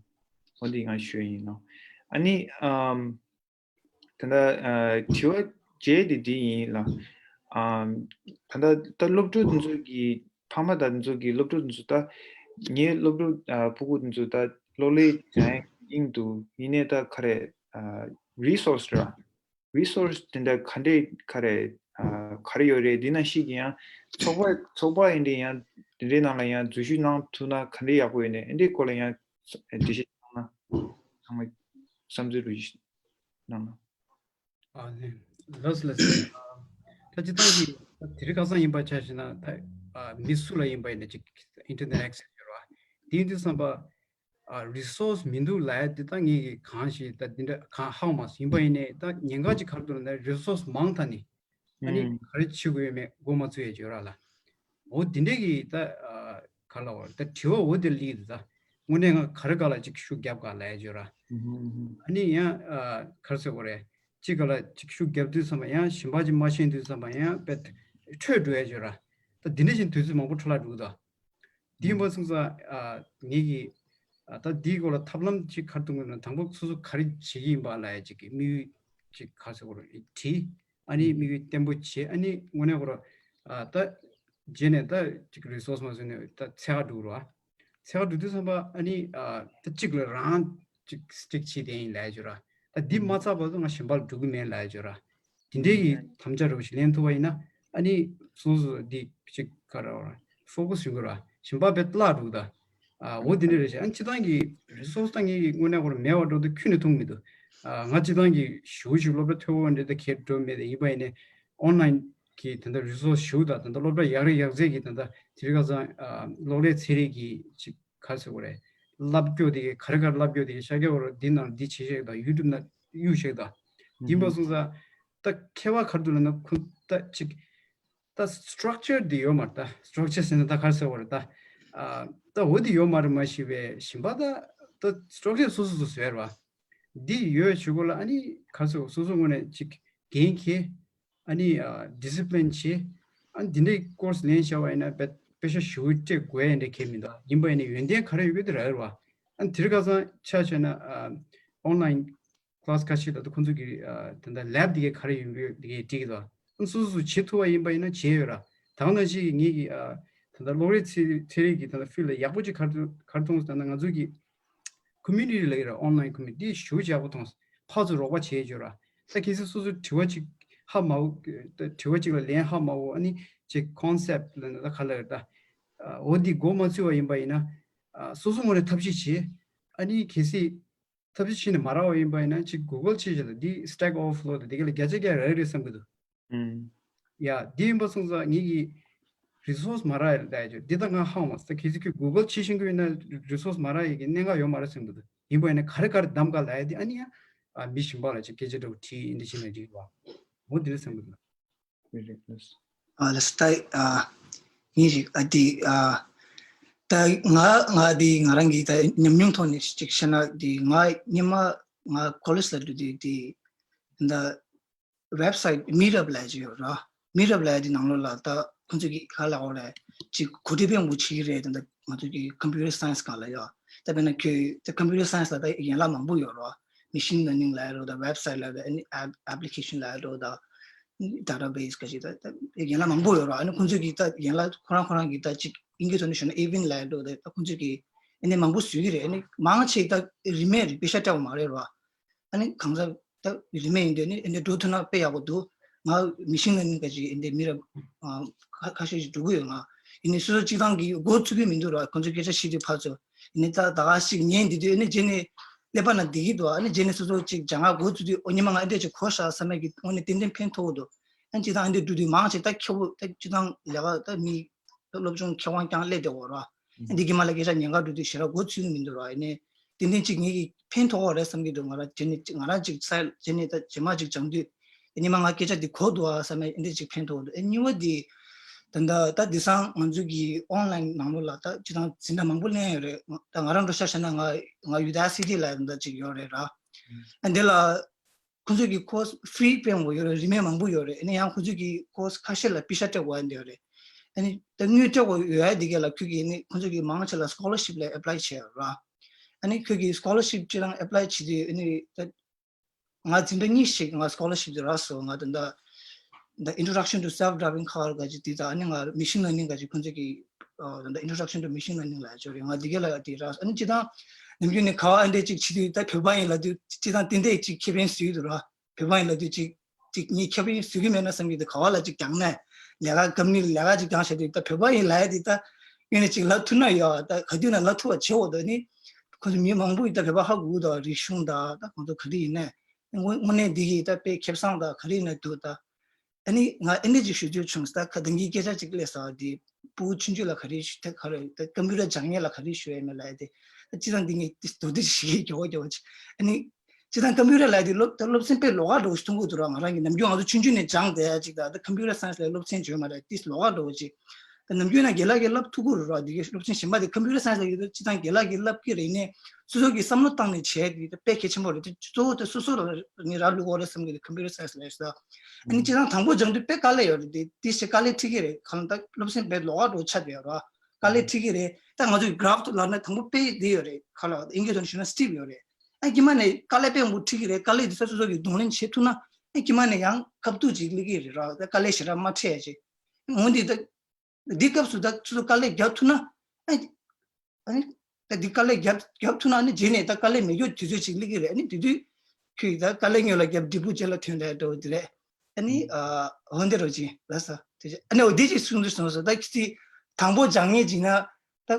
འོ་འདི་ང་ཞུ་ཡས་ཡིན་ནོ། ཨ་ནི་ཨམ་ད་ལྟ་ཨ་དྲི་བ་བརྒྱད་དེ་འདི་ཡིན་ལ། ཨམ་ད་ལྟ་ད་སློབ་ཕྲུག་དེ་ཚོ་གི་ཕ་མ་དང་དེ་ཚོ་གི་སློབ་ཕྲུག་དེ་ཚོ་ད་ངའི་སློབ་ཕྲུག་ཨ་ཕྲུ་གུ་དེ་ཚོ་ད་གློག་ཀླད་སྦྱང་ཡས་དབྱིངས་འདུག་ཡིན་ནའི་ད་ག་རེ་ཨ་resource ར། resource དེ་འདྲ་ག་འདྲས་ག་རེ་ཨ་ག་རེ་ཡོད་རེད། འདི་ན་ཤིག་གི་ཡང་ཚོགས་པ་ཚོགས་པ་ཡིན་འདྲ་ཡང་དེ་འདྲའི་ནང་ལ་ཡང་འཛུལ་ཞུགས་གནང་ཐུབ་ན་ག་འདྲས་ཡག་པོ་ཡོད་ནས་ཨེ་འདྲའི་སྐོར་ལ་ཡང་འགྲེལ་བཤད་གནང་ན་ཚང་མ་བསམ་ཚུལ་རུ་གནང་ན། ཨ་ནི་ལགས་ལགས། ད་སྤྱིར་བཏང་གི་དེ་རིང་ཁ་སང་ཡིན་པ་ཆ་བཞག་ན་ད་ཨ་མི་སུ་ལ་ཡིན་པ་ཡིན་ན་ཅིག་internet access ཡོད་རེད་བ། དེ་ཡིན་དུས་ཙམ་པ། ཨ་resource མི་འདུག་ལབ་ཡ་དེ་ད་ངས་ཀྱི་གང་ཞིག་ད་འདི་འདྲ་གང་ཧ་གོ་མ་སོང་། ཡིན་པ་ཡིན་ནའི་ད་ཉེན་ཁ་ཅིག་ག་རེ་འདུག་ལབ་ན་resource མང་ཐལ་ནས་ཨ་ནི་ཨུམ་ག་རེ་བྱེད་དགོས་ཡོད་མེད་འགོ་མ་ཚུགས་ཡ་ཅིག་ཡོད་ར་ལ། འོ་དེ་འདྲས་ཀྱི་ད་ཨ་ག་ལ་བར་ད་དྲི་བ་འོ་དེ་ལ་ཡིད་ད་དངོས་གནས་ང་ག་རེ་ག་ལ་ཅིག་ཤུགས་རྒྱབ་ག་ལབ་ཡ་ཅིག་ཡོད་ར། ཨུམ་ཨ་ནི་ཡང་ཨ་ག་རེ་ཟེར་དགོས་རེད། ཅིག་ག་ལ་ཅིག་ཤུགས་རྒྱབ་དུས་ཙམ་པ་ཡང་གཞན་པ་ཅིག་མ་ཤེས་དུས་ཙམ་པ་ཡང་དཔེ་འཕྲོས་འགྲོ་ཡ་ཅིག་ཡོད་ར། ད་འདི་འདྲ་བཞིན་དུས་ཚོད་མང་པོ་འཕྲོ་བརླག་འགྲོ་གི་འདུག་དེ་ཡིན་པ་སོང་ཙང་ཨ་ངེད་ཀྱིས་ཨ་ད་འདིའི་སྐོར་ལ་ཐབས་ལམ་ཅིག་ག་རེ་གཏོང་དགོས་ན་དང་པོ་སོ་སོ་ག་རེ་བྱེད་ཀྱི་ཡིན་པ་ལ་ཡ་ཅིག་གི་དམིགས་ཡུལ་ཅིག་ག་རེ་ཟེར་དགོས་རེད་བྲིས། ཨ་ནི་དམིགས་ཡུལ་བརྟན་པོ་བྱེད། ཨ་ནི་དངོས་གནས་ཁོ་ར་ཨ་ད་རྗེས་ནས་ད་ཅིག་resource མ་བཟོས་ནས་ད་འཚོལ་ག་འགྲོ་གི་རེད་བ། འཚོལ་ག་འགྲོ་དུས་ཙམ་པ་ཨ་ནི་ཨ་ད་གཅིག་ལ་རང་ཅིག་སྒྲིག་བྱེད་དེ་ཡིན་ལབ་ཡ་ཅིག་ཡོད་ར། ད་འདི་མ་ཚར་བར་དུ་ང་གཞན་པ་ལ་འགྲོ་གི་མེད་ལབ་ཡ་ཅིག་ཡོད་ར། དེ་འདྲའི་གི་དམ་བཅའ་འདྲ་བོ་ཞིག་ལེན་ཐུབ་པ་ཡིན་ན་ཨ་ནི་སོ་སོ་འདི་ཅིག་ག་རེ་focus ཡོང་གི་ར། གཞན་པ་དཔེ་བརླག་འགྲོ་གི་ད། ཨ་འོ་དེ་འདྲ་རེད་ཤག་ཨ་ནི་སྤྱིར་བཏང་གི་resource ད་ངེད་ཀྱི་དངོས་གནས་ཁོ་རང་མེད་པ་འགྲོ་དུས་ཁྱོན་ནས་མཐོང་མི་འདུག་ཨ་ང་སྤྱིར་བཏང་གི་ཞུ་ཞིག་སློབ་གྲྭ་མཐོ་པོ་འདྲ་ད་ཁྱེད་འགྲོ་མེད་དེ་ཡིན་པ་ཡིན་ནའི་online གི་ད་ལྟ་resource ཞུ་ད་ད་ལྟ་སློབ་གྲྭ་ཡག་རེད་ཡག་རྫས་ཀྱི་ད་ལྟ་དེ་རིང་ཁ་སང་ཨ་གློག་ཀླད་ཚན་རིག་གི་ཅིག་ག་རེ་ཟེར་དགོས་རེད། བསླབ་སྐྱོ་དེ་ག་རེ་ག་རེ་བསླབ་སྐྱོ་དེ་ཤར་རྒྱག་བར་འདི་ནང་འདི་བྱེད་ཤེས་ད་YouTube ནང་གཡུག་ཤེས་ད་ཡིན་པ་སོང་ཙང་ད་ཁྱད་པར་ག་རེ་འདུག་ལབ་ན་ཁོ་ད་ཅིག་ད་structure དེ་ཡོད་མ་རེད། ད་structure ཟེར་ན་ད་ག་རེ་ཟེར་བ་རེད། ད་ཨ་ད་འོ་དེ་ཡོད་མ་རེད། མ་གཞི་བའི་གཞན་པ་ད་ད་structure སོ་སོ་སོ་བཟོས་རེད་བ། འདི་ཡོད་ཞུ་གོ་ལ་ཨ་ནི་ག་རེ་ཟེར་སོ་སོ་ངོས་ནས་ཅིག་འགན་འཁྱེར། ཨ་ནི་ཨ་discipline བྱེད། ཨ་ནི་འདི་འདྲའི་course ལེན་བྱ་བ་ཡིན་ན་དཔེ་དཔེ་ཤ་ཞུ་སྤྲད་དགོས་ཡ་འདྲ་གལ་མི་འདུག་ཡིན་པ་ཡིན་ན་ཡོན་ཏན་ག་རེ་ཡོད་གི་དེ་རག་ཡོད་རེད་བ། ཨ་ནི་དེ་རིང་ཁ་སང་ཆ་བཞག་ན་ཨ་online class ཁ་ཤས་ད་ལྟ་ཁོང་ཚོ་གི་ཨ་ད་ལྟ་lab དེ་གའི་ག་རེ་ཡོད་མེད་དེ་གའི་འགྲིག་གི་འདུག་ཨ་ནི་སོ་སོ་སོ་བྱེད་ཐུབ་པ་ཡིན་པ་ཡིན་ན་བྱས་ཡོད་ར། ད་ག་ནང་བཞིན་གྱི་ངེད་ཀྱི་ཨ་ད་ལྟ་གློག་རིག་ཚན་ཚན་རིག་གི་ད་ལྟ་field ལ་ཡག་པོ་ཅིག་ག་རེ་ག་རེ་མཐོང་སོང་ད་ལྟ་ང་ཚོ་གི community ལ་ཡོད་ར། online community འདི་ཞེ་པོ་ཅིག་ཡག་པོ་མཐོང་སོང་། ཕར་ཚུར་རོགས་པ་བྱེད་ཡོད་ར། ད་གལ་སྲིད་སོ་སོ་དྲི་བ་ཅིག་ཧ་མ་གོ་ད་དྲི་བ་ཅིག་ལ་ལན་ཧ་མ་གོ་ཨ་ནི་ཅིག་concept ལ་ད་ག་ལ་ཡོད་ད། ཨ་འོ་འདི་མགོ་མ་ཚོས་པ་ཡིན་པ་ཡིན་ན་ཨ་སོ་སོ་ངོས་ནས་ཐབས་ཤེས་བྱེད། ཨ་ནི་གལ་སྲིད་ཐབས་ཤེས་བྱས་ནས་མ་རག་པ་ཡིན་པ་ཡིན་ན་ཅིག་Google བྱེད་བྱེད་ད་འདི་Stack Overflow ད་འདི་ག་ལ་བརྒྱ་ཆ་བརྒྱ་རག་རེད་བསམ་གི་འདུག་ཨུམ། ཡ། འདི་ཡིན་པ་སོང་ཙང་ངེད་ཀྱི་resource མ་རག་ཡ་ལ་ད་ཡ་ཅོ་འདི་ད་ང་ཧ་མ་སོང་། གལ་སྲིད་ཁྱོད་Google བྱེད་ཤེས་ཀྱི་ཡོད་ན་resource མ་རག་ཡ་གི་གནད་འགག་ཡོད་མ་རེད་བསམ་གི་འདུག་ཡིན་པ་ཡིན་ན་ག་རེ་ག་རེ་གདམ་ག་ལ་ཡ་འདི་ཨ་ནི་ཡ་ཨ་མི་གཞན་པ་ལ་ཅིག་སྐད་ཆ་འདྲ་བོ་དྲིས་འདི་བྱས་ན་འགྲིག་གི་བ། འོ་འདི་རེད་བསམ་གི་འདུག་ཨ་ལ་སི་ཏཱ། ཨ་ངེད་ཅིག་ཨ་འདི་ཨ་ད་ང་ང་འདི་ང་རང་གི་ད་ཉམས་མྱོང་ཐོག་ནས་ཅིག་བཤད་ན་འདི་ང་སྔོན་མ་ང་college ལ་འགྲོ་དུས་འདི་ད་website Meetup ལབ་ཅིག་ཡོད་ར། Meetup ལབ་དེ་ནང་ལོགས་ལ་ད་ཁོང་ཚོ་གིས་ག་ལབ་དགོས་རེད། ཅིག་གོ་སྒྲིག་དཔེ་མང་པོ་བྱེད་ཀྱི་རེད། ད་ལྟ་ང་ཚོ་གི་computer science སྒང་ལ་ཡོད། ད་དཔེར་ན་ཁྱོད་ད་computer science ལ་ད་ཡན་ལག་མང་པོ་ཡོད་ར། machine learning ལབ་རོགས་ད་website ལབ་ད་ཨ་ནི་app application ལབ་རོགས་ད་database ག་ཅིག་ད་ད་ཡན་ལག་མང་པོ་ཡོད་ར། ཨ་ནི་ཁོང་ཚོ་གིས་ད་ཡན་ལག་ཁོ་རང་ཁོ་རང་གིས་ད་ཅིག་དབྱིན་སྐད་ཐོག་ནས་ཞུས་ན་event ལབ་རོགས་ད་ད་ཁོང་ཚོ་གིས་ཨ་ནི་མང་པོ་བཟོས་ཀྱི་རེད། ཨ་ནི་མང་ཆེ་ད་རིན་མེད་རེད། པེ་ཤ་སྤྲད་པ་མ་རེད་ར། ཨ་ནི་གང་ཟག་ད་རིན་མེད་ཡིན་དུས་ནི་འདི་འགྲོ་ཐུབ་ན་དཔེ་ཡག་པོ་འདུག་ང་machine learning ག་ཅིག་འདི་མི་རབས་ཁ་ཁ་ཤས་ཤིག་འགྲོ་གི་ཡོད། ང་ཡིན་ནི་སོ་སོ་སྤྱི་བཏང་གི་མགོ་ཚུད་ཀྱི་མི་འདུག་ར། ཁོང་ཚོ་སྐད་ཆ་བཤད་དུས་ཕར་ཚུར་ཡིན་ནི་ད་ད་ག་ཞིག་ཉན་འདི་དུས་ནི་རྗེས་ནས་ཀླད་པ་ན་བསྡད་ཀྱི་འདུག་ཨ་ནི་རྗེས་ནས་སོ་སོ་ཅིག་སྦྱང་ང་མགོ་ཚུད་དུས་ཨོ་ཉི་མ་ང་ཨ་འདྲས་ཅིག་གོ་ཤག་བསམ་ཡག་གི་དངོས་གནས་ཏན་ཏན་ཕན་ཐོགས་འདུག་ཨ་ནི་སྤྱི་བཏང་ཨ་འདྲས་འགྲོ་དུས་མང་ཆེ་ད་ཁྱེད་པོ་ད་སྤྱི་བཏང་ལས་ཀ་ད་མི་སློབ་སྦྱོང་མཁས་དབང་རྐྱང་སླེབས་བསྡད་ཡོད་ར། ཨ་འདི་གི་མ་ལ་སྐད་ཆ་ཉན་ག་འགྲོ་དུས་ཞེ་དྲག་མགོ་ཚུད་ཀྱི་མི་འདུག་ར། ཡིན་ནི། ཏན་ཏན་གཅིག་ངེད་ཀྱིས་ཕན་ཐོགས་པ་རེད་བསམ་གྱི་འདུག་ང་རང་བྱས་ནས་ང་རང་གཅིག་ཚ་བྱས་ནས་ད་རྗེས་མ་གཅིག་སྦྱང་དུས་ཉི་མ་ང་སྐད་ཆ་འདི་གོ་འདུག་ཨ་བསམ་ནས་ཨེ་འདྲ་གཅིག་ཕན་ཐོགས་འདུག་ཨེ་གཉིས་པ་འདི་ད་ལྟ་ད་འདི་སང་ང་ཚོ་གི་online ནང་ལོགས་ལ་ད་སྤྱིར་བཏང་འཛིན་གྲྭ་མང་པོ་གླེང་ཡོད་རེད། ད་ང་རང་འགྲོ་ཤག་བྱས་ན་ང་ང་Udacity ལབ་ཡ་འདྲ་གཅིག་ཡོད་རེད་ར། ཨ་འདི་ལ་ཁོང་ཚོ་གི་course free དཔེ་མང་པོ་ཡོད་རེད། རིན་མེད་མང་པོ་ཡོད་རེད། ཨ་ནི་ཡང་ཁོང་ཚོ་གི་course ཁ་ཤས་ལ་པེ་ཤ་སྤྲད་དགོས་ཡ་འདི་ཡོད་རེད། ཨ་ནི་ད་དངུལ་སྤྲད་དགོས་ཡོད་ཡ་འདི་གས་ལ་ཁོས་ཀྱིས་ཨ་ནི་ཁོང་ཚོ་གི་མང་ཆེ་ལ་scholarship ལ་apply བྱས་ཡོད་ར། ཨ་ནི་ཁོས་ཀྱིས་scholarship སྤྲད་སྟངས་apply བྱེད་དུས་ཨ་ནི་ད་ང་འཛིན་གྲྭ་གཉིས་ཤིག་ང་scholarship དེ་རག་སོང་། ང་ད་ད་ད་Introduction to Self Driving Car ག་ཅིག་དེ་དང་ཨ་ནི་ང་machine learning ག་ཅིག་ཁོང་ཚོ་གི་ད་ད་Introduction to Machine Learning ལབ་ཡ་ཅིག་ཡོད་རེད། ང་འདི་གས་ལ་དེ་རག་སོང་། ཨ་ནི་སྤྱིར་བཏང་ནམ་རྒྱུན་ནས་ག་བ་ཨ་འདྲས་ཅིག་བྱེད་དུས་ད་བོད་པ་ཡིན་ལབ་དུས་སྤྱིར་བཏང་ཏན་ཏན་ཅིག་ཁེ་ཕན་བཟོ་གི་འདུག་ར། བོད་པ་ཡིན་ལབ་དུས་ཅིག་ཅིག་ངས་ཁེ་ཕན་བཟོ་གི་མེད་ན་བསམ་གྱི་འདུག་ག་བ་ལ་ཅིག་སྦྱངས་ནས་ལས་ཀ་company ལ་ལས་ཀ་ཅིག་སྦྱངས་བྱས་དུས་ད་བོད་པ་ཡིན་ལབ་ཡ་དེ་ད་ཡོད་ནས་ཅིག་ལབ་ཐུབ་ན་ཡོད། ད་ག་དུས་ན་ལབ་ཐུབ་པ་བྱེད་འོ་ད་ནི་ཁོ་ཚོ་མི་མང་པོ་ཡིས་ད་བོད་པ་ཧ་གོ་གི་འདུག་རིག་གཞུང་ད་ད་ཁོང་ཚོ་ག་རེ་ཡིན་ནས་དངོས་དངོས་གནས་འདི་གི་ད་དཔེ་ཁེ་བཟང་ད་ག་རེ་ཡིན་ན་འདུག་ད། ཨ་ནི་ང་ཨེ་འདྲ་ཅིག་ཞུ་རྒྱུ་བྱུང་། ད་ཁ་དང་གི་སྐད་ཆ་ཅིག་སླེབས་སོང་། དེ་ཕྲུ་གུ་ཆུང་ཆུང་ལ་ག་རེ་ཞུ་ད་ག་རེ་ད་computer སྦྱང་མཁན་ལ་ག་རེ་ཞུ་ཡ་མེད་ལབ་ཡ་དེ། ད་སྤྱིར་བཏང་འདི་ངས་ཏིས་མདོར་བསྡུས་ཤིག་གི་མགྱོགས་པོ་མགྱོགས་པོ་ཅིག་ཨ་ནི་སྤྱིར་བཏང་computer ལབ་ཡ་དེ་སློབ་ད་སློབ་ཚན་དཔེ་ལོགས་ཀ་འདྲ་བོ་ཞིག་མཐོང་གི་འདུག་ར། ང་རང་གི་ནམ་རྒྱུན་ང་ཚོ་ཆུང་ཆུང་ནས་སྦྱངས་བསྡད་ཡ་ཅིག་ད་ད་computer science ལ་སློབ་ཚན་བྱོས་མ་རེད། ཏིས་ལོགས་ཀ་འདྲ་བོ་ཅིག་ད་ནམ་རྒྱུན་ན་རྒན་ལགས་ཀྱིས་བསླབ་ཐུབ་ཀྱི་རེད་ར། འདི་གའི་སློབ་ཚན་གཞན་པ་དེ་computer science ལ་ཡོད་དུས་སྤྱིར་བཏང་རྒན་ལགས་ཀྱིས་བསླབ་ཀྱི་རེད། ནས་སོ་སོ་གིས་བསམ་བློ་བཏང་ནས་བྱས་དེ་དཔེ་གལ་ཆེན་པོ་རེད། དེ་གཙོ་བོ་དེ་སོ་སོ་ལ་ནི་རག་ལུས་ཀྱི་རེད་བསམ་གྱི་འདུག computer science ལ་ཡོད་ས། ཨ་ནི་སྤྱིར་བཏང་དང་པོ་སྦྱང་དུས་དཔེ་དཀའ་ལས་ཡོད་རེད། དེ་དེ་ཞེ་དཀའ་ལས་འཕྲད་ཀྱི་རེད། གང་ལྟར་སློབ་ཚན་དཔེ་ལོགས་ཀ་འདྲ་བོ་ཆགས་བསྡད་ཡོད་ར། དཀའ་ལས་འཕྲད་ཀྱི་རེད། ད་ང་ཚོས་graph ལབ་ན་དང་པོ་དཔེ་བདེ་ཡོད་རེད། ག་ལ་དབྱིན་སྐད་ཐོག་ནས་ཞུས་ན་steep ཡོད་རེད། ཨ་རྗེས་མ་ནས་དཀའ་ལས་དཔེ་མང་པོ་འཕྲད་ཀྱི་རེད། དཀའ་ལས་དེ་ཚོ་སོ་སོ་གིས་གདོང་ལེན་བྱེད་ཐུབ་ན་ཨ་རྗེས་མ་ནས་ཡང་སྐབས་ཐུག་ཅིག་སླེབས་ཀྱི་རེད་ར། ད་དཀའ་ལས་ཞེ་དྲག་མ་འཕྲད་ཡ་ཅིག་འོན་ཏེ་ད། འདི་སྐབས་སུ་ད་ཁྱོད་ཚོ་དཀའ་ལས་རྒྱབ་ཐུབ་ན། ཨ་ཨ་ནི་ད་འདི་དཀའ་ལས་རྒྱབ་རྒྱབ་ཐུབ་ན་ཨ་ནི་རྗེས་ནས་ད་དཀའ་ལས་མེད་རྒྱུ་དུས་ཚོད་ཅིག་སླེབས་ཀྱི་རེད། ཨ་ནི་དེ་དུས་ཁྱོད་ད་དཀའ་ལས་སྔོན་ལ་རྒྱབ་འབྲས་བུ་རྗེས་ལ་ཐོན་རེད་འདྲ་བོ་དེ་རེད། ཨ་ནི་ཨ་འོ་འདི་རོ་ཅིག་ལ་ས་དེ་ཨ་ནི་འོ་འདི་ཅིག་གསུངས་དུས་སོང་ས། ད་ཁྱི་དང་པོ་སྦྱང་ངེས་ཅིག་ན་ད་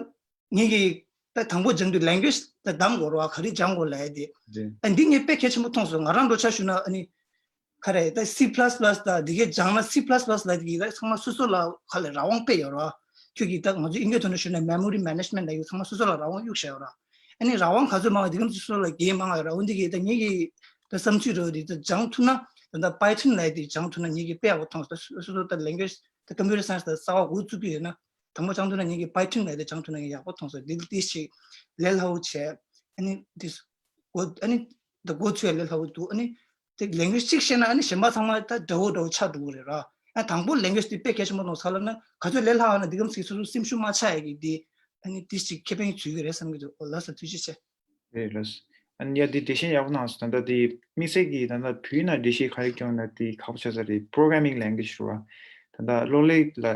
ངེད་ཀྱི་ ད་དང་པོ་སྦྱང་དུས་language་ད་གདམ་དགོས་རེད་བ། ག་རེ་སྦྱང་དགོས་ལབ་ཡ་དེ། ཨ་འདི་ངས་དཔེ་གལ་ཆེན་པོ་མཐོང་སོང་། ང་རང་འདྲ་ཆ་བཞག་ན་ཨ་ནི་ག་རེ་ད་C plus plus་དང་འདི་གའི་སྦྱང་ན་C plus plus་ལབ་དེ་གི་ད་ཚང་མ་སོ་སོ་ལ་ག་ལ་རང་དབང་དཔེ་ཡོད་རེད་བ། ཁྱོད་ཀྱིས་ད་ང་ཚོ་ཨིན་སྐད་ཐོག་ནས་ཞུས་ན་memory management་ལབ་ཡོད། ཚང་མ་སོ་སོ་ལ་རང་དབང་གཡུག་བཞག་ཡོད་རེད། ཨ་ནི་རང་དབང་ག་ཚོད་མང་བ་འདི་གམ་ཚོད་སོ་སོ་ལ་འགན་མང་བ་ཡོད་རེད། འོ་འདི་གི་ད་ངེད་ཀྱི་ད་བསམ་ཚུལ་རེད། འདི་ད་སྦྱང་ཐུབ་ན་ད་ད་Python་ལབ་དེ་སྦྱང་ཐུབ་ན་ངེད་ཀྱི་དཔེ་ཡག་པོ་མཐོང་སོང་། སོ་སོ་ད་language་ད་computer science་ད་གསར་བ་འགོ་བཙུགས་ཀྱི་ཡོད་ན། དང་པོ་སྦྱང་ཐུབ་ན་ངེད་ཀྱི་Python་ལབ་དེ་སྦྱང་ཐུབ་ན་ངེད་ཡག་པོ་མཐོང་སོང་། འདི་འདི་ཞིག་ལས་སླ་བོ་བྱས། ཨ་ནི་འདི་འགོ་ཨ་ནི་ད་འགོ་ཚུགས་ཡ་ལས་སླ་བོ་འདུག་ཨ་ནི་དེ་language་གཅིག་ཤེས་ན་ཨ་ནི་གཞན་པ་ཚང་མ་ད་འདྲ་བོ་འདྲ་བོ་ཆགས་འགྲོ་གི་རེད་ར། ཨ་དང་པོ་language་དེ་དཔེ་གལ་ཆེན་པོ་མཐོང་སོང་། ལབ་ན་ག་ཚོད་ལས་སླ་བ་ན་འདི་གམ་ཞིག་སོ་སོ་སེམས་ཤུགས་མ་ཆག་ཡ་གི་དེ་ཨ་ནི་འདི་ཞིག་ཁེ་ཕན་འཛུལ་གི་རེད་བསམ་གི་འདུག་ཨོ་ལགས་སོ། ཐུགས་རྗེ་ཆེ། རེད་ལགས། ཨ་ནི་ཡ་འདི་འགྲེལ་བཤད་ཡག་པོ་གནང་སོང་། ད་ལྟ་དེ་དམིགས་བསལ་གྱི་ད་ལྟ་བོད་ནང་འགྲེལ་བཤད་ག་རེ་སྐྱོན་ན་དེ་ཁག་པོ་ཆགས་ས་རེད། programming language་རེད་བ། ད་ལྟ་གློག་ཀླད་ལ་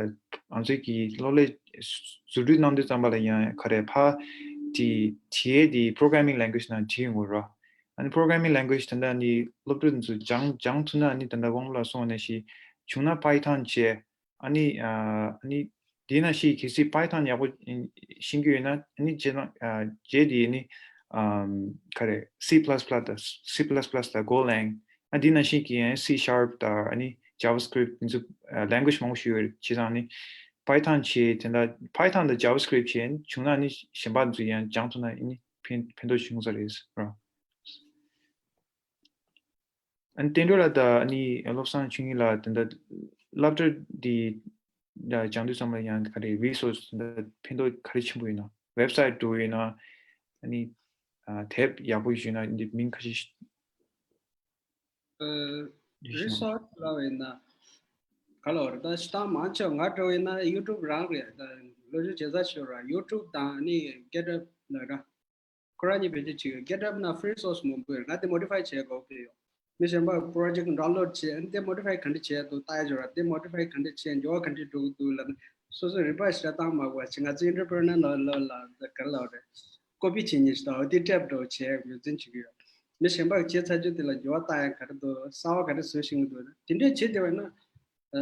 ང་ཚོས་ཀྱི་གློག་ཀླད་བཟོ་སྐྲུན་གནང་དུས་ཙམ་པ་ལ་ཡང་ག་རེ་ཕ་དེ་བྲིས་དེ་programming language་ནང་བྲིས་ཡོང་དགོས་རེད་བ། ཨ་ནི་programming language་ད་ལྟ་ནི་སློབ་ཕྲུག་ཚོ་སྦྱང་སྦྱང་ཐུབ་ན་ཨ་ནི་ད་ལྟ་དབང་ལགས་གསུངས་པ་ནང་བཞིན་བྱུང་ན་Python་བྱས། ཨ་ནི་ཨ་ནི་དེ་ནང་བཞིན་གལ་སྲིད་Python་ཡག་པོ་ཤེས་ཀྱི་ཡོད་ན་ཨ་ནི་རྗེས་ནང་རྗེས་དེ་ནི་ག་རེ་C plus plus་དང་C plus plus་དང་Golang་ཨ་དེ་ནང་བཞིན་གྱི་ཡང་C sharp་དང་ཨ་ནི་JavaScript་དེ་ཚོ་language་མང་པོ་ཞིག་ཡོད་རེད། བྱས་ཙང་ནི་Python་བྱས་དེ་འདྲ་Python་དང་JavaScript་བྱས་བྱུང་ན་ཨ་ནི་གཞན་པ་ཚོ་ཡང་སྦྱང་ཐུབ་ན་ཨ་ནི་ཕན་ཕན་ཐོགས་བྱུང་ས་རེད་ར། ཨ་ནི་བསྟན་སྒྲོལ་ལགས་དང་ཨ་ནི་བློ་བཟང་ཆོས་ཉིད་ལགས་དེ་འདྲ་སློབ་གྲྭ་འདི་སྦྱང་དུས་ཙམ་ལ་ཡང་ག་རེ་resource་དེ་འདྲ་ཕན་ཐོགས་ག་རེ་ཆེན་པོ་ཡོད་ན། website་འགྲོ་ཡོད་ན་ཨ་ནི་དེབ་ཡག་པོ་ཡོད་ན་འདི་མིང་ཁ་ཤས་resource་ལབ་ཡིན་ན་ག་ལ་བར་ད་ཤི་ཏང་མང་ཆེ་ང་འགྲོ་ཡིན་ན་YouTube་རང་རེད། ད་ལོ་རྒྱུས་བྱེད་ས་ཤོར་ར་YouTube་དང་ཨ་ནི་GitHub་ལ་ར། ཁོ་རང་གཉིས་བེད་སྤྱོད་བྱེད་ཀྱི་ཡོད། GitHub་ནང་free source་མང་པོ་ཡོད། ང་དེ་modify་བྱེད་དགོས་ཀྱི་ཡོད། མི་གཞན་པ་project་download་བྱས་ཨ་ནི་དེ་modify་ག་འདྲ་བྱས་འདུག་ལྟ་ཡ་འཇོག་ར། དེ་modify་ག་འདྲ་བྱས་འགྱུར་བ་ག་འདྲ་འགྲོ་གི་འདུག་ལབ་ན་སོ་སོ་རིག་པ་ཞེ་དྲག་བཏང་མ་དགོས་པ་བྱས། ང་ཚོ་entrepreneur་ནང་ལ་ལ་ལ་ག་རེ་ལབ་རེད། copy་བྱེད་མཁན་ཞིག་དང་དེ་type་འདྲ་བོ་བྱས་ངོས་འཛིན་བྱེད་ཀྱི་ཡོད། མི་གཞན་པ་གིས་བྱས་ཚར་རྒྱུ་དེ་ལ་འགྱུར་བ་བཏང་ཡ་ག་རེ་འདུག་གསར་བ་ག་འདྲ་བཟོ་ཤེས་ཀྱི་འདུག་དེ་འདྲས་བྱེད་བསྡད་པ་ཡིན་ན་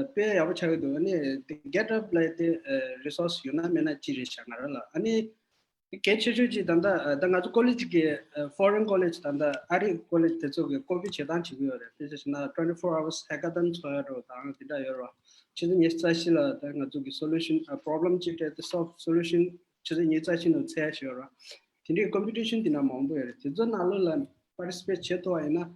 དཔེ་ཡག་པོ་ཆགས་ཀྱི་འདུག་ཨ་ནི་GitHub་ལ་དེ་resource་ཡོད་ན་མེད་ན་ཅི་རེད་ཤག་ང་རང་ལ་ཨ་ནི། གལ་ཆེ་ཤོས་ཅིག་ད་ལྟ་ད་ང་ཚོ་ཀོ་ལེ་ཇི་གི་foreign college་ད་ལྟ་ཨ་རི་ཀོ་ལེ་ཇི་དེ་ཚོ་གི་copy་བྱེད་སྟངས་བྱེད་ཀྱི་ཡོད་རེད། དཔེ་ཆ་བཞག་ན་twenty four hours hackathon་ཚོགས་ཡ་འགྲོ་དང་དེ་འདྲ་ཡོད་རེད་བ། ཆུ་ཚོད་ཉི་ཤུ་རྩ་བཞི་ལ་ད་ང་ཚོ་གི་solution problem་ཅིག་སྤྲད་དེ་solve solution་ཆུ་ཚོད་ཉི་ཤུ་རྩ་བཞི་ནང་འཚོལ་ཡ་ཞིག་ཡོད་རེད་བ། དེ་འདྲའི་competition་དེ་འདྲ་མང་པོ་ཡོད་རེད། དེ་ཚོ་ནང་ལོགས་ལ་participate་བྱེད་ཐུབ་པ་ཡིན་ན།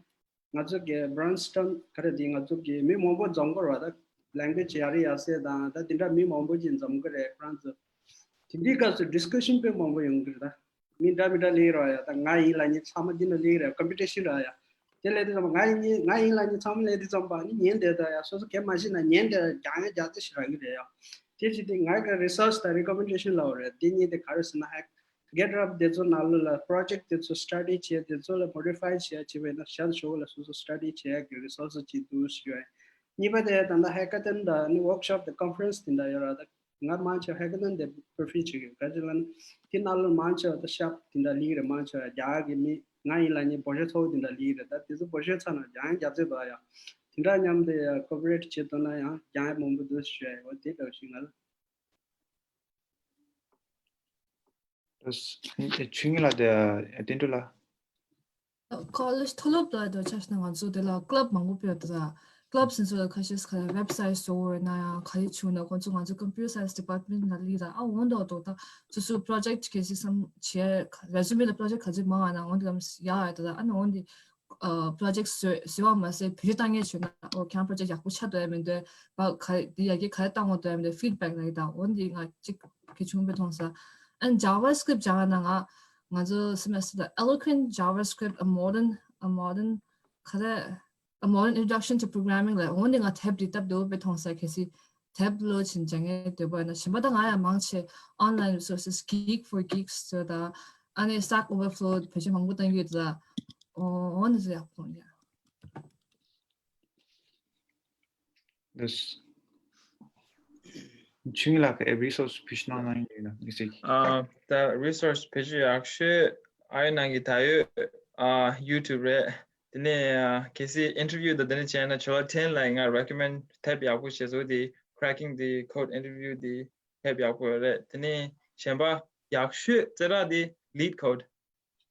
ང་ཚོ་གི་brainstorm་ག་རེ་དེ་ང་ཚོ་གི་མི་མང་པོ་འཛོམས་ཀྱི་རེད་བ། ད་language་ཡར་རེ་ཡར་སེ་དང་ད་དེ་འདྲ་མི་མང་པོ་ཅིག་འཛོམས་ཀྱི་རེད་ཁོ་རང་ཚོ། དེ་འདྲའི་སྐབས་སུ་discussion་དཔེ་མང་པོ་ཡོང་གི་རེད། ད་མི་འདྲ་མི་འདྲ་སླེབས་ར་ཡ། ད་ང་ཡིན་ལབ་མཁན་ཚང་མ་འདི་ན་སླེབས་རེད། competition་ར་ཡ། དེ་སླེབས་དུས་ཙམ་པ་ང་ཡིན་ང་ཡིན་ལབ་མཁན་ཚང་མ་སླེབས་དུས་ཙམ་པ་ནི་ཉན་བསྡད་ད་ཡ། སོ་སོ་གལ་མ་ཤེས་ན་ཉན་བསྡད་རྒྱག་ཡ་རྒྱག་ཚད་ཞིག་རག་གི་རེད་ཡ། དེ་བྱེད་དུས་ང་གི་research་དང་recommendation་ལབ་པ་རེད། དེ་གཉིས་དེ་ག་རེ་ཟེར་ན་ཧེག GitHub་དེ་ཚོ་ནང་ལོགས་ལ་project་དེ་ཚོ་study་བྱས་དེ་ཚོ་ལ་modify་བྱས་བྱས་པས་ན་གཞན་ཕྱོགས་ལ་སོ་སོ་study་བྱས་ཀྱི་resource་ཅིག་འདུག་ཞུ་ཡ། གཉིས་པ་དེ་ད་ལྟ་hackathon་དང་ནི་workshop་དང་conference་དེ་འདྲ་ཡོད་ར། ད་ང་མང་ཆེ་hackathon་དེ་prefer་བྱེད་ཀྱི་ཡོད། ག་ཅི་ལབ་ན་དེ་ནང་ལོགས་མང་ཆེ་ད་shop་དེ་འདྲ་ལིག་རེད། མང་ཆེ་རྒྱ་གི་མི་ང་ཡིན་ལབ་མཁན་འབོར་ཆེ་ཚོགས་དེ་འདྲ་ལིག་རེད། ད་དེ་ཚོ་འབོར་ཆེ་ཚ་ན་རྒྱ་ཡང་རྒྱ་ཚད་དོ་ཡ། དེ་འདྲ་མཉམ་དུ་ཡ་cooperate་བྱེད་ཐུབ་ན་ཡང་རྒྱ་ཡང་མང་པོ་འདུག་ཞུ་ཡ་ཡོད། དེ་འདྲ་ཞིག་ང་ལ། ཆོས་ཉིད་ལགས་དེ་བསྟན་སྒྲོལ་ལགས། college་མཐོ་སློབ་དང་དུ་ཆ་བཞག་ན་ང་ཚོ་དེ་ལ་club་མང་པོ་ཕེབས་འདུག་ད་club་ཟེར་ཚོ་ལ་ཁ་ཤས་ཁ་website་བཟོ་བོ་ཡིན་ན་ཡང་ག་རེ་བྱུང་ན་ཁོང་ཚོ་ང་ཚོ་computer science department་ལ་ལི་ར་ཨ་འོན་ཏོ་ཏོ་ད་སོ་སོ་project་གལ་སྲིད་བསམ་བྱས་resume་ལ་project་ག་ཚོད་མང་བ་ན་འོན་ཏེ་ལམ་ཡག་ཡ་ད་ད་ཨ་ནི་འོན་ཏེ་project་བཟོས་བཟོས་པ་མ་ཟད་བེད་སྤྱོད་བཏང་མཁན་བྱུང་ན་ཨོ་ཁྱེད་རང་project་ཡག་པོ་ཆགས་འདུག་ཡ་མི་འདུག་བ་ག་རེ་འདི་ཡ་གི་ག་རེ་བཏང་དགོས་འདུག་ཡ་མི་འདུག་feedback་ལ་ཡི་དང་འོན་ཏེ་ང་གཅིག་གི་བྱུང་བའི་མཐོང་ས་and JavaScript་སྦྱང་ན་ང་ང་ཚོ་semester་ལ་Eloquent JavaScript a modern a modern ག་རེ a modern introduction to programming་ལ་འོན་ཏེ་ང་དེབ་འདི་སྟབས་བདེ་བོ་དཔེ་མཐོང་ས་གལ་སྲིད་དེབ་བློ་ཆེན་སྦྱང་མཁན་འདོད་པ་ཡིན་ན་གཞན་པ་ད་ང་ཡང་མང་ཆེ་online resources Geek for Geeks་ཟེར་དང་ཨ་ནི་Stack Overflow་བེད་སྤྱོད་མང་པོ་བཏང་གི་ཡོད་ད། ཨོ་ཨོ་ནི་ཟེར་ཡག་པོ་ཡ། This ཆུང་ལགས་ཀྱི་resource་བེད་སྤྱོད་གནང་གནང་ཡོད་ན་མི་ཟེར་གྱི། ཨ་ད་resource་བེད་སྤྱོད་ཡག་ཤོས་ཨ་ཡོད་ནང་གི་ད་ཡོད་ཨ་YouTube་རེད། དེ་ནས་གལ་སྲིད་interview་དང་དེ་འདྲ་བྱས་ན་ཇོ་ལ་ཐེན་ལ་ང་recommend་དེབ་ཡག་པོ་བྱས་སོ་དེ་Cracking the Code Interview་དེ་དེབ་ཡག་པོ་རེད། དེ་ནས་གཞན་པ་ ཡག་ཤོས་རྩེ་ར་དེ་LeetCode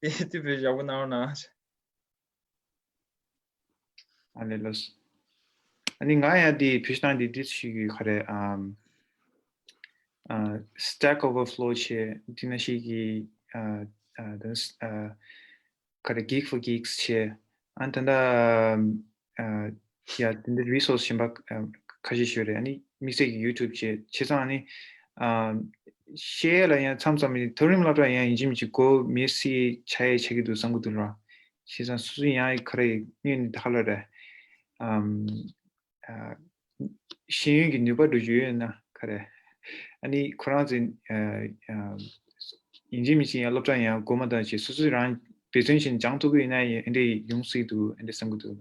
དེ་དེ་བེད་ཡག་པོ་གནང་རོགས་གནང་། ཨ་ལེ་ལོས། ཨ་ནི་ང་ཡང་དེ་བེད་སྟངས་དེ་དེ་ཞིག་གི་ག་རེ་ཨམ། ཨ། Stack Overflow བྱས། དེ་ནང་བཞིན་གྱི་ཨ། ཨ། དེ་ཨ། ག་རེ་Geek for Geeks བྱས། ཨ་ནི་ད་ལྟ་ཨ། ཡ་དེ་འདྲའི་resource གཞན་པ་ཨ། ཁ་ཤས་ཤིག་ཡོད་རེད། ཨ་ནི་དམིགས་བསལ་གྱི་YouTube བྱས། བྱས་ཙང་ཨ་ནི་ཨ། བཤད་ཡ་ལ་ཡང་མཚམས་མཚམས་མཐོ་རིམ་སློབ་གྲྭ་ཡང་ཡིན་གཅིག་མིན་གཅིག་སྒོ་མེད་སའི་ཆ་ཡས་ཆགས་ཀྱི་འདུག་བསམ་གྱི་འདུག་ར། བྱས་ཙང་སོ་སོ་ཡང་ག་རེ་སྔོན་ནས་ད་ག་ལ་རེད། ཨམ། ཨ། ཤེས་ཡོན་གྱི་ནུས་པ་འགྲོ་རྒྱུ་ཡོད་ན་ག་རེ། ཨ་ནི་ཁོ་རང་ཚོའི་ཨ། ཨ། ཡིན་གཅིག་མིན་གཅིག་ཡང་སློབ་གྲྭ་ཡང་སྒོ་མ་བཏང་བྱས། སོ་སོས་རང་འབད་བརྩོན་བྱས་ནས་སྦྱང་ཐུབ་ཀྱི་ཡིན་ན་ཡང་ཨེ་འདྲས་ཡོང་སྲིད་འདུག་ཨེ་འདྲས་བསམ་གྱི་འདུག་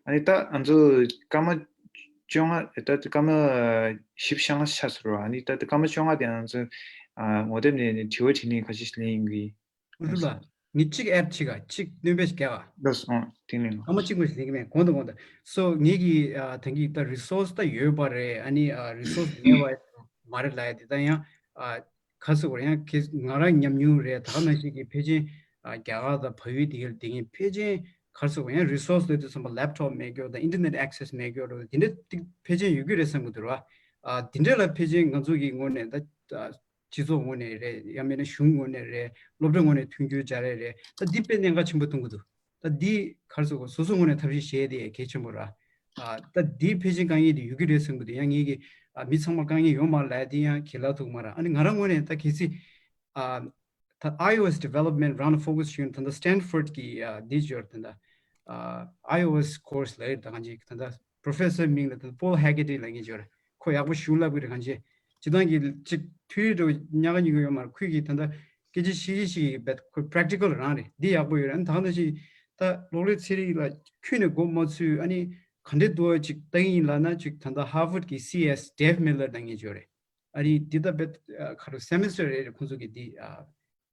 ཨ་ནི་ད་ང་ཚོ་སྐར་མ་བཅོ་ལྔ། ད་སྐར་མ་བཞི་བཅུ་ཞེ་ལྔ་ཆགས་སོང་ར། ཨ་ནི་ད་སྐར་མ་བཅོ་ལྔ་དེ་ང་ཚོ་ཨ། ངོ་དེབ་ནས་དྲི་བ་དྲིས་ལན་ཁ་ཤས་ལེན་ཡིན་གྱི། ཨུ་ཐུ་ལ། ངས་གཅིག་add བྱེད་ག་གཅིག་སྣོན་པ་ཞིག་རྒྱག་ག་ལགས་སོ། ཨང་། དེ་ནས་ལ། ཨ་མ་གཅིག་མ་ཞིག་ལེན་གི་མེད། གོང་དུ་གོང་དུ། སོ་ངེད་ཀྱི་ཨ། ད་གི་ད་resource ད་ཡོད་པ་རེད། ཨ་ནི་ཨ། resource མེད་པ་མ་རེད་ལབ་ཡ་དེ་ད་ཡང་ཨ། ག་ཟེར་དགོས་རེད། ཡང་ཁྱེད་ང་རང་ཉམས་མྱོང་རེད། ད་ག་ནང་བཞིན་གྱི་ཕལ་ཆེར་ཨ། རྒྱ་གར་དང་བལ་ཡུལ་དེ་གའི་དེ་ངས་ཕལ་ཆེར་ག་ཟེར་དགོས། ཡང་resource ལབ་དུས་ཙམ་པ་laptop མེད་སྐྱོ་དང་internet access མེད་སྐྱོ་རེད། དེ་འདྲ་ཏིག་ཕལ་ཆེར་ཡོད་ཀྱི་རེད་བསམ་གྱི་འདུག་ར། ཨ། དེ་འདྲ་ལ་ཕལ་ཆེར་ང་ཚོ་གི་ངོས་ནས་ད་ཨ། སྤྱི་ཚོགས་ངོས་ནས་རེད། ཡང་མིན་ན་གཞུང་ངོས་ནས་རེད། སློབ་གྲྭ་ངོས་ནས་མཐུན་འགྱུར་སྦྱར་ཡས་རེད། ད་འདི་དཔེ་གནད་འགག་ཆེན་པོ་མཐོང་གི་འདུག་ད་འདི་ག་རེ་ཟེར་དགོས། སོ་སོ་ངོས་ནས་ཐབས་ཤེས་བྱས་ཏེ་གལ་ཆེན་པོ་ར། ཨ། ད་འདི་ཕལ་ཆེར་དཀའ་ངལ་དེ་ཡོད་ཀྱི་རེད་བསམ་གྱི་འདུག་ཡང་ངེད་ཀྱི་ཨ། མི་ཚང་མ་དཀའ་ངལ་ཡོད་མ་རེད་ལབ་ཡ་དེ་ཡང་ཁས་ལེན་ཐུབ་ཀྱི་མ་རེད། ཨ་ནི་ང་རང་ངོས་ནས་ད་གལ་སྲིད་ཨ། ད་iOS development རང་ལ་focus བྱས་ན། ད་ལྟ་Stanford གི་ཨ། འདི་ཅིག་ཡོད་རེད། ད་ལྟ་ཨ། iOS course ལབ་ཡོད་རེད། ད་གང་ཅིག་ད་ལྟ་professor མིང་ལ་ད་Paul Haggerty ལབ་མཁན་ཅིག་ཡོད་རེད། ཁོ་ཡག་པོ་ཞེ་པོ་ལབ་ཀྱི་རེད། གང་ཅི། སྤྱིར་བཏང་གི་ཅིག་ཐུའི་རུ་ཉག་ག་ཉུག་ག་ཡོད་མ་རེད། ཁོས་ཀྱིས་ད་ལྟ་སྐད་ཆ་བཤད་ཀྱི་བཤད་ཀྱི་བས། ཁོ་practical རང་རེད། འདི་ཡག་པོ་ཡོད་རེད། ཨ་ནི་ད་ག་ནང་བཞིན་ད་གློག་ཀླད་ཚན་རིག་ལ་ཁྱོན་ནས་མགོ་མ་ཚོས། ཨ་ནི་ག་འདྲས་འདུག་ཅིག་ལྟ་གི་ཡིན་ལབ་ན། ཅིག་ད་ལྟ་Harvard གི་C S Dave Miller ལབ་མཁན་ཅིག་ཡོད་རེད། ཨ་ནི་འདི་ད་བས་ཨ། ག་རེ་semester རེ་རེ་ཁོང་ཚོ་གིས་འདི་ཨ།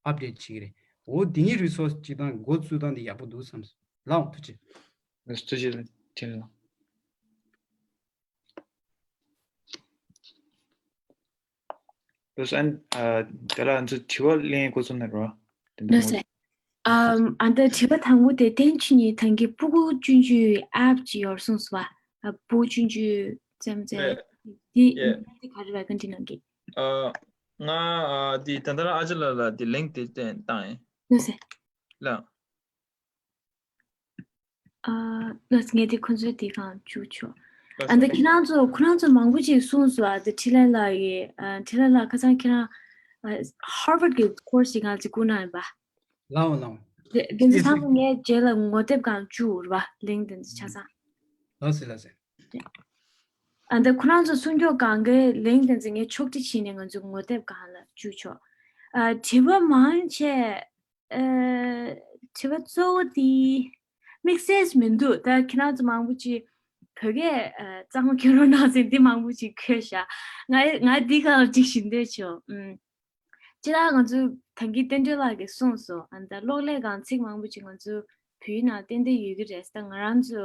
update བྱེད་ཀྱི་རེད། འོ་འདི་གཉིས་resource ཅིག་དང་འགོ་བཙུགས་སྟངས་འདི་ཡག་པོ་འདུག་བསམ་སོང་། ལགས་འོང་། ཐུགས་རྗེ་ཆེ། ལགས་སོ། ཐུགས་རྗེ་ཆེ། ལགས་སོ། ཨ་ནི་ཨ། དེ་ལ་ང་ཚོ་དྲི་བ་ལེན་འགོ་བཙུགས་ན་རོ། དེ་འདྲ་ལགས་སོ། ཨམ། ཨ་ད་དྲི་བ་དང་པོ་དེ་བསྟན་ཆོས་ཉིད་ད་གིན་སྤུ་གུ་སྐྱོན་བརྗོད་app ཅིག་ཡོད་གསུངས་སོང་བ། ཨ། སྤུ་གུ་སྐྱོན་བརྗོད་ཙམ་ཙམ་རེད། དེ་ཡེ། དེ་ག་རེ་བ་ག་འདྲི་གནང་གི། ཨ། ང་ཨ། དེ་ད་ལྟ་ཨ་ཅག་ལགས་ལ་དེ་link དེ་བསྟན་བཏང་ཡིན། ལགས་སོ། ལགས། ཨ། ལགས་སོ། ངས་དེ་ཁོང་ཚོའི་དེ་གང་བཅུག་ཆོག་ཨ་ད་ཁྱེད་རང་ཚོ་ཁོ་རང་ཚོ་མང་པོ་ཅིག་གསུངས་སོང་། ཨ་ད་འཕྲིན་ལས་ལགས་ཀྱིས། ཨ། འཕྲིན་ལས་ལགས་ཁ་སང་ཁྱེད་རང་ཨ། Harvard གི་course ཅིག་ང་ཚོ་བསྐུར་གནང་ཡིན་པ། ལགས་འོང་། ལགས་འོང་། དེ་དེ་ཚོ་ཚང་མ་ངས་རྗེས་ལ་ངོ་དེབ་སྒང་བཅུག་རེད་པ། link དེ་ཚོ་ཆ་ཚང་། ལགས་སོ། ལགས་སོ། ཨ་ད་ཁོ་རང་ཚོ་གསུང་ཕྱོགས་གང་གའི་link དེ་ཚོ་ངས་ཕྱོགས་སྒྲིག་བྱས་ནས་ང་ཚོ་ངོ་དེབ་སྒང་ལ་བཅུག་ཆོག་ཨ། དྲི་བ་མང་ཆེ། ཨ། དྲི་བ་གཙོ་བོ་དེ་དམིགས་བསལ་མི་འདུག་ད་ཁྱེད་རང་ཚོ་མང་པོ་ཅིག་བོད་སྐད་ཨ། གཙང་མ་ཁྱོད་རང་ནང་ཟིན་འདི་མང་པོ་ཅིག་ཁྱོད་བཞག་ང་ང་འདི་གང་ཅིག་ཞིག་འདོད་ཆོག་ཨུམ། སྤྱིར་ང་ཚོ་ད་གིན་བསྟན་སྒྲོལ་ལགས་ཀྱིས་གསུངས་སོང་། ཨ་ད་གློག་ཀླད་སྒང་ཚིག་མང་པོ་ཅིག་ང་ཚོ་བོད་ཡིག་ནང་ཏན་ཏན་ཡོད་ཀྱི་རེད། ད་ང་རང་ཚོ་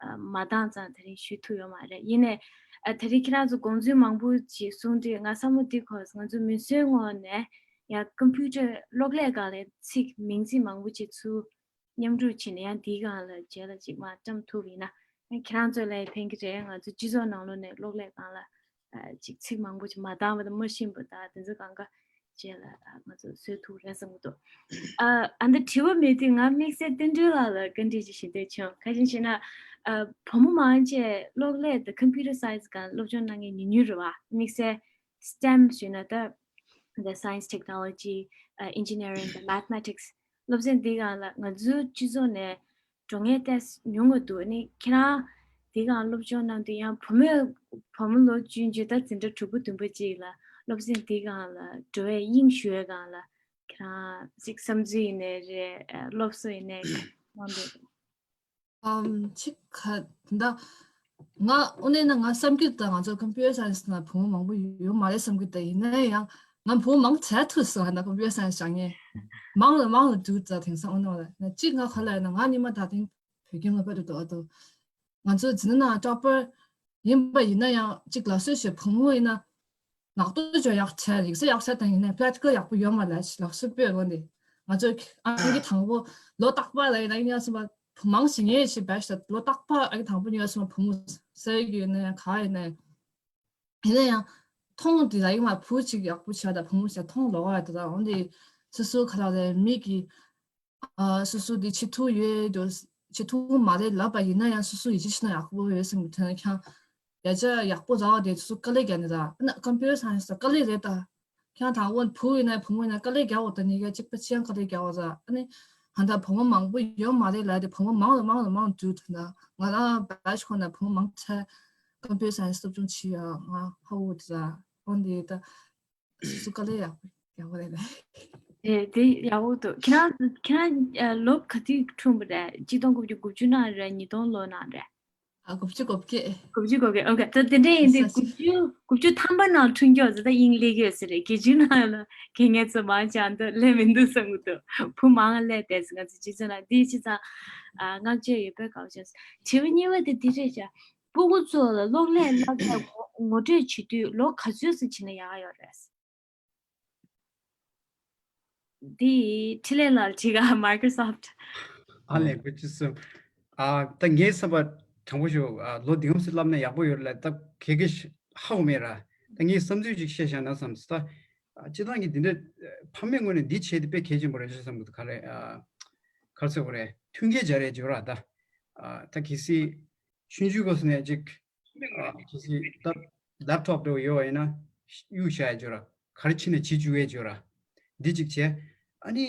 ཨ། མ་འདང་ཙང་དེ་རིང་ཞུ་ཐུབ་ཡོད་མ་རེད། ཡིན་ནའི་ཨ། དེ་རིང་ཁྱེད་རང་ཚོ་དགོངས་ཚུལ་མང་པོ་ཅིག་གསུངས་དུས་ང་བསམ་བློ་འདི་འཁོར་སོང་། ང་ཚོ་མི་སེར་ངོས་ནས་ཡང་computer གློག་ཀླད་སྒང་ལ་ཚིག་མིང་ཚིག་མང་པོ་ཅིག་ཚུར་མཉམ་སྒྲུག་བྱས་ནས་ཡང་འདིའི་སྒང་ལ་རྗེས་ལ་ཅིག་མར་བཀྲམ་ཐུབ་ཡིན་ན་ཁྱེད་རང་ཚོ་ལ་ཕན་གྱི་རེད། ང་ཚོ་སྤྱི་ཚོགས་ནང་ལོགས་ནས་གློག་ཀླད་སྒང་ལ་ཨ། ཅིག་ཚིག་མང་པོ་ཅིག་མ་འདང་བ་དང་མ་ཤེས་པ་དང་དེ་ཚོ་གང་ག་རྗེས་ལ་ཨ། ང་ཚོ་བཟོ་ཐུབ་རེད་བསམ་གྱི་འདུག་ཨ། ཨ་འདི་དྲི་བ་མེད་དུས་ང་དམིགས་བསལ་བསྟན་སྒྲོལ་ལགས་ལ་བཀའ་འདྲི་ཅིག་ཞུ་འདོད་བྱུང་། ག་རེ་ཡིན་ཞེ་ན། ཨ། བུ་མོ་མང་ཆེ་གློག་ཀླད་དང་computer science སྒང་སློབ་སྦྱོང་གནང་མཁན་ཉུང་ཉུང་རེད་པ། དམིགས་བསལ་STEM ཞུས་ན་ད་the science, technology, ཨ། engineering དང་mathematics སློབ་ཚན་འདི་སྒང་ལ་ང་ཚོའི་སྤྱི་ཚོགས་ནས་འགྲོ་མཁན་ཏོག་ཙམ་ཉུང་བ་འདུག་ཨ་ནི་ཁྱེད་རང་འདི་སྒང་སློབ་སྦྱོང་གནང་དུས་ཡང་བུ་མོས་བུ་མོ་ལོ་ཆུང་ཆུང་ད་འཛིན་གྲྭ་དྲུག་པ་བདུན་པ་ཅིག་ལ་སློབ་ཚན་འདི་སྒང་ལ་འགྲོ་བའི་དབྱིངས་ཞུ་བའི་སྒང་ལ་ཁྱེད་རང་ཅིག་བསམ་ཚུལ་ཡིན་ནའི་རེད། སློབ་གསོ་ཡིན་ནའི་གང་གནང་འདུག་ཨམ། ཅིག་ག་ད་ང་དངོས་གནས་ན་ང་བསམ་གྱི་ད་ང་ཚོ་computer science ནང་བུ་མོ་མང་པོ་ཡོད་མ་རེད་བསམ་གྱི་ད། ཡིན་ན་ཡང་ང་བུ་མོ་མང་ཆེ་ཐུག་སོང་ད་computer science སྦྱང་མཁན་མང་ལ་མང་ལ་འདུག་ད། དེང་སང་དངོས་གནས་ང་ཅིག་ང་ག་ལ་ཡིན་ན་ང་ཉི་མ་ད་ཐེངས་བོད་ཁྱིམ་ལ་ཕེབས་འགྲོ་འདུག་ཨ་དོ། ང་ཚོ་འཛིན་གྲྭ་ནང་topper ཡིན་པ་ཡིན་ན་ཡང་ཅིག་ལགས་སོ་ཞེས་བུ་མོ་ཡིན་ན། ལག་ཏུ་ཅོ་ཡག་ཆ་ཡིག་ས་ཡག་ཆ་དང་ཡིན་ནའི་པྲེག་ཊི་ཀལ་ཡག་པོ་ཡོད་མ་ལ་ལག་སུ་པོས་ལོ་འདི་ང་ཚོ་ཨ་ནི་གི་དང་པོ་ལོ་རྟག་པ་ལ་ཡིན་ན་ཡིན་ཡང་སུ་པ་བུ་མང་ཞིག་ངེས་ཞིག་བས་ཤ་ལོ་རྟག་པ་ཨ་གི་དང་པོ་ཉོས་སོང་བུ་མོ་སེ་གི་ཡིན་ན་ཡང་ག་ཡིན་ན་ཡང་། ཡིན་ན་ཡང་མཐོང་དེ་ལ་ཡིན་མ་བུ་ཅིག་ཡག་པོ་བྱས་ད་བུ་མོ་ཞིག་མཐོང་ལོག་བ་དེ་ད་འོན་ཏེ་སོ་སོ་ག་ལ་རེ་མི་གི་ཨ་སོ་སོ་དེ་ཆེ་ཐུག་ཡོད་དོ་ཆེ་ཐུག་མ་རེད་ལབ་པ་ཡིན་ན་ཡང་སོ་སོ་ཡིད་ཆེས་ཤི་ན་ཡག་པོ་ཡོད་སེམས་དོན་ཁྱང་ཡ་ཅག་ཡག་པོ་ར་བ་དེ་སོ་སོ་དཀའ་ལས་རྒྱག་ནི་ར་ཨ་ན་ཀམ་པུ་ཊར་སའེན་སི་ད་དཀའ་ལས་རེད་ད། ཁྱེད་རང་དང་པོ་བུ་ཡིན་ན་བུ་མོ་ཡིན་ན་དཀའ་ལས་རྒྱག་འོ་ད་ནི་ག་གཅིག་པ་ཅི་ཡང་དཀའ་ལས་རྒྱག་འོ་ད་ཨ་ནི་ཧ་ད་བུ་མོ་མང་པོ་ཡོད་མ་རེད་ལ་དེ་བུ་མོ་མང་ལ་མང་ལ་མང་དུ་ད་ན་ང་རང་བེ་ཆི་ཁོ་ན་བུ་མོ་མང་ཆེ་ཀམ་པུ་ཊར་སའེན་སི་སློབ་སྦྱོང་བྱེད་ཡ་ང་ཧ་འོ་དེ་ད་འོན་དེ་ད་སུ་དཀའ་ལས་ཡག་པོ་ཡག་པོ་རེད་ལ། དེ་དེ་ཡག་པོ་འདུག་ཁྱེད་རང་ཁྱེད་རང་ལོ་ག་དུས་འཁྲུངས་པ་རེད། གཅིག་སྟོང་དགུ་བརྒྱ་དགུ་བཅུ་ནང་རེད་ཉིས་སྟོང་ལོ་ནང་རེད། ཨ་དགུ་བཅུ་གོ་བརྒྱད། དགུ་བཅུ་གོ་བརྒྱད། ཨོ་ཁེ། ད་དེ་འདྲ་ཡིན་དུས་དགུ་བཅུ་དགུ་བཅུ་ཐམ་པ་ནང་འཁྲུངས་ཀྱོག་ཟེར་ད་དབྱིངས་སླེབས་ཡོད་ཟེར་རེད། དགེ་ཆུ་ནང་ལ་དགེ་རྒན་ཚོ་མང་ཆེ་ཨ་མདོ་སླེབས་མི་འདུག་བསམ་གི་འདུག་བུ་མང་སླེབས་བསྡད་ཟེར་ང་ཚོ་སྤྱི་ཚོགས་ནང་འདི་ཅི་ཙང་ཨ་བསྔགས་བརྗོད་ཡོད་པའི་དགའ་བོ་བྱུང་། དྲི་བ་གཉིས་པ་དེ་འདི་རེད་བྱ། སྤུ་གུ་ཚོ་ལ་གློག་ཀླད་བསླབ་ཡག་ངོ་ངོ་སྤྲོད་བྱེད་དུས་ལོ་ག་ཚོད་ཙམ་བྱས་ན་ཡག་ཡོད་རེད། འདི་འཕྲིན་ལས་ལགས་དྲི་ག་Microsoft། ཨ་ལས་དགོས་ཅི་སོ། ཨ་ད་ངའི་བསམ་པ་དྲང་པོ་ཞུ་ཨ་ལོ་འདི་ངོམ་སི་བསླབ་ན་ཡག་པོ་ཡོད་ལ་ད་གེ་གེ་ཧ་གོ་མེད་ར། ད་ངའི་བསམ་ཚུལ་ཅིག་བཤད་བཞག་ན་བསམ་སོང་ད། ཨ་སྤྱི་བཏང་གི་འདི་འདྲ་ཕ་མའི་ངོས་ནས་འདི་བྱས་ཏེ་དཔེ་གལ་ཆེན་པོ་རེད་ཅེས་བསམ་གི་འདུག་ག་རེ་ཨ་ག་རེ་ཟེར་དགོས་རེད་མཐུན་རྐྱེན་སྦྱར་རེད་བརྗོད་ར་ད། ཨ་ད་གལ་སྲིད། ཆུང་ཆུང་སྐབས་སུ་ནས་ཅིག་ཨ་གལ་སྲིད་ད་ལེབ་ཊོབ་འདྲ་བོ་ཡོད་པ་ཡིན་ན་གཡུག་བཞག་ཡ་བརྗོད་ར། ག་རེ་ཕྱིན་ནས་བྱེད་བཅུག་ཡ་བརྗོད་ར། འདི་གཅིག་བྱས། ཨ་ནི་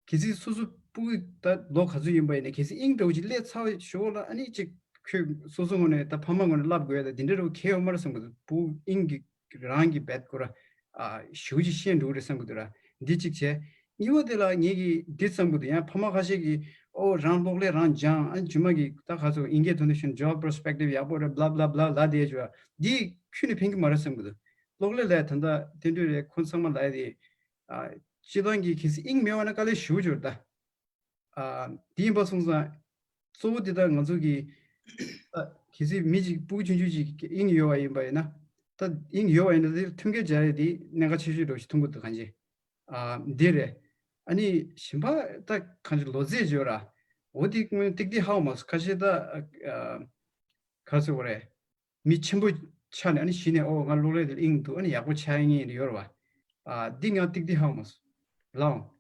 གལ་སྲིད་སོ་སོ་སྤུ་གུ་ད་ལོ་ག་ཚོད་ཡིན་པ་ཡིན་ན་གལ་སྲིད་དབྱིངས་འདྲ་བོ་ཅིག་སླེབས་ཚར་བའི་ཞོར་ལ་ཨ་ནི་ཅིག་ཁོས་སོ་སོ་ངོས་ནས་ད་ཕ་མ་ངོས་ནས་བསླབ་དགོས་ཡ་ད་འདི་འདྲ་འདྲ་བོ་གལ་ཡོད་མ་རེད་བསམ་གི་འདུག་སྤུ་གུ་དབྱིངས་ཀྱི་རང་གི་བེད་ཁོ་ར་ཨ་ཞེ་པོ་ཅིག་ཤེས་འགྲོ་གི་རེད་བསམ་གི་འདུག་ར། འདི་གཅིག་བྱས། གཉིས་པ་དེ་ལ་ངེད་ཀྱིས་འདི་བསམ་གི་འདུག་ཡང་ཕ་མ་ཁ་ཤས་ཀྱིས་ཨོ་རང་གློག་ཀླད་རང་སྦྱང་ཨ་རྗེས་མ་གི་ད་ག་ཚོད་དབྱིན་སྐད་ཐོག་ནས་ཞུ་ན་job perspective ཡག་པོ་རེད་blah blah blah ལབ་བསྡད་བྱས་འདི་ཁྱོན་ནས་ཕན་གི་མ་རེད་བསམ་གི་འདུག་གློག་ཀླད་ལ་ད་ལྟ་བསྟན་འགྲོ་རེད་ཁོང་ཚང་མ་ལ་དེ་ཨ་སྤྱི་བཏང་གི་གལ་སྲིད་དབྱིངས་མེད་པ་ན་དཀའ་ལས་ཞེ་པོ་ཅིག་ཡོད་རེད་ད། ཨ་འདི་ཡིན་པ་སོང་ཙང་གཙོ་བོ་འདི་ལྟར་ང་ཚོ་གི་ཨ་གལ་སྲིད་མི་གཅིག་སྤུ་གུ་ཆུང་ཆུང་ཅིག་དབྱིངས་ཡོད་པ་ཡིན་པ་ཡིན་ན་ད་དབྱིངས་ཡོད་པ་ཡིན་ན་དེ་མཐུན་རྐྱེན་སྦྱར་ཡས་དེ་གནད་འགག་ཆེ་ཤོས་འདྲ་ཞིག་མཐོང་གི་འདུག་གང་ཅི། ཨ་འདི་རེད། ཨ་ནི་གཞན་པ་ད་གང་ཅི་ལོ་ཚད་བརྗོད་ར་འོ་དེ་སྔོན་ཏིག་ཏིག་ཧ་གོ་མ་སོང་ཁ་ཤས་ད་ཨ་ག་རེ་ཟེར་དགོས་རེད། མི་ཆེན་པོ་ཆགས་ནས་ཨ་ནི་གཞི་ནས་ཨོ་ང་གློག་ཀླད་དེ་ཨིན་འདུག་ཨ་ནི་ཡག་པོ་ཆགས་ཡིན་ཡོད་རེད་བ། ཨ་འདི་ང་ཏིག་ཏིག་ཧ་གོ་མ་སོང་། ལའོ།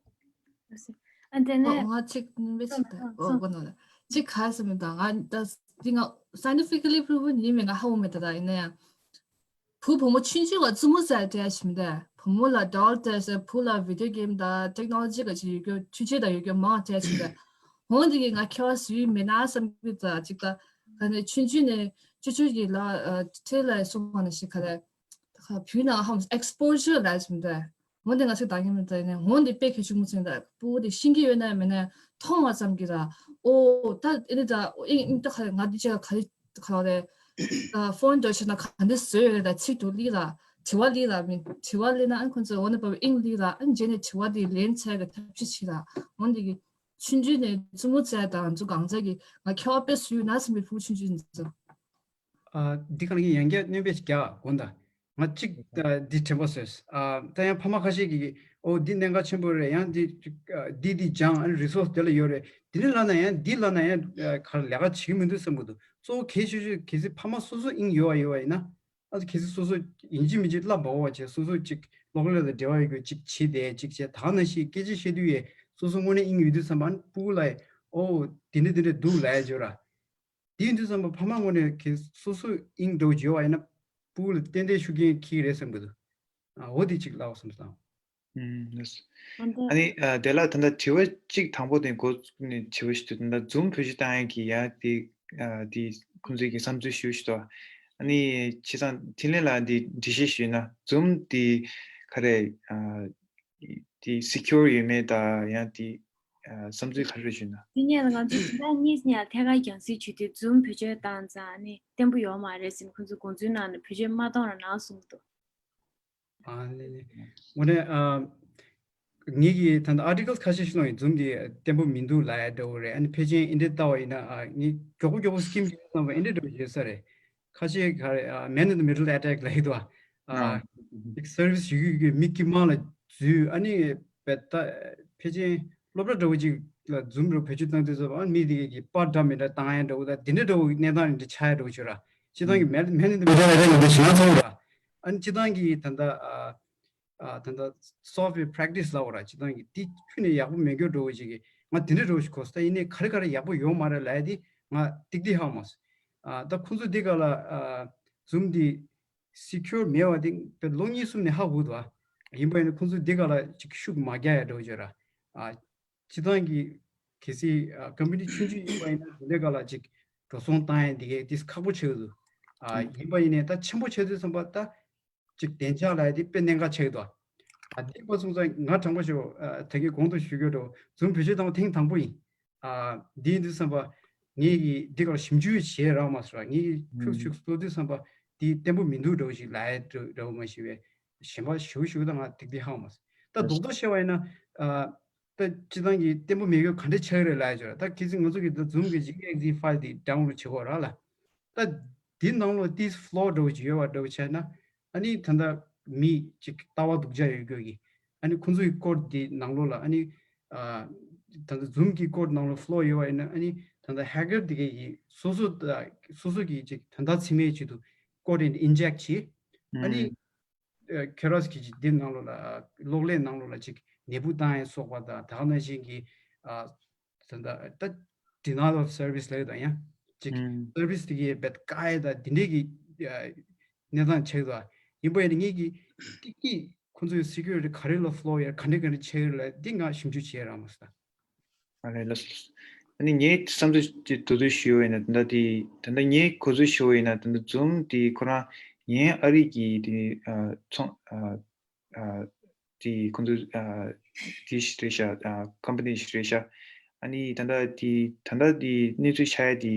ཨ་དེ་ནས་ཨོ་ང་གཅིག་ནིམ་པའི་གཅིག་ད་ཨོ་གོ་ནོ་ལ་གཅིག་ག་རེ་ཟེར་མི་འདུག་ང་ད་འདི་ང་scientifically proven ཡིན་མིན་ང་ཧ་གོ་མེད་ད་ད་ཡིན་ན་ཡང་། བུ་བུ་མོ་ཆུང་ཆུང་ལ་རྩུབ་མོ་ཟེར་བྲིས་ཡ་ཞིག་མི་འདུག་བུ་མོ་ལ་doll ཟེར་བུ་ལ་video game དང་technology ག་ཅིག་ཡོད་རྒྱུ་ཆུ་ཆེ་དང་ཡོད་རྒྱུ་མང་བྲིས་ཡ་ཞིག་མི་འདུག་འོན་ཏེ་གི་ང་ཁྱེད་བ་སུའི་མེད་ན་བསམ་གི་ཙ་ཅིག་ད་ག་ནས་ཆུང་ཆུང་ནས་ཆུ་ཆུ་གི་ལ་ཁྲེ་ལ་སོང་བ་ན་ཞིག་ག་རེ་ད་ག་བུའི་ནང་ཧམ་exposure ལ་ཞིག་མི་འདུག་འོན་ཏེ་ང་ཚོས་ད་གིན་མི་འདུག་ནས་འོན་ཏེ་དཔེ་གལ་ཆེན་པོ་ཚོན་ད་སྤུ་གུ་དེ་ཤེས་ཀྱི་ཡོད་ན་མེད་ན་མཐོང་བ་ཙམ་གྱིས་ད་ཨོ་ད་ཨེ་ནི་ད་ཨེ་ནི་ད་ག་རེ་ང་འདི་ཅག་ག་རེ་ག་རེ། ཕོན་འདྲ་ཞིག་ན་ག་འདྲ་བཟོས་ཡོད་རེད་ད་ཚིག་ཏུ་ལི་ལ། དྲི་བ་ལི་ལ་མིན་དྲི་བ་ལི་ན་ཨན་ཁོང་ཚོས་འོ་ན་བབ་ཨིན་ལི་ལ་ཨན་རྗེས་ནས་དྲི་བ་དེ་ལན་འཚོལ་གི་ཐབས་ཤེས་བྱེད་ལ། འོན་ཏེ་གི་ཆུང་ཆུང་ནས་བཙུན་མོ་བཙལ་དང་ཚུ་གང་ཚ་གི་ང་ཁྱེད་བ་དཔེ་སུ་ཡོད་ན་སེམས་པའི་ཕུགས་ཆུང་ཆུང་ཚོ། ཨ་འདི་གང་གི་ཡང་བསྐྱར་སྣོན་པ་ཞིག་རྒྱག་དགོངས་དག་ང་གཅིག་ཨ་འདི་དྲན་པ་གསོས། ཨ་ད་ཡང་ཕ་མ་ཁ་ཤས་ཀྱིས་ཨོ་འདི་གནད་འགག་ཆེན་པོ་རེད་ཡང་འདི་ཨ་འདི་འདི་སྦྱང་ཨ་resource དེ་ལ་ཡོད་རེད། འདི་ནི་ལབ་ན་ཡང་འདི་ལབ་ན་ཡང་ཨ་ག་རེ་ལས་ཀ་བྱེད་ཀྱི་མི་འདུག་བསམ་གྱི་འདུག་གཙོ་བོ་གལ་ཆེ་ཤོས་གལ་སྲིད་ཕ་མ་སོ་སོ་ཨིན་ཡོད་པ་ཡོད་པ་ཡིན་ན། ཨ་ཙི་གལ་སྲིད་སོ་སོ་ཡིན་གཅིག་མིན་གཅིག་བསླབ་འོ་བ་བྱས་སོ་སོ་གཅིག་གློག་ཀླད་དང་འབྲེལ་བ་ཡོད་རྒྱུ་གཅིག་བྱེད་དེ་གཅིག་བྱས་ད་ནང་བཞིན་སྐད་ཆ་བཤད་དུས་ཡས་སོ་སོ་དངོས་གནས་ཨིན་ཡོད་དུས་བསམ་པ་ཨ་ནི་སྤུ་གུ་ལ་ཡས་ཨོ་དེ་འདྲ་དེ་འདྲ་འདུག་ལབ་ཡས་བརྗོད་ར། དེ་ཡིན་དུས་བསམ་པ་ཕ་མ་དངོས་གནས་གལ་སོ་སོ་ཨིན་འགྲོ་བརྗོད་བ་ཡིན་ན་སྤུ་གུ་ལ་ཏན་ཏན་ཤུགས་རྐྱེན་འཁྱེར་གི་རེད་བསམ་གི་འདུག་ཨ་འོ་དེ་གཅིག་ལབ་བསམ་སོང་། ཨ་ནི་ཨ་དེ་ལ་ད་ལྟ་དྲི་བ་གཅིག་དང་པོ་དེ་འགོ་བཙུགས་ནས་དྲི་བ་ཞིག་འདུག་ད་ལྟ་Zoom་བེད་སྤྱོད་བཏང་ཡག་གི་ཡ་དེ་ཨ་དེ་ཁོང་ཚོས་ཀྱི་བསམ་ཚུལ་ཞུ་ཞིག་འདུག་ཨ་ནི་བྱས་ཙང་འཕྲིན་ལས་ལགས་འདི་འགྲེལ་བཤད་ཞུས་ན་Zoom་དེ་ག་རེ་ཨ་དེ་secure་ཡོད་མེད་དང་ཡང་དེ་ཨ་བསམ་ཚུལ་ག་རེ་ཞུས་ན། དེ་ནས་ང་ཚོ་དེ་དག་གཉིས་ནས་ཐད་ཀར་རྒྱང་སྲིང་བྱེད་དུས་Zoom་བེད་སྤྱོད་བཏང་ཙང་ཨ་ནི་བརྟན་པོ་ཡོད་མ་རེད་ཟེར་ནས་ཁོང་ཚོ་དགོངས་ཚུལ་གནང་ནས་བེད་སྤྱོད་མ་གཏོང་རོགས་གནང་གསུངས་འདུག་ཨ་ལེ་ལེ། དངོས་གནས་ཨ་ངེད་ཀྱིས་ད་ལྟ་articles་ཁ་ཤས་ཤིག་བླངས་ཡོད། Zoom་འདི་བརྟན་པོ་མི་འདུག་ལབ་ཡ་འདྲ་བོ་རེད། ཨ་ནི་ཕལ་ཆེར་འདི་འདྲ་ལྟ་བ་ཡིན་ན་ཨ་ངས་མགྱོགས་པོ་མགྱོགས་པོ་skim་བྱས་བསམ་པ་འདི་འདྲ་འདྲ་བོ་ཡོད་ས་རེད། ཁ་ཤས་ག་རེ་ཨ་man in the middle attack་ལབ་ཡོད་དོ། ཨ། ཅིག་སར་བིས་ཞུ་གི་ཡོད་མི་དཀྱུས་མ་ལ་འཛུལ། ཨ་ནི་བེད་ད་ཕལ་ཆེར་སློབ་གྲྭ་འདྲ་བོ་ཅིག་ལ་ཛུམ་རུ་བེད་སྤྱོད་བཏང་དུས་ཙམ་པ་ཨ་མི་དེ་གི་པར་འདྲ་མི་འདྲ་བཏང་ཡ་འདྲ་བོ་ད་དེ་འདྲ་འདྲ་བོ་གནས་སྟངས་འདྲ་ཆགས་ཡ་འདྲ་བོ་ཅིག་ར། སྤྱིར་བཏང་གི་མེད་མེད་ནི་འདི་མི་འདྲ་ར་རེད་ལ་འདི་ཞེ་ན་ཚོ་ར། ཨ་ནི་སྤྱིར་བཏང་གི་ད་ལྟ་ཨ་ཨ་ད་ལྟ་སོཕ་ཝེར་པེ་རེག་ཊི་སི་ལ་འོ་ར། སྤྱིར་བཏང་གི་དེ་ཁྱོན་ནས་ཡག་པོ་མེད་རྒྱུ་འདྲ་བོ་ཅིག་གི་ང་དེ་འདྲ་འདྲ་བོ་ཞིག་གོ་སོང་། ད་ཡིན་ནའི་ག་རེ་ག་རེ་ཡག་པོ་ཡོད་མ་རེད་ལབ་ཡ་དེ་ང་ཏིག་ཏིག་ཧ་གོ་མ་སོང་། ཨ་ད་ཁོང་ཚོ་འདི་ག་ལ་ཨ་ཛུམ་འདི་སི་ཁྱུར་མེད་པ་དེ་ལོ་གཉིས་གསུམ་ནས་ཧ་གོ་འདུག་ཨ་ཡིན་པ་ཡིན་ན་ཁོང་ཚོས་འདི་ག་ལ་ཅིག་ཤུགས་མ་རྒྱག་ཡ་འདྲ་བོ་བརྗོད་ར། ཨ་སྤྱིར་བཏང་གི་གལ་སྲིད་ཨ་ཀམ་པ་ནི་ཆུང་ཆུང་ཡིན་པ་ཡིན་ན་དེ་འདྲའི་ག་ལ་ཅིག་འགྲོ་སོང་བཏང་ཡ་འདི་གའི་དེ་ཁག་པོ་ཆགས་འདུག་ཨ་ཡིན་པ་ཡིན་ནའི་ད་ཆེན་པོ་ཆགས་དུས་ཙམ་པ་ད་ཅིག་བདེ་འཇགས་ལ་ཡ་དེ་དཔེ་གནད་འགག་ཆགས་འདུག་ཨ་འདི་པ་སོང་ཙང་ང་དྲང་པོ་ཞུ་ཨ་ད་གིན་གོང་དུ་ཞུ་རྒྱུ་འདྲ་བོ་ཛུམ་བེད་སྤྱོད་བཏང་བ་ཐེངས་དང་པོ་ཡིན། ཨ་འདི་ཡིན་དུས་ཙམ་པ་ངས་ཀྱི་འདི་གར་ཞིབ་འཇུག་བྱས་རག་མ་སོང་། ངས་ཀྱི་ཁྱུག་ཁྱུག་བཟོ་དུས་ཙམ་པ་འདི་བརྟན་པོ་མི་འདུག་འདྲ་བོ་ཞིག་ལབ་ཡ་འདྲ་བོ་མ་ཤེས་པས། གཞན་པ་ཞུ་ཞུ་ད་ང་ཏིག་ཏིག་ཧ་གོ་མ་སོང་། ད་རྡོག་རྡོག་བཤད་པ་ཡིན་ན་ཨ་ད་སྤྱིར་བཏང་གི་བརྟན་པོ་མེད་མཁན་ག་འདྲ་ཆགས་ཀྱི་རེད་ལབ་ཡ་ཅིག་ར། ད་གལ་སྲིད་ང་ཚོ་གི་ད་ཛུམ་གི་ཅིག་ཨེག་ཟི་ཕ་ཡིལ་འདི་ཌའོན་ལོཌ་བྱེད་དགོས་ར་ལ། ད་འདི་ནང་ལོགས་ཏིས་ཕ་ལོ་འདྲ་བོ་ཅིག་ཡོད་པ་འདྲ་བོ་བྱས་ན་ཨ་ནི་ད་ལྟ་མི་ཅིག་ལྟ་བ་སྡུག་ཅག་ཡོད་རྒྱུ་གི་ཨ་ནི་ཁོང་ཚོ་གི་ཀོཌ་འདི་ནང་ལོགས་ལ་ཨ་ནི་ཨ་ད་ལྟ་ཛུམ་གི་ཀོཌ་ནང་ལོགས་ཕ་ལོ་ཡོད་པ་ཡིན་ན་ཨ་ནི་ད་ལྟ་ཧེ་ཀར་འདི་ག་གི་སོ་སོ་ད་སོ་སོ་གི་ཅིག་དོན་དག་ཚིག་མའི་ཆེད་དུ་ཀོཌ་ཨིན་ཨིན་ཇེག་བྱེད། ཨ་ནི་ཨ་ཁྱོད་རང་གི་ཅིག་འདི་ནང་ལོགས་ལ་གློག་ཀླད་ནང་ལོགས་ལ་ཅིག་ནད་འབུ་བཏང་ཡ་སོགས་པ་དང་ད་ག་ནང་བཞིན་གྱི་ཨ་ད་ལྟ་ད་ཌི་ནའེལ་ཨོཕ་སར་བིས་ལབ་ཡོད་དང་ཡང་ཅིག་ཨུམ་སར་བིས་དེ་གའི་བེད་བཀག་ཡ་དང་འདི་འདྲའི་གི་ཨ་གནས་སྟངས་ཆགས་འདུག་ཡིན་པ་ཡིན་ན་ངེད་ཀྱི་ཏིག་ཏིག་ཁོང་ཚོའི་སི་ཁྱུ་རི་ཊི་ག་རེ་ལ་ཕ་ལོ་ཡ་ག་འདྲ་ག་འདྲ་ཆགས་ཡོད་ལ་འདི་ང་ཞིབ་འཇུག་བྱས་རག་མ་སོང་། ཨ་ལས་ལགས་སོ། ཨ་ནི་ངའི་བསམ་ཚུལ་ཅིག་མདོར་བསྡུས་ཞུ་བ་ཡིན་ན་ད་ལྟ་དེ་ད་ལྟ་ངའི་གོ་ཚོད་ཞུ་བ་ཡིན་ན་ད་ལྟ་ཛུམ་དེ་ཁོ་རང་ཡན་ཨ་རི་གི་དེ་ཨ་ཚོང་ཨ་ཨ་དེ་ཁོང་ཚོ་ཨ་དེ་ཞིག་རེད་ཤག་ཨ་ཀམ་པ་ནི་ཞིག་རེད་ཤག་ཨ་ནི་ད་ལྟ་དེ་ད་ལྟ་དེ་གནས་ཚུལ་ཆགས་ཡ་དེ་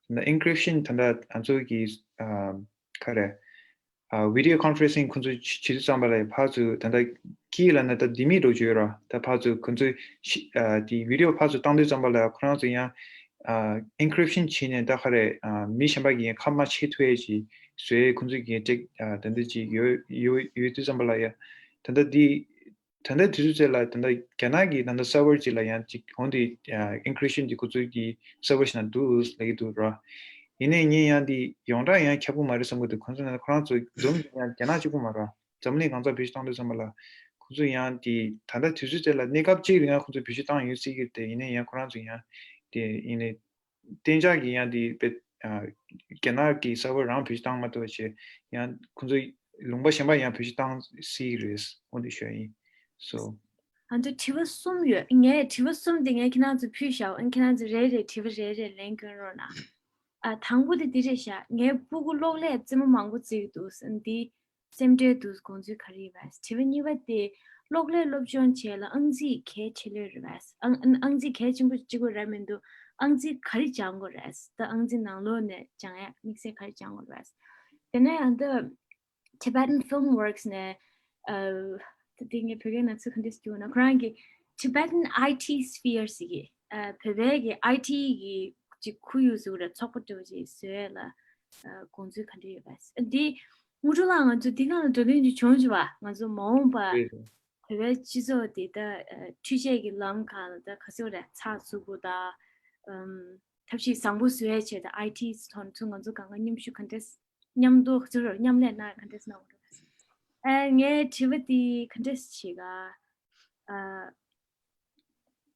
ད་ལྟ་ཨིན་ཀི་རིབ་ཤན་ད་ལྟ་ང་ཚོ་གི་ཨ་ག་རེ། ཨ་བི་ཌི་ཡོ་ཀོན་ཕ་རེན་སིང་ཁོང་ཚོ་བྱེད་དུས་ཙམ་པ་ལ་ཕར་ཚུར་ད་ལྟ་ཁྱི་ལ་ན་ད་ལྡེ་མིག་འདྲ་བོ་ཅིག་ཡོད་ར། ད་ཕར་ཚུར་ཁོང་ཚོས་ཤི་ཨ་དེ་བི་ཌི་ཡོ་ཕར་ཚུར་བཏང་དུས་ཙམ་པ་ལ་ཁོ་རང་ཚོ་ཡང་ཨ་ཨིན་ཀི་རིབ་ཤན་བྱས་ནས་ད་ག་རེ་ཨ་མི་གཞན་པ་གིས་ཡང་ཁ་མ་ཕྱེ་ཐུབ་ཡས་ཀྱི་བཟོས་ཁོང་ཚོ་གིས་ཅིག་ཨ་ད་འདི་ཅིག་ཡོད་ཡོད་ཡོད་དུས་ཙམ་པ་ལ་ཡ་ད་ལྟ་འདི་ད་ལྟ་དུས་ཚོད་ལ་ད་ལྟ་རྒྱ་ནག་གི་ད་ལྟ་སར་ཝར་ཅིག་ལ་ཡང་ཅིག་འོང་དུས་ཨ་ཨིན་ཀི་རིབ་ཤན་དེ་ཁོ་ཚོ་གི་སར་ཝར་ཞིག་ན་འདུག་ལབ་ཀྱི་འདུག་ར། ཡིན་ནའི་ངས་ཡང་འདི་ཡོངས་གྲགས་ཡང་ཁྱབ་པོ་མ་རེད་བསམ་གྱི་འདུག་ཁོང་ཚོ་ནི་ཁོ་རང་ཚོ་ཛུམ་ཡང་རྒྱ་ནག་གཅིག་པུ་མ་རེད། འཛམ་གླིང་གང་སར་བེད་སྤྱོད་བཏང་དུས་ཙམ་པ་ལ་ཁོ་ཚོ་ཡང་དེ་ད་ལྟ་དུས་ཚོད་དེ་ལ་གནས་སྐབས་གཅིག་རིང་ཁོ་ཚོ་བེད་སྤྱོད་བཏང་ཡོད་སྲིད་ཀྱི་རེད་དེ། ཡིན་ནའི་ཡང་ཁོ་རང་ཚོ་ཡང་དེ་ཡིན་ནའི་གཏན་འཇགས་ཀྱི་ཡང་དེ་བེད་རྒྱ་ནག་གི་སར་ཝར་རང་བེད་སྤྱོད་བཏང་མ་ཐུབ་པ་བྱས་ཡང་ཁོ་ཚོ་ལུང་པ་གཞན་པ་ཡང་བེད་སྤྱོད་བཏང་སྲིད་ཀྱི་རེད། འོ་དེ་ཞུ་ཡ་ཡིན། སོ། ཨ་ནི་དྲི་བ་གསུམ་ཡོད། ངས་དྲི་བ་གསུམ་དེ་ངས་ཁྱེད་རང་ཚོ་ཕུལ་བཞག་ཨ་ནི་ཁྱེད་རང་ཚོ་རེ་རེ་དྲི་བ་རེ་རེ་ལན་སྐྱོན་རོགས་གནང་། ཨ་དང་པོ་དེ་འདི་རེད་ཤག་ངའི་སྤུ་གུ་གློག་ཀླད་རྩེད་མོ་མང་པོ་རྩེ་གི་འདུག་འདི་སེམས་ཁྲལ་འདུག་དགོངས་ཚུལ་ག་རེ་ཡོད་པས། དྲི་བ་གཉིས་པ་དེ་གློག་ཀླད་སློབ་སྦྱོང་བྱས་ལ་ཨང་རྩིས་གལ་ཆེ་ལོས་རེད་པས། ཨང་ཨང་རྩིས་གལ་ཆེན་པོ་གཅིག་པོ་རེད་མི་འདུག་ཨང་རྩིས་ག་རེ་སྦྱང་དགོས་རེད། ད་ཨང་རྩིས་ནང་ལོགས་ནས་སྦྱང་ཡ་དམིགས་བསལ་ག་རེ་སྦྱང་དགོས་རེད་པས། དེ་ནས་ཡང་ད་Tibetan Filmworks ནས་ཨ་ད་དེ་ངས་བོད་སྐད་ནང་ཚུར་ག་འདྲས་སྒྱུར་ན་ཁོ་རང་གི་Tibetan I T Sphere ཟེར་གི་ཨ་བོད་པའི་གི་ཨའི་ཊི་གི་ཅིག་ཁོར་ཡུག་ཟེར་བ་རེད། ཚོགས་པ་འདྲ་བོ་ཅིག་བཟོས་ལ་ཨ་དགོངས་ཚུལ་ག་འདྲས་ཡོད་པ། འདི་དངོས་གྲུབ་ལགས་ང་ཚོ་འདི་སྒང་ལ་བགྲོ་གླེང་ཅིག་བྱུང་བྱུང་བ། ང་ཚོ་མ་འོངས་པ་རེད། བོད་པའི་སྤྱི་ཚོགས་འདི་ད་ཨ་འཕྲུལ་ཆས་ཀྱི་ལམ་ཁ་ལ་ད་ག་ཚོད་རེད་ཚགས་ཚུད་པོ་དང་ཨམ་ཐབས་ཤེས་བཟང་པོ་བཟོ་ཡས་ཆེད་དུ་ཨའི་ཊི་ཐོག་ནས་ཚུར་ང་ཚོ་སྒང་ག་མཉམ་ཞུགས་ག་འདྲས་མཉམ་དུ་ཚུར་མཉམ་ལས་གནང་ག་འདྲས་གནང་དགོས་རེད། ཨ་ངའི་དྲི་བ་འདི་ག་འདྲས་བྱེད་ག་ཨ་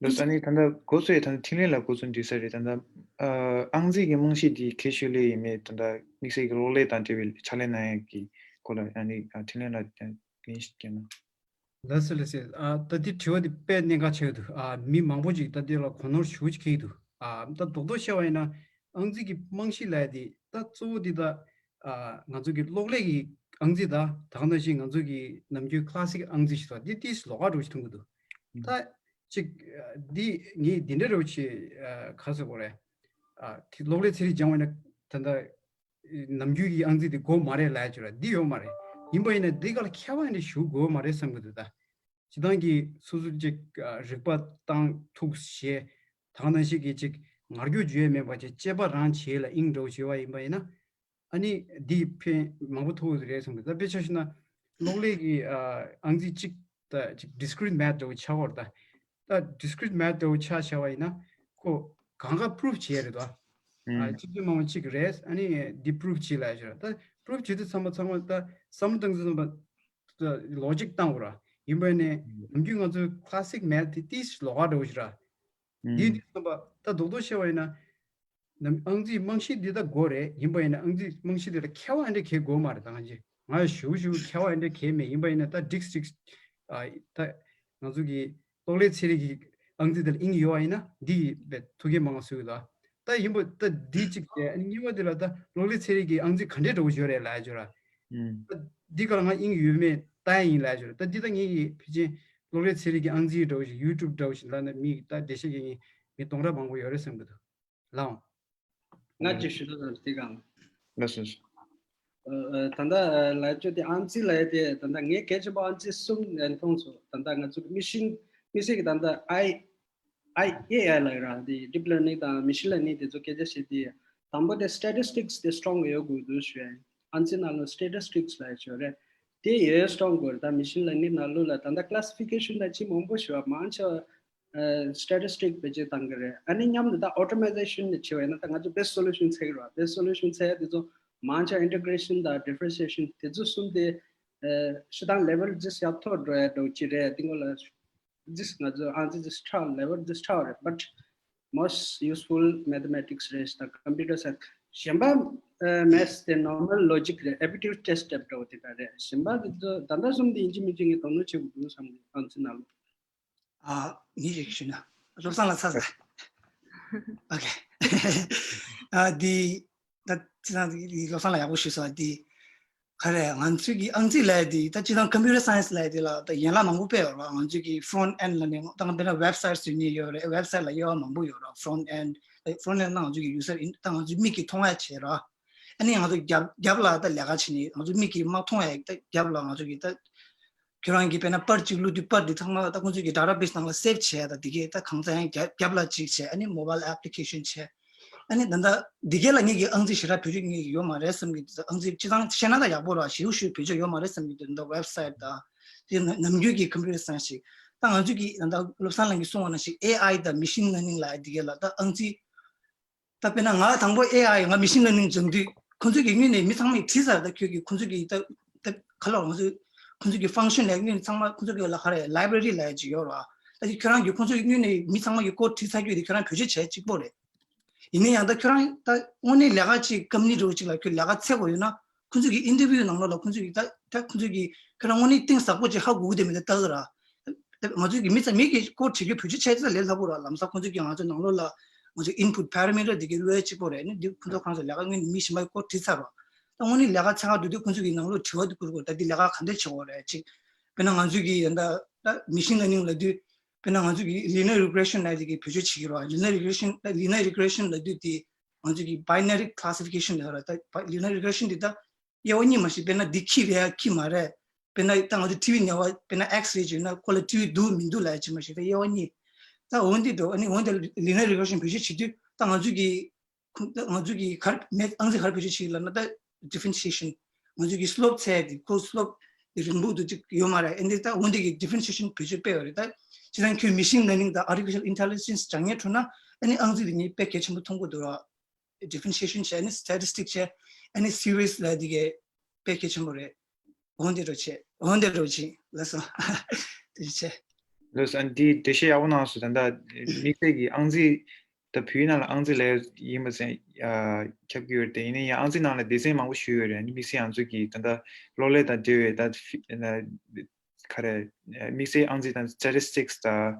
ལོ་ས་ནི་ད་ལྟ་འགོ་ཚུགས་ཡས་ད་ལྟ་འཕྲིན་ལས་ལ་འགོ་ཚུགས་འགྲིག་ས་རེད། ད་ལྟ་ཨ་ཨང་རྩིས་ཀྱི་རྨང་གཞི་འདི་གལ་ཆེ་ལོས་ཡིན་མེད་ད་ལྟ་དམིགས་བསལ་གྱི་གློག་ཀླད་དང་འབྲེལ་བའི་ཕྱག་ལས་གནང་ཡས་ཀྱི་སྐོར་ལ་ཨ་ནི་ཨ་འཕྲིན་ལས་ལ་ལན་ཞིག་བསྐྱོན་ན། ལགས་སོ་ལགས་སོ། ཨ་ད་འདི་དྲི་བ་འདི་དཔེ་གནད་འགག་ཆེ་གི་འདུག་ཨ་མི་མང་པོ་ཅིག་ད་འདི་ལ་གོ་ནོར་ཞེ་པོ་ཅིག་འཁྱེར་གྱི་འདུག་ཨ་ད་རྡོག་རྡོག་བཤད་པ་ཡིན་ན་ཨང་རྩིས་ཀྱི་རྨང་གཞི་ལབ་ཡ་འདི་ད་གཙོ་བོ་འདི་ད་ཨ་ང་ཚོ་གི་གློག་ཀླད་ཀྱི་ཨང་རྩིས་དང་ད་ག་ནང་བཞིན་ང་ཚོ་གི་ནམ་རྒྱུན་ཀ་ལ་སིག་ཨང་རྩིས་ཞིག་འདུག་འདི་ཏིས་ལོགས་ཀ་འདྲ་བོ་ཞིག་མཐོང་གི་འདུག་ད་ཅིག་འདི་ངས་འདི་འདྲ་འདྲ་བོ་ཅིག་ག་ཟེར་དགོས་རེད། ཨ་དེ་གློག་ཀླད་ཚན་རིག་སྦྱང་བ་ཡིན་ན་ད་ལྟ་ནམ་རྒྱུན་གྱི་ཨང་རྩིས་དེ་དགོས་མ་རེད་ལབ་ཡ་ཅིག་ར་འདི་ཡོད་མ་རེད། ཡིན་པ་ཡིན་ན་འདི་ག་ལ་ཁྱད་པར་འདི་ཞུ་དགོས་མ་རེད་བསམ་གྱི་འདུག་ད་སྤྱིར་བཏང་གི་སོ་སོ་ཅིག་ཨ་རིག་པ་བཏང་ཐུགས་བཞེས་ད་ག་ནང་བཞིན་གྱི་ཅིག་ངར་སྐྱོ་བརྗོད་ཡས་མེད་པ་ཅིག་གཅེས་པ་རང་བྱེད་ལ་དབྱིངས་འདྲ་བོ་བྱེད་པ་ཡིན་པ་ཡིན་ན་ ཨ་ནི་འདི་ཕན་མང་པོ་ཐོགས་ཡོད་རེད་གསུངས་འདུག་ད་དཔེ་ཆ་བཞག་ན་གློག་ཀླད་ཀྱི་ཨ་ཨང་རྩིས་གཅིག་ད་ཅིག་discrete math འདྲ་བོ་ཆགས་པ་རེད་ད། ད་discrete math འདྲ་བོ་ཆ་བཞག་པ་ཡིན་ན་ཁོ་གང་ག་proof བྱེད་ཡ་རེད་དོ། ཨ་ཨུམ། གཅིག་དུས་མང་པོ་གཅིག་རེད། ཨ་ནི་འདི་proof བྱེད་ལ་ཞོར་ད་proof བྱེད་དུས་ཚང་མ་ཚང་མ་ད་བསམ་བློ་བཏང་དུས་ཚང་མ་ད་logic བཏང་དགོས་ར། ཡིན་པ་ནས་ནམ་རྒྱུན་ང་ཚོའི་classic math དེ་ཏིས་ལོགས་ཀ་འདྲ་བོ་ཞིག་ར། འདི་ཨུམ། འདི་བསམ་པ་ད་རྡོག་རྡོག་བཤད་པ་ཡིན་ན། ནམ་ཨང་རྩིས་རྨང་གཞི་འདི་ད་དགོས་རེད། ཡིན་པ་ཡིན་ན་ཨང་རྩིས་རྨང་གཞི་འདི་ལ་མཁས་པ་ཨ་འདྲ་གས་དགོས་མ་རེད། ད་ང་ཅི་ང་ཞུ་ཞུ་མཁས་པ་ཨ་འདྲ་གས་མེད། ཡིན་པ་ཡིན་ན་ད་འགྲིག་འགྲིག་ཨ་ད་ང་ཚོ་གི་གློག་ཀླད་ཚན་རིག་གི་ཨང་རྩིས་འདི་ལ་དབྱིངས་ཡོད་པ་ཡིན་ན་འདི་ཡི་བས་ཐུགས་འགན་མང་བ་བཟོས་ཡོད་ད། ད་ཡིན་པ་ད་འདི་གཅིག་བྱས། ཨ་ནི་གཉིས་པ་འདི་ལ་ད་གློག་ཀླད་ཚན་རིག་གི་ཨང་རྩིས་ག་འདྲས་འདྲ་བོ་ཡོད་རེད་ལབ་ཡ་ཅོ་ར། ཨུམ། ད་འདི་ག་ལ་ང་དབྱིངས་ཡོད་མེད་ལྟ་ཡ་ཡིན་ལབ་ཅོ་ར། ད་འདི་ད་ངེད་ཀྱི་ཕལ་ཆེར་གློག་ཀླད་ཚན་རིག་གི་ཨང་རྩིས་འདྲ་བོ་ཞིག་YouTube འདྲ་བོ་ཞིག་ལ་ན་མི་ད་འགྲེལ་བཤད་རྒྱག་མཁན་མི་སྟོང་ཕྲག་མང་པོ་ཡོད་རེད་བསམ་གི་འདུག་ལགས་འོང་། ང་ཅིག་ཞུ་ཐུབ་ཙམ་དེ་གང་། ལགས་སོ། ཨ་ཨ་ད་ལྟ་ཨ་ལབ་ཅོ་དེ་ཨང་རྩིས་ལབ་ཡ་དེ་ད་ལྟ་ངས་གལ་ཆེན་པོ་ཨང་རྩིས་གསུམ་ཨ་མཐོང་སོང་། ད་ལྟ་ང་ཚོ་གི་མི་ཤིན་མི་ཤིན་གི་ད་ལྟ་ཨའི་ཨའི་ཨེ་ཨའི་ལབ་ཡ་ར་དེ་deep learning དང་machine learning དེ་ཚོ་སྐད་ཆ་བཤད་དེ་དང་པོ་དེ་statistics དེ་strong ཡོད་དགོས་འདུག་ཞུ་ཡ་ཡིན། ཨང་རྩིས་ནང་ལ་statistics ལབ་ཡ་ཅིག་ཡོད་རེད། དེ་ཡོད་strong དགོས་རེད། ད་machine learning ནང་ལོགས་ལ་ད་ལྟ་classification དང་ཅི་མང་པོ་ཞུ་བ་མང་ཆེ་བ་ཨ་statistic བེད་སྤྱོད་བཏང་གི་རེད། ཨ་ནི་མཉམ་དུ་ད་automation ནས་བྱས་པ་ཡིན་ན་ད་ང་ཚོ་best solution འཚོལ་གི་རེད་བ། best solution འཚོལ་ཡ་དེ་ཚོ་མང་ཆེ་integration དང་differentiation དེ་ཚོ་གསུམ་དེ་ཨ་སྤྱིར་བཏང་level ཇི་ཡག་ཐོག་འགྲོ་ཡ་འདྲ་བོ་ཅིག་རེད། དེ་སྔོན་ལ་ཇི་ང་ཚོ་ཨང་རྩིས་ཇི་ཁྲག་level ཇི་ཁྲག་རེད། but most useful mathematics རེད། ད་computer science གཞན་པ་ཨ་maths དེ་normal logic རེད། aptitude test འདྲ་བོ་དེ་འདྲ་རེད། གཞན་པ་དེ་ཚོ་ད་ལྟ་གསུམ་དེ་ཡིན་གཅིག་མིན་གཅིག་ངས་དོ་སྣང་བྱེད་དགོས་འདུག་བསམ་གི་ཨང་རྩིས་ནང་ལོགས། ཨ་ནི་རིག་ཞུ་ན་བློ་བཟང་ལ་ཚ་ཚ། ཨོ་ཁེ། ཨ་འདི་ད་ཅི་ན་བློ་བཟང་ལ་ཡག་པོ་ཞུས་སོང་། འདི་ག་རེ་ང་ཚོའི་གི་ཨང་རྩིས་ལབ་ཡ་འདི་ད་ཅི་ན་computer science ལབ་ཡ་འདི་ལ་ད་ཡན་ལག་མང་པོ་དཔེ་ཡོད་རེད་བ། ང་ཚོའི་གི་front end ལ་ནི་ད་ང་དཔེར་ན་website བཟོ་མཁན་ཡོད་རེད། website ལ་དབྱེ་བ་མང་པོ་ཡོད་རེད། front end front end ལ་ང་ཚོའི་གི་user in ད་ང་ཚོའི་མིག་གིས་མཐོང་ཡ་བྱས་རེད་བ། ཨ་ནི་ང་ཚོ་རྒྱབ་རྒྱབ་ལ་ད་ལས་ཀ་བྱེད་ནི་ང་ཚོ་མིག་གིས་མ་མཐོང་ཡ་ད་རྒྱབ་ལ་ང་ཚོ་གི་ད་ཁྱོད་རང་གི་དཔེར་ན་པར་གཅིག་བླུགས་དུས་པར་འདི་ཚང་མ་ད་ཁོང་ཚོ་གི་database ནང་ལ་save བྱས་ད་འདི་གས་ད་གང་ཚང་ཡང་རྒྱབ་རྒྱབ་ལ་གཅིག་བྱས། ཨ་ནི་mobile application བྱས། ཨ་ནི་ད་ད་འདི་གས་ལ་ངེད་ཀྱི་ཨང་རྩིས་ཞེ་དྲག་བེད་སྤྱོད་ངེད་ཀྱི་ཡོད་མ་རེད་བསམ་གི་འདུག་ཨང་རྩིས་སྤྱི་བཏང་བཤད་ན་ད་ཡག་པོ་ར་ཞེ་པོ་ཞེ་པོ་བེད་སྤྱོད་ཡོད་མ་རེད་བསམ་གི་འདུག་ད་website ད་དེ་ནམ་རྒྱུན་གྱི་computer science ཞིག་ད་ང་ཚོ་གི་ད་བློ་བཟང་ལགས་ཀྱིས་གསུངས་པ་ནང་བཞིན་AI ད་machine learning ལ་འདི་གས་ལ་ད་ཨང་རྩིས། ད་དཔེར་ན་ང་དང་པོ་AI ང་machine learning སྦྱོང་དུས་ཁོང་ཚོས་ཀྱི་དངོས་གནས་མི་ཚང་མས་བྲིས་ཚར། ད་ཁྱོད་ཀྱིས་ཁོང་ཚོས་ཀྱི་ད་ད་ག་ལ་ང་ཚོས་ཁོང་ཚོས་ཀྱི་function ལ་དངོས་གནས་ཚང་མ་ཁོང་ཚོས་ཀྱི་ལ་ག་རེ་library ལ་ཡ་ཅིག་ཡོད་ར། ད་ཁྱོད་རང་གིས་ཁོང་ཚོས་ཀྱི་དངོས་གནས་མི་ཚང་མ་གི་code བྲིས་ཚར་རྒྱུ་དེ་ཁྱོད་རང་བེད་སྤྱོད་བྱས་གཅིག་པོ་རེད། ཡིན་ན་ཡང་ད་ཁྱོད་རང་ད་དངོས་གནས་ལས་ཀ་ཅིག་company འདྲ་བོ་ཅིག་ལ་ཁྱོད་ལས་ཀ་འཚོལ་དགོས་ཡོད་ན། ཁོང་ཚོས་ཀྱི་interview ནང་ལོགས་ལ་ཁོང་ཚོས་ཀྱི་ད་ད་ཁོང་ཚོས་ཀྱི་ཁྱོད་རང་དངོས་གནས་གཏིང་ཟབ་པོ་ཅིག་ཧ་གོ་གི་དེ་མེད་ད་ལྟ་གི་ར། ང་ཚོས་ཀྱི་མི་ཚང་མི་གི་code བྲིས་རྒྱུ་བེད་སྤྱོད་བྱས་ཚེ་ལས་སླ་པོ་ར། ལམ་སང་ཁོང་ཚོས་ཀྱི་ང་ཚོ་ནང་ལོགས་ལ་ང་ཚོ་input parameter འདི་གི་བླུགས་ཡ་གཅིག་པོ་རེད། ནི་འདི་ཁོང་ཚོ་གང་ཚོ་ལས་ཀ་དངོས་གནས་མི་གཞན་པ་གི་code བྲིས་ཚར་རོ། ད་དངོས་གནས་ལས་ཀ་འཚོལ་ག་འགྲོ་དུས་ཁོང་ཚོས་ཀྱི་ནང་ལོགས་དྲི་བ་འདི་བསྐུར་དགོས། ད་འདི་ལས་ཀ་ག་འདྲས་བྱེད་དགོས་རེད་ཅིག་དཔེར་ན་ང་ཚོས་ཀྱི་ད་ད་machine learning ལབ་དུས་དཔེར་ན་ང་ཚོས་ཀྱི་linear regression ལབ་དེ་གི་བེད་སྤྱོད་བྱེད་ཀྱི་རོ། linear regression ད་linear regression ལབ་དུས་དེ་ང་ཚོས་ཀྱི binary classification ལབ་ར། ད་linear regression འདི་ད་དབྱེ་བ་གཉིས་མ་ཞིག་དཔེར་ན་འདི་ཁྱི་རེད་ཡ་ཁྱི་མ་རེད། དཔེར་ན་ད་ང་ཚོ་ཊི་ཝི་ཉལ་བ་དཔེར་ན་X རེད་བྱས་ན་ཁོ་ལ་ཊི་ཝི་འདུག་མི་འདུག་ལབ་ཡ་ཅིག་མ་ཞིག་ད་དབྱེ་བ་གཉིས། ད་འོན་ཏེ་འགྲོ་ཨ་ནི་འོན་ཏེ་linear regression བེད་སྤྱོད་བྱེད་དུས་ད་ང་ཚོས་ཀྱི་ཁོ་ད་ང་ཚོས་ཀྱི་ག་རེ་མེད་ཨང་རྩིས་ག་རེ་བེད་སྤྱོད་བྱེད་ལབ་ན་ད་differentiation ང་ཚོས་ཀྱི་slope འཚོལ་ཏེ་ཁོ་slope དེ་རིང་པོ་འདུག་ཅིག་ཡོད་མ་རེད། ཨ་ནི་ད་འོན་ཏེ་ཀྱི་differentiation བེད་སྤྱོད་སྤེལ་བ་རེད། ད་སྤྱིར་བཏང་ཁྱོད་machine learning དང་artificial intelligence སྦྱང་མཁན་འགྲོ་ན་ཨ་ནི་ཨང་རྩིས་དེ་གཉིས་དཔེ་གལ་ཆེན་པོ་མཐོང་གི་འདུག་ར། differentiation བྱས་ནས་statistic བྱས་ཨ་ནི་series ལ་དེ་གའི་དཔེ་གལ་ཆེན་པོ་རེད། འོན་ཏེ་རོ་བྱས་འོན་ཏེ་རོ་བྱས་ལགས་སོ། དེ་བྱས། ལགས་སོ། ཨ་ནི་འདི་འགྲེལ་བཤད་ཡག་པོ་གནང་སོང་། ད་ལྟ་དམིགས་བསལ་གྱི་ཨང་རྩིས་ད་བོད་ཡིག་ནང་ལ་ཨང་རྩིས་ལབ་ཡིན་པ་ཚད་ཁྱབ་ཀྱི་ཡོད་རེད་དེ། ཡིན་ན་ཡང་ཨང་རྩིས་ནང་ལ་སྡེ་ཚན་མང་པོ་ཞིག་ཡོད་རེད། ཨ་ནི་དམིགས་བསལ་ང་ཚོ་གི་ད་ལྟ་གློག་ཀླད་དང་འབྲེལ་བའི་ད་ག་རེ་དམིགས་བསལ་ཨང་རྩིས་དང་statistics དང་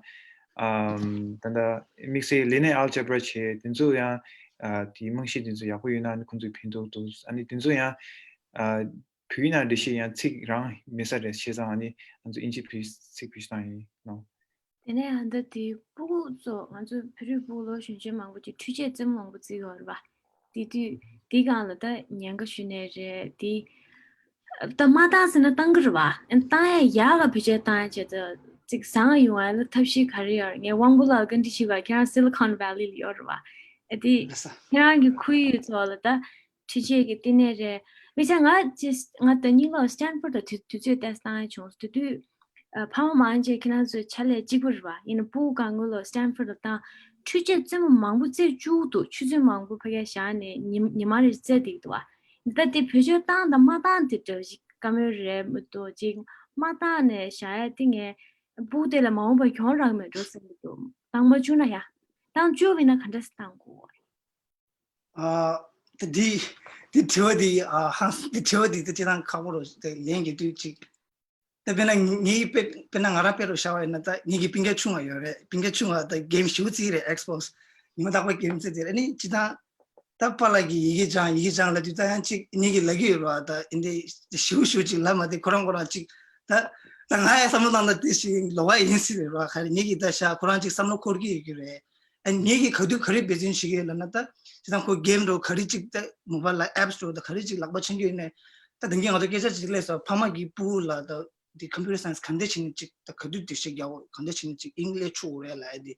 ཨམ་ད་ལྟ་དམིགས་བསལ་linear algebra བྱས་དེ་ཚོ་ཡང་ཨ་དེའི་རྨང་གཞི་དེ་ཚོ་ཡག་པོ་ཡོད་ན་ཨ་ནི་ཁོང་ཚོས་ཕན་ཐོགས་འདུག་ཨ་ནི་དེ་ཚོ་ཡང་ཨ་བོད་ཡིག་ནང་འགྲེལ་བཤད་ཡང་ཚིག་རང་མེད་ས་རེད། བྱས་ཙང་ཨ་ནི་ང་ཚོ་དབྱིན་ཇི་བེད་ཚིག་བེད་སྟངས་ཡིན་ནོ། དེ་ནས་ཨ་ད་དེ་ཕྲུ་གུ་ཚོ་ང་ཚོ་བོད་རིགས་ཕྲུ་གུ་ལོ་གཞོན་ཆེན་མང་པོ་ཅིག་འཕྲུལ་ཆས་རྩེད་མོ་མང་པོ་རྩེ་གི་ཡོད་རེད་པ། དེ་དུས་དེ་སྒང་ལ་ད་ཉེན་ཁ་ཞུ་ནས་རེད་དེ། ད་མ་བཏང་ཟེར་ན་བཏང་གི་རེད་པ། ཨ་བཏང་ཡ་ཡག་ག་བེད་སྤྱོད་བཏང་ཡ་བྱས་ད་ཅིག་བཟང་ཡོང་ཡ་ལ་ཐབས་ཤེས་ག་རེ་ཡོད་རེད། ངས་དབང་པོ་ལགས་བཀའ་འདྲི་ཞུས་པ་ཁྱེད་རང་Silicon Valley ལ་ཡོད་རེད་པ། ཨ་དེ་ལགས་སོ། ཁྱེད་རང་གི་ཁོར་ཡུག་ཚོ་ལ་ད། འཕྲུལ་ཆས་ཀྱི་བསྟི་གནས་རེད། མི་ཚེ་ང་ཅི་ང་ཟླ་གཉིས་ལོ་སི་ཊན་ཕོར་ཌ་དུས་དུས་ཚོད་ཏེ་སི་བཏང་ཡ་བྱུང་། དེ་དུས་ཨ་ཕ་མ་མང་ཆེ་ཁྱེད་རང་ཚོའི་ཕྱག་ལས་གཅིག་པ་རེད་བ། ཡིན་ན་སྤུ་གུ་གང་གི་ལོ་སི་ཊན་ཕོར་ཌ་བཏང་། འཕྲུལ་ཆས་རྩེད་མོ་མང་པོ་རྩེ་བཅུག་འདུག་ཆུ་ཚོད་མང་པོ་ཕ་གིར་བཞག་ནས་ཉི་ཉི་མ་རེ་རྩེ་བསྡད་འདུག་བ། ད་དེ་བེད་སྤྱོད་བཏང་དང་མ་བཏང་དེ་འདྲ་ཞིག་བཀའ་མོལ་རེད་མི་འདུག་ཅིག་མ་བཏང་ནས་བཞག་ཡ་དེ་ངས་སྤུ་གུ་དེ་ལ་མ་འོངས་པར་གྱོང་རག་མེད་འགྲོ་བསམ་གྱི་འདུག་བཏང་མ་བཅུག་ན་ཡ། བཏང་བཅུག་པ་ཡིན་ན་ག་འདྲ་སེ་བཏང་དགོས། ཨ། ད་འདི་འདི་དྲི་བ་འདི་ཨ་ཧང་འདི་དྲི་བ་འདི་ད་ཅི་ཐང་ཁག་པོ་རོ། ད་ལན་གྱི་དུས་ཅིག་ད་དཔེར་ན་ངའི་དཔེ་དཔེར་ན་ང་རང་དཔེ་རུ་བཞག་པ་ཡིན་ན། ད་ངེད་ཀྱི་སྤུན་ཀྱག་ཆུང་བ་ཡོད་རེད། སྤུན་ཀྱག་ཆུང་བ་ད་གེམ་ཞེ་པོ་རྩེ་གི་རེད། ཨེག་སི་བོག་སི་ཉི་མ་རྟག་པར་གེམ་རྩེ་གི་རེད། ཨ་ནི་སྤྱིར་བཏང་ད་པཱ་ལགས་ཀྱིས་ཡི་གེ་སྦྱང་ཡི་གེ་སྦྱང་ལབ་དུས་ད་ཡང་ཅིག་ངེད་ཀྱིས་ལབ་ཀྱི་ཡོད་རེད་བ། ད་འདི་ཞེ་པོ་ཞེ་པོ་ཅིག་ལབ་མ་བདེ། ཁོ་རང་ཁོ་རང་ཅིག་ད་ད་ང་ཡང་བསམ་བློ་བཏང་ན་དེ་ཞིག་ལོགས་ཀ་ཡིན་སྲིད་རེད་བ། ག་རེ་ངེད་ཀྱིས་ད་ཤ་ཁོ་རང་ཅིག་བསམ་བློ་འཁོར་གྱི་ཡོད་ཀྱི་རེད། ཨ་ངེད་ཀྱིས་ག་དུས་ག་རེ་འབད་བརྩོན་བྱེད་ཀྱི་ཡོད་ལབ་ན། ད་ཅི་ད་ཁོ་གེམ་འགྲོ་ག་རེ་ཅིག་ད་མོ་བཱལ་ལ་ཨེབ་སི་འགྲོ་ད་ག་རེ་ཅིག་ལག་པ་འཆང་གི་ཡོད་ནས། ད་དེང་གི་ང་ཚོ་སྐད་ཆ་ཅིག་སླེབས་སོང་། ཕ་མ་གིས་སྤུ་གུ་ལ་ད་འདི་ཀམ་པུ་ཊར་སའེན་སི་ག་འདྲ་བྱས་ནས་ཅིག་ད་ག་དུས་འདི་ཤེས་རྒྱག་གོ་ག་འདྲ་བྱས་ནས་ཅིག་ཨིན་ལས་ཆུ་འོ་རེད་ལབ་ཡ་དེ།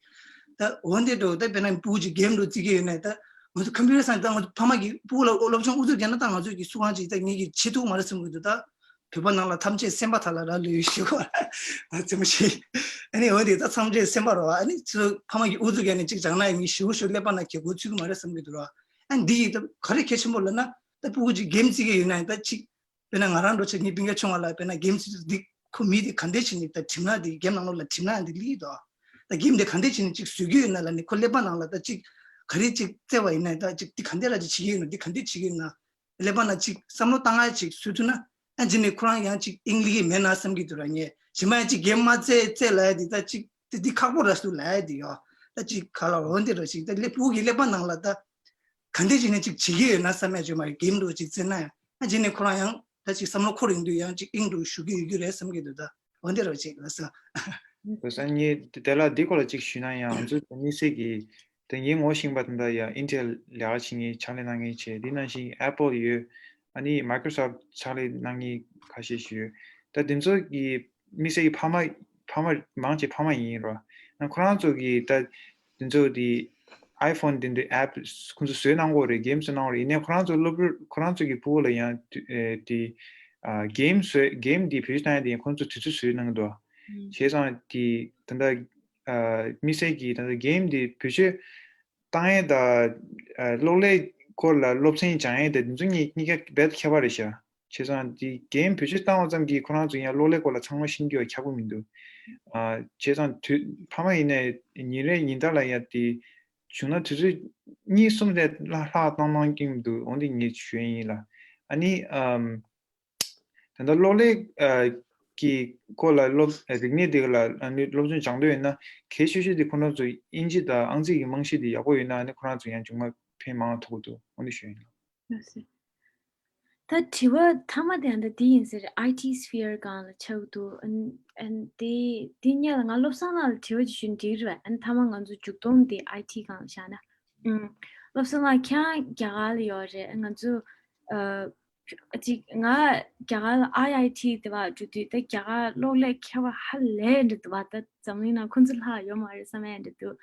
ད་འོ་འདི་འགྲོ་ད་དཔེར་ན་སྤུ་གུ་ཅིག་གེམ་འགྲོ་རྩེ་གི་ཡོད་ནས། ད་ང་ཚོ་ཀམ་པུ་ཊར་སའེན་སི་ད་ང་ཚོ་ཕ་མ་གིས་སྤུ་གུ་ལ་སློབ་སྦྱོང་ཨུ་ཚུགས་བརྒྱབ་ན་ད་ང་ཚོ་གི་སུ་གང་ཅིག་ད་ངེད་ཀྱིས་བྱེད་ཐུབ་མ་རེད་བསམ་གི་འདུག་ད་བོད་པ་ནང་ལ་ཐམས་ཅད་སེམས་པ་ཐ་ལ་ར་ལུས་ཞུ་བ་རྩེད་མོ་ཞིག་ཨ་ནི་འོ་འདི་ད་ཐམས་ཅད་སེམས་པ་རོ། ཨ་ནི་ཚོ་ཕ་མ་གིས་ཨུ་ཚུགས་བརྒྱབ་ནས་ཅིག་སྦྱང་ན་ཡང་ངས་ཞུ་ཞུ་ཀླད་པ་ན་གི་གོ་ཚུད་གི་མ་རེད་བསམ་གི་འདུག་ར། ཨ་འདི་ཡིས་ད་ག་རེ་གལ་ཆེན་པོ་ལབ་ན། ད་སྤུ་གུ་ཅིག་གེམ་རྩེ་གི་ཡོད་ན་ད་ཅིག་དཔེར་ན་ང་རང་འགྲོ་ཆེ་ངའི་སྤུན་ཀྱག་ཆུང་བ་ལ་དཔེར་ན་གེམ་རྩེ་དུས་འདི་ཁོ་མི་འདི་ག་འདྲས་བྱས་ནས་ད་གྲིམ་ན་འདི་གེམ་ནང་ལོགས་ལ་གྲིམ་ན་འདི་ལི་དོ། ད་གེམ་འདི་ག་འདྲས་བྱས་ནས་ཅིག་བཟོ་གི་ཡོད་ན་ལབ་ནས་ཁོ་ཀླད་པ་ནང་ལ་ད་ཅིག་ག་རེ་ཅིག་བཙལ་བ་ཡིན་ན། ད་ཅིག་འདི་ག་འདྲས་ར་ཅིག་བྱེད་ཀྱི་ཡོད་ན། འདི་ག་འདྲས་བྱེད་ཀྱི་ཡོད་ན། ཀླད་པ་ནང་ཅིག་བསམ་བློ་བཏང་ཡ་ཅིག་བཟོ་ཐུབ་ན། ཨ་རྗེས་ནས་ཁོ་རང་ཡང་ཅིག་ཨིང་ལི་གི་མེད་ན་བསམ་གྱི་འདུག་ར། ངས་གཞན་པ་ཡང་ཅིག་གེམ་མ་རྩེ་རྩེ་ལབ་ཡ་འདི་ད་ཅིག་འདི་འདི་ཁག་པོ་ར་སུ་ལབ་ཡ་འདི་ཡོ། ད་ཅིག་ག་ལ་འོ་འདི་ར་ཅིག་ད་ཀླད་སྤུ་གུ་གི་ཀླད་པ་ནང་ལ་ད་ག་འདྲས་བྱས་ནས་ཅིག་བྱེད་ཀྱི་ཡོད་ན་བསམ་ཡ་བྱུང་མ་རེད། གེམ་འདྲ་ཅིག་རྩེ་ན་ཡང་། ཨ་རྗེས་ནས་ཁོ་རང་ཡང་ད་ཅིག་བསམ་བློ་འཁོར་ཡོང་དུས་ཡང་ཅིག་ཨིང་འདྲ་ཞུ་གི་ཡོད་ཀྱི་རེད་བསམ་གྱི་འདུག་ད་འོ་འདི་ར་ཅིག་ལ་ས། བུ་སང་ཉིན་དེ་ལ་འདི་སྐོར་ལ་ཅིག་ཞུས་ན་ཡང་། ང་ཚོ་དམིགས་བསལ་གྱི་དེ་ངའི་ངོ་ཤེས་པ་དེ་འདྲ་ཡང་ཨིན་ཊེལ་ལས་ཀ་བྱེད་མཁན་ཕྱག་ལས་གནང་མཁན་བྱས། དེ་ནང་བཞིན་ཨེ་པལ་ཡོད། ཨ་ནི་མའི་ཀྲོ་སོབ་ཕྱག་ལས་གནང་མཁན་ཁ་ཤས་ཤིག་ཡོད། ད་དེ་ཚོ་གི་དམིགས་བསལ་གྱི་ཕ་མ་ཕ་མ་མང་ཆེ་ཕ་མ་ཡིན་རོ། ན་ཁོ་རང་ཚོ་གི་ད་དེ་ཚོ་དེ་ཨའི་ཕོན་དེ་འདྲའི་ཨེབ་ཁོ་ཚོ་བཟོས་གནང་གི་རེད། གེམ་བཟོས་གནང་གི་རེད། ཡིན་ནའི་ཁོ་རང་ཚོ་སློབ་ཕྲུག་ཁོ་རང་ཚོ་གི་ཕྲུ་གུ་ལ་ཡང་དེ་ཨ་གེམ་བཟོས་གེམ་དེ་བེད་སྤྱོད་བཏང་ཡ་དེ་ཡང་ཁོ་ཚོ་དུས་ཚོད་བཟོས་གནང་གི་འདུག་བྱས་ཙང་དེ་ད་ལྟ་ཨ་དམིགས་བསལ་གྱི་ད་ལྟ་གེམ་དེ་བེད་སྤྱོད་བཏང་ཡས་དང་ཨ་གློག་ཀླད་སྐོར་ལ་སློབ་ཚན་སྦྱང་ཡས་དང་དེ་ཚོ་གཉིས་གཉིས་ཀ་རྦད་དེ་ཁྱད་པར་རེད་ཤག་བྱས་ཙང་དེ་གེམ་བེད་སྤྱོད་བཏང་བ་ཙམ་གྱིས་ཁོ་རང་ཚོ་ཡང་གློག་ཀླད་སྐོར་ལ་ཚང་མ་ཤེས་ཀྱི་ཡོད་ཁྱབ་ཀྱི་མི་འདུག་ཨ་བྱས་ཙང་དུས་ཕ་མ་ཡིན་ནའི་ཉིན་རེ་ཉིན་ལྟར་ལ་ཡང་དེ་བྱུང་ན་དུས་ཚོད་གཉིས་གསུམ་རེ་ལྷག་ལྷག་བཏང་གནང་གི་མི་འདུག་འོན་ཏེ་ངས་ཞུ་ཡས་ཡིན་ལ། ཨ་ནི་ཨམ། ད་ལྟ་གློག་ཀླད་ཨ་གི་སྐོར་ལ་སློབ་རིག་གནས་དེ་ལ་ཨ་ནི་སློབ་སྦྱོང་སྦྱང་འདོད་ཡོད་ན་གལ་ཆེ་ཤོས་དེ་ཁོ་རང་ཚོ་དབྱིན་ཇི་དང་ཨང་རྩིས་ཀྱི་རྨང་གཞི་དེ་ཡག་པོ་ཡོད་ན་ཨ་ནི་ཁོ་རང་ཚོ་ཡང་མཇུག་མ་ཕན་མང་ཐོགས་ཀྱི་འདུག་འོ་འདི་ཞུ་ཡིན། ལགས་སོ། ད་དྲི་བ་མཐའ་མ་དེ་ཨ་འདྲ་འདི་ཡིན་ཟེར། ཨའི་ཊི་སི་ཕི་ཡར་སྒང་ལ་ཆགས་འདུག་ཨན་ཨན་དེ་དེ་སྔོན་ལ་ང་བློ་བཟང་ལགས་ལ་དྲི་བ་ཅིག་ཞུ་ན་འགྲིག་རེད་པས། ཨ་ནི་མཐའ་མ་ང་ཚོ་མཇུག་སྡོམ་དེ་ཨའི་ཊི་སྒང་ལ་བཞག་ན། ཨུམ། བློ་བཟང་ལགས་ཁྱེད་རང་རྒྱ་གར་ལ་ཡོད་རེད། ང་ཚོ་ཨ་ཅིག་ང་རྒྱ་གར་ལ་ཨའི་ཨའི་ཊི་དེ་བ་འགྲོ་དུས་ད་རྒྱ་གར་གློག་ཀླད་མཁས་པ་ཧ་ལས་འདྲ་འདུག་བ། ད་འཛམ་གླིང་ནང་ཁོང་ཚོ་ལྷག་ཡོད་མ་རེད་བསམ་ཡས་འདྲ་འདུག་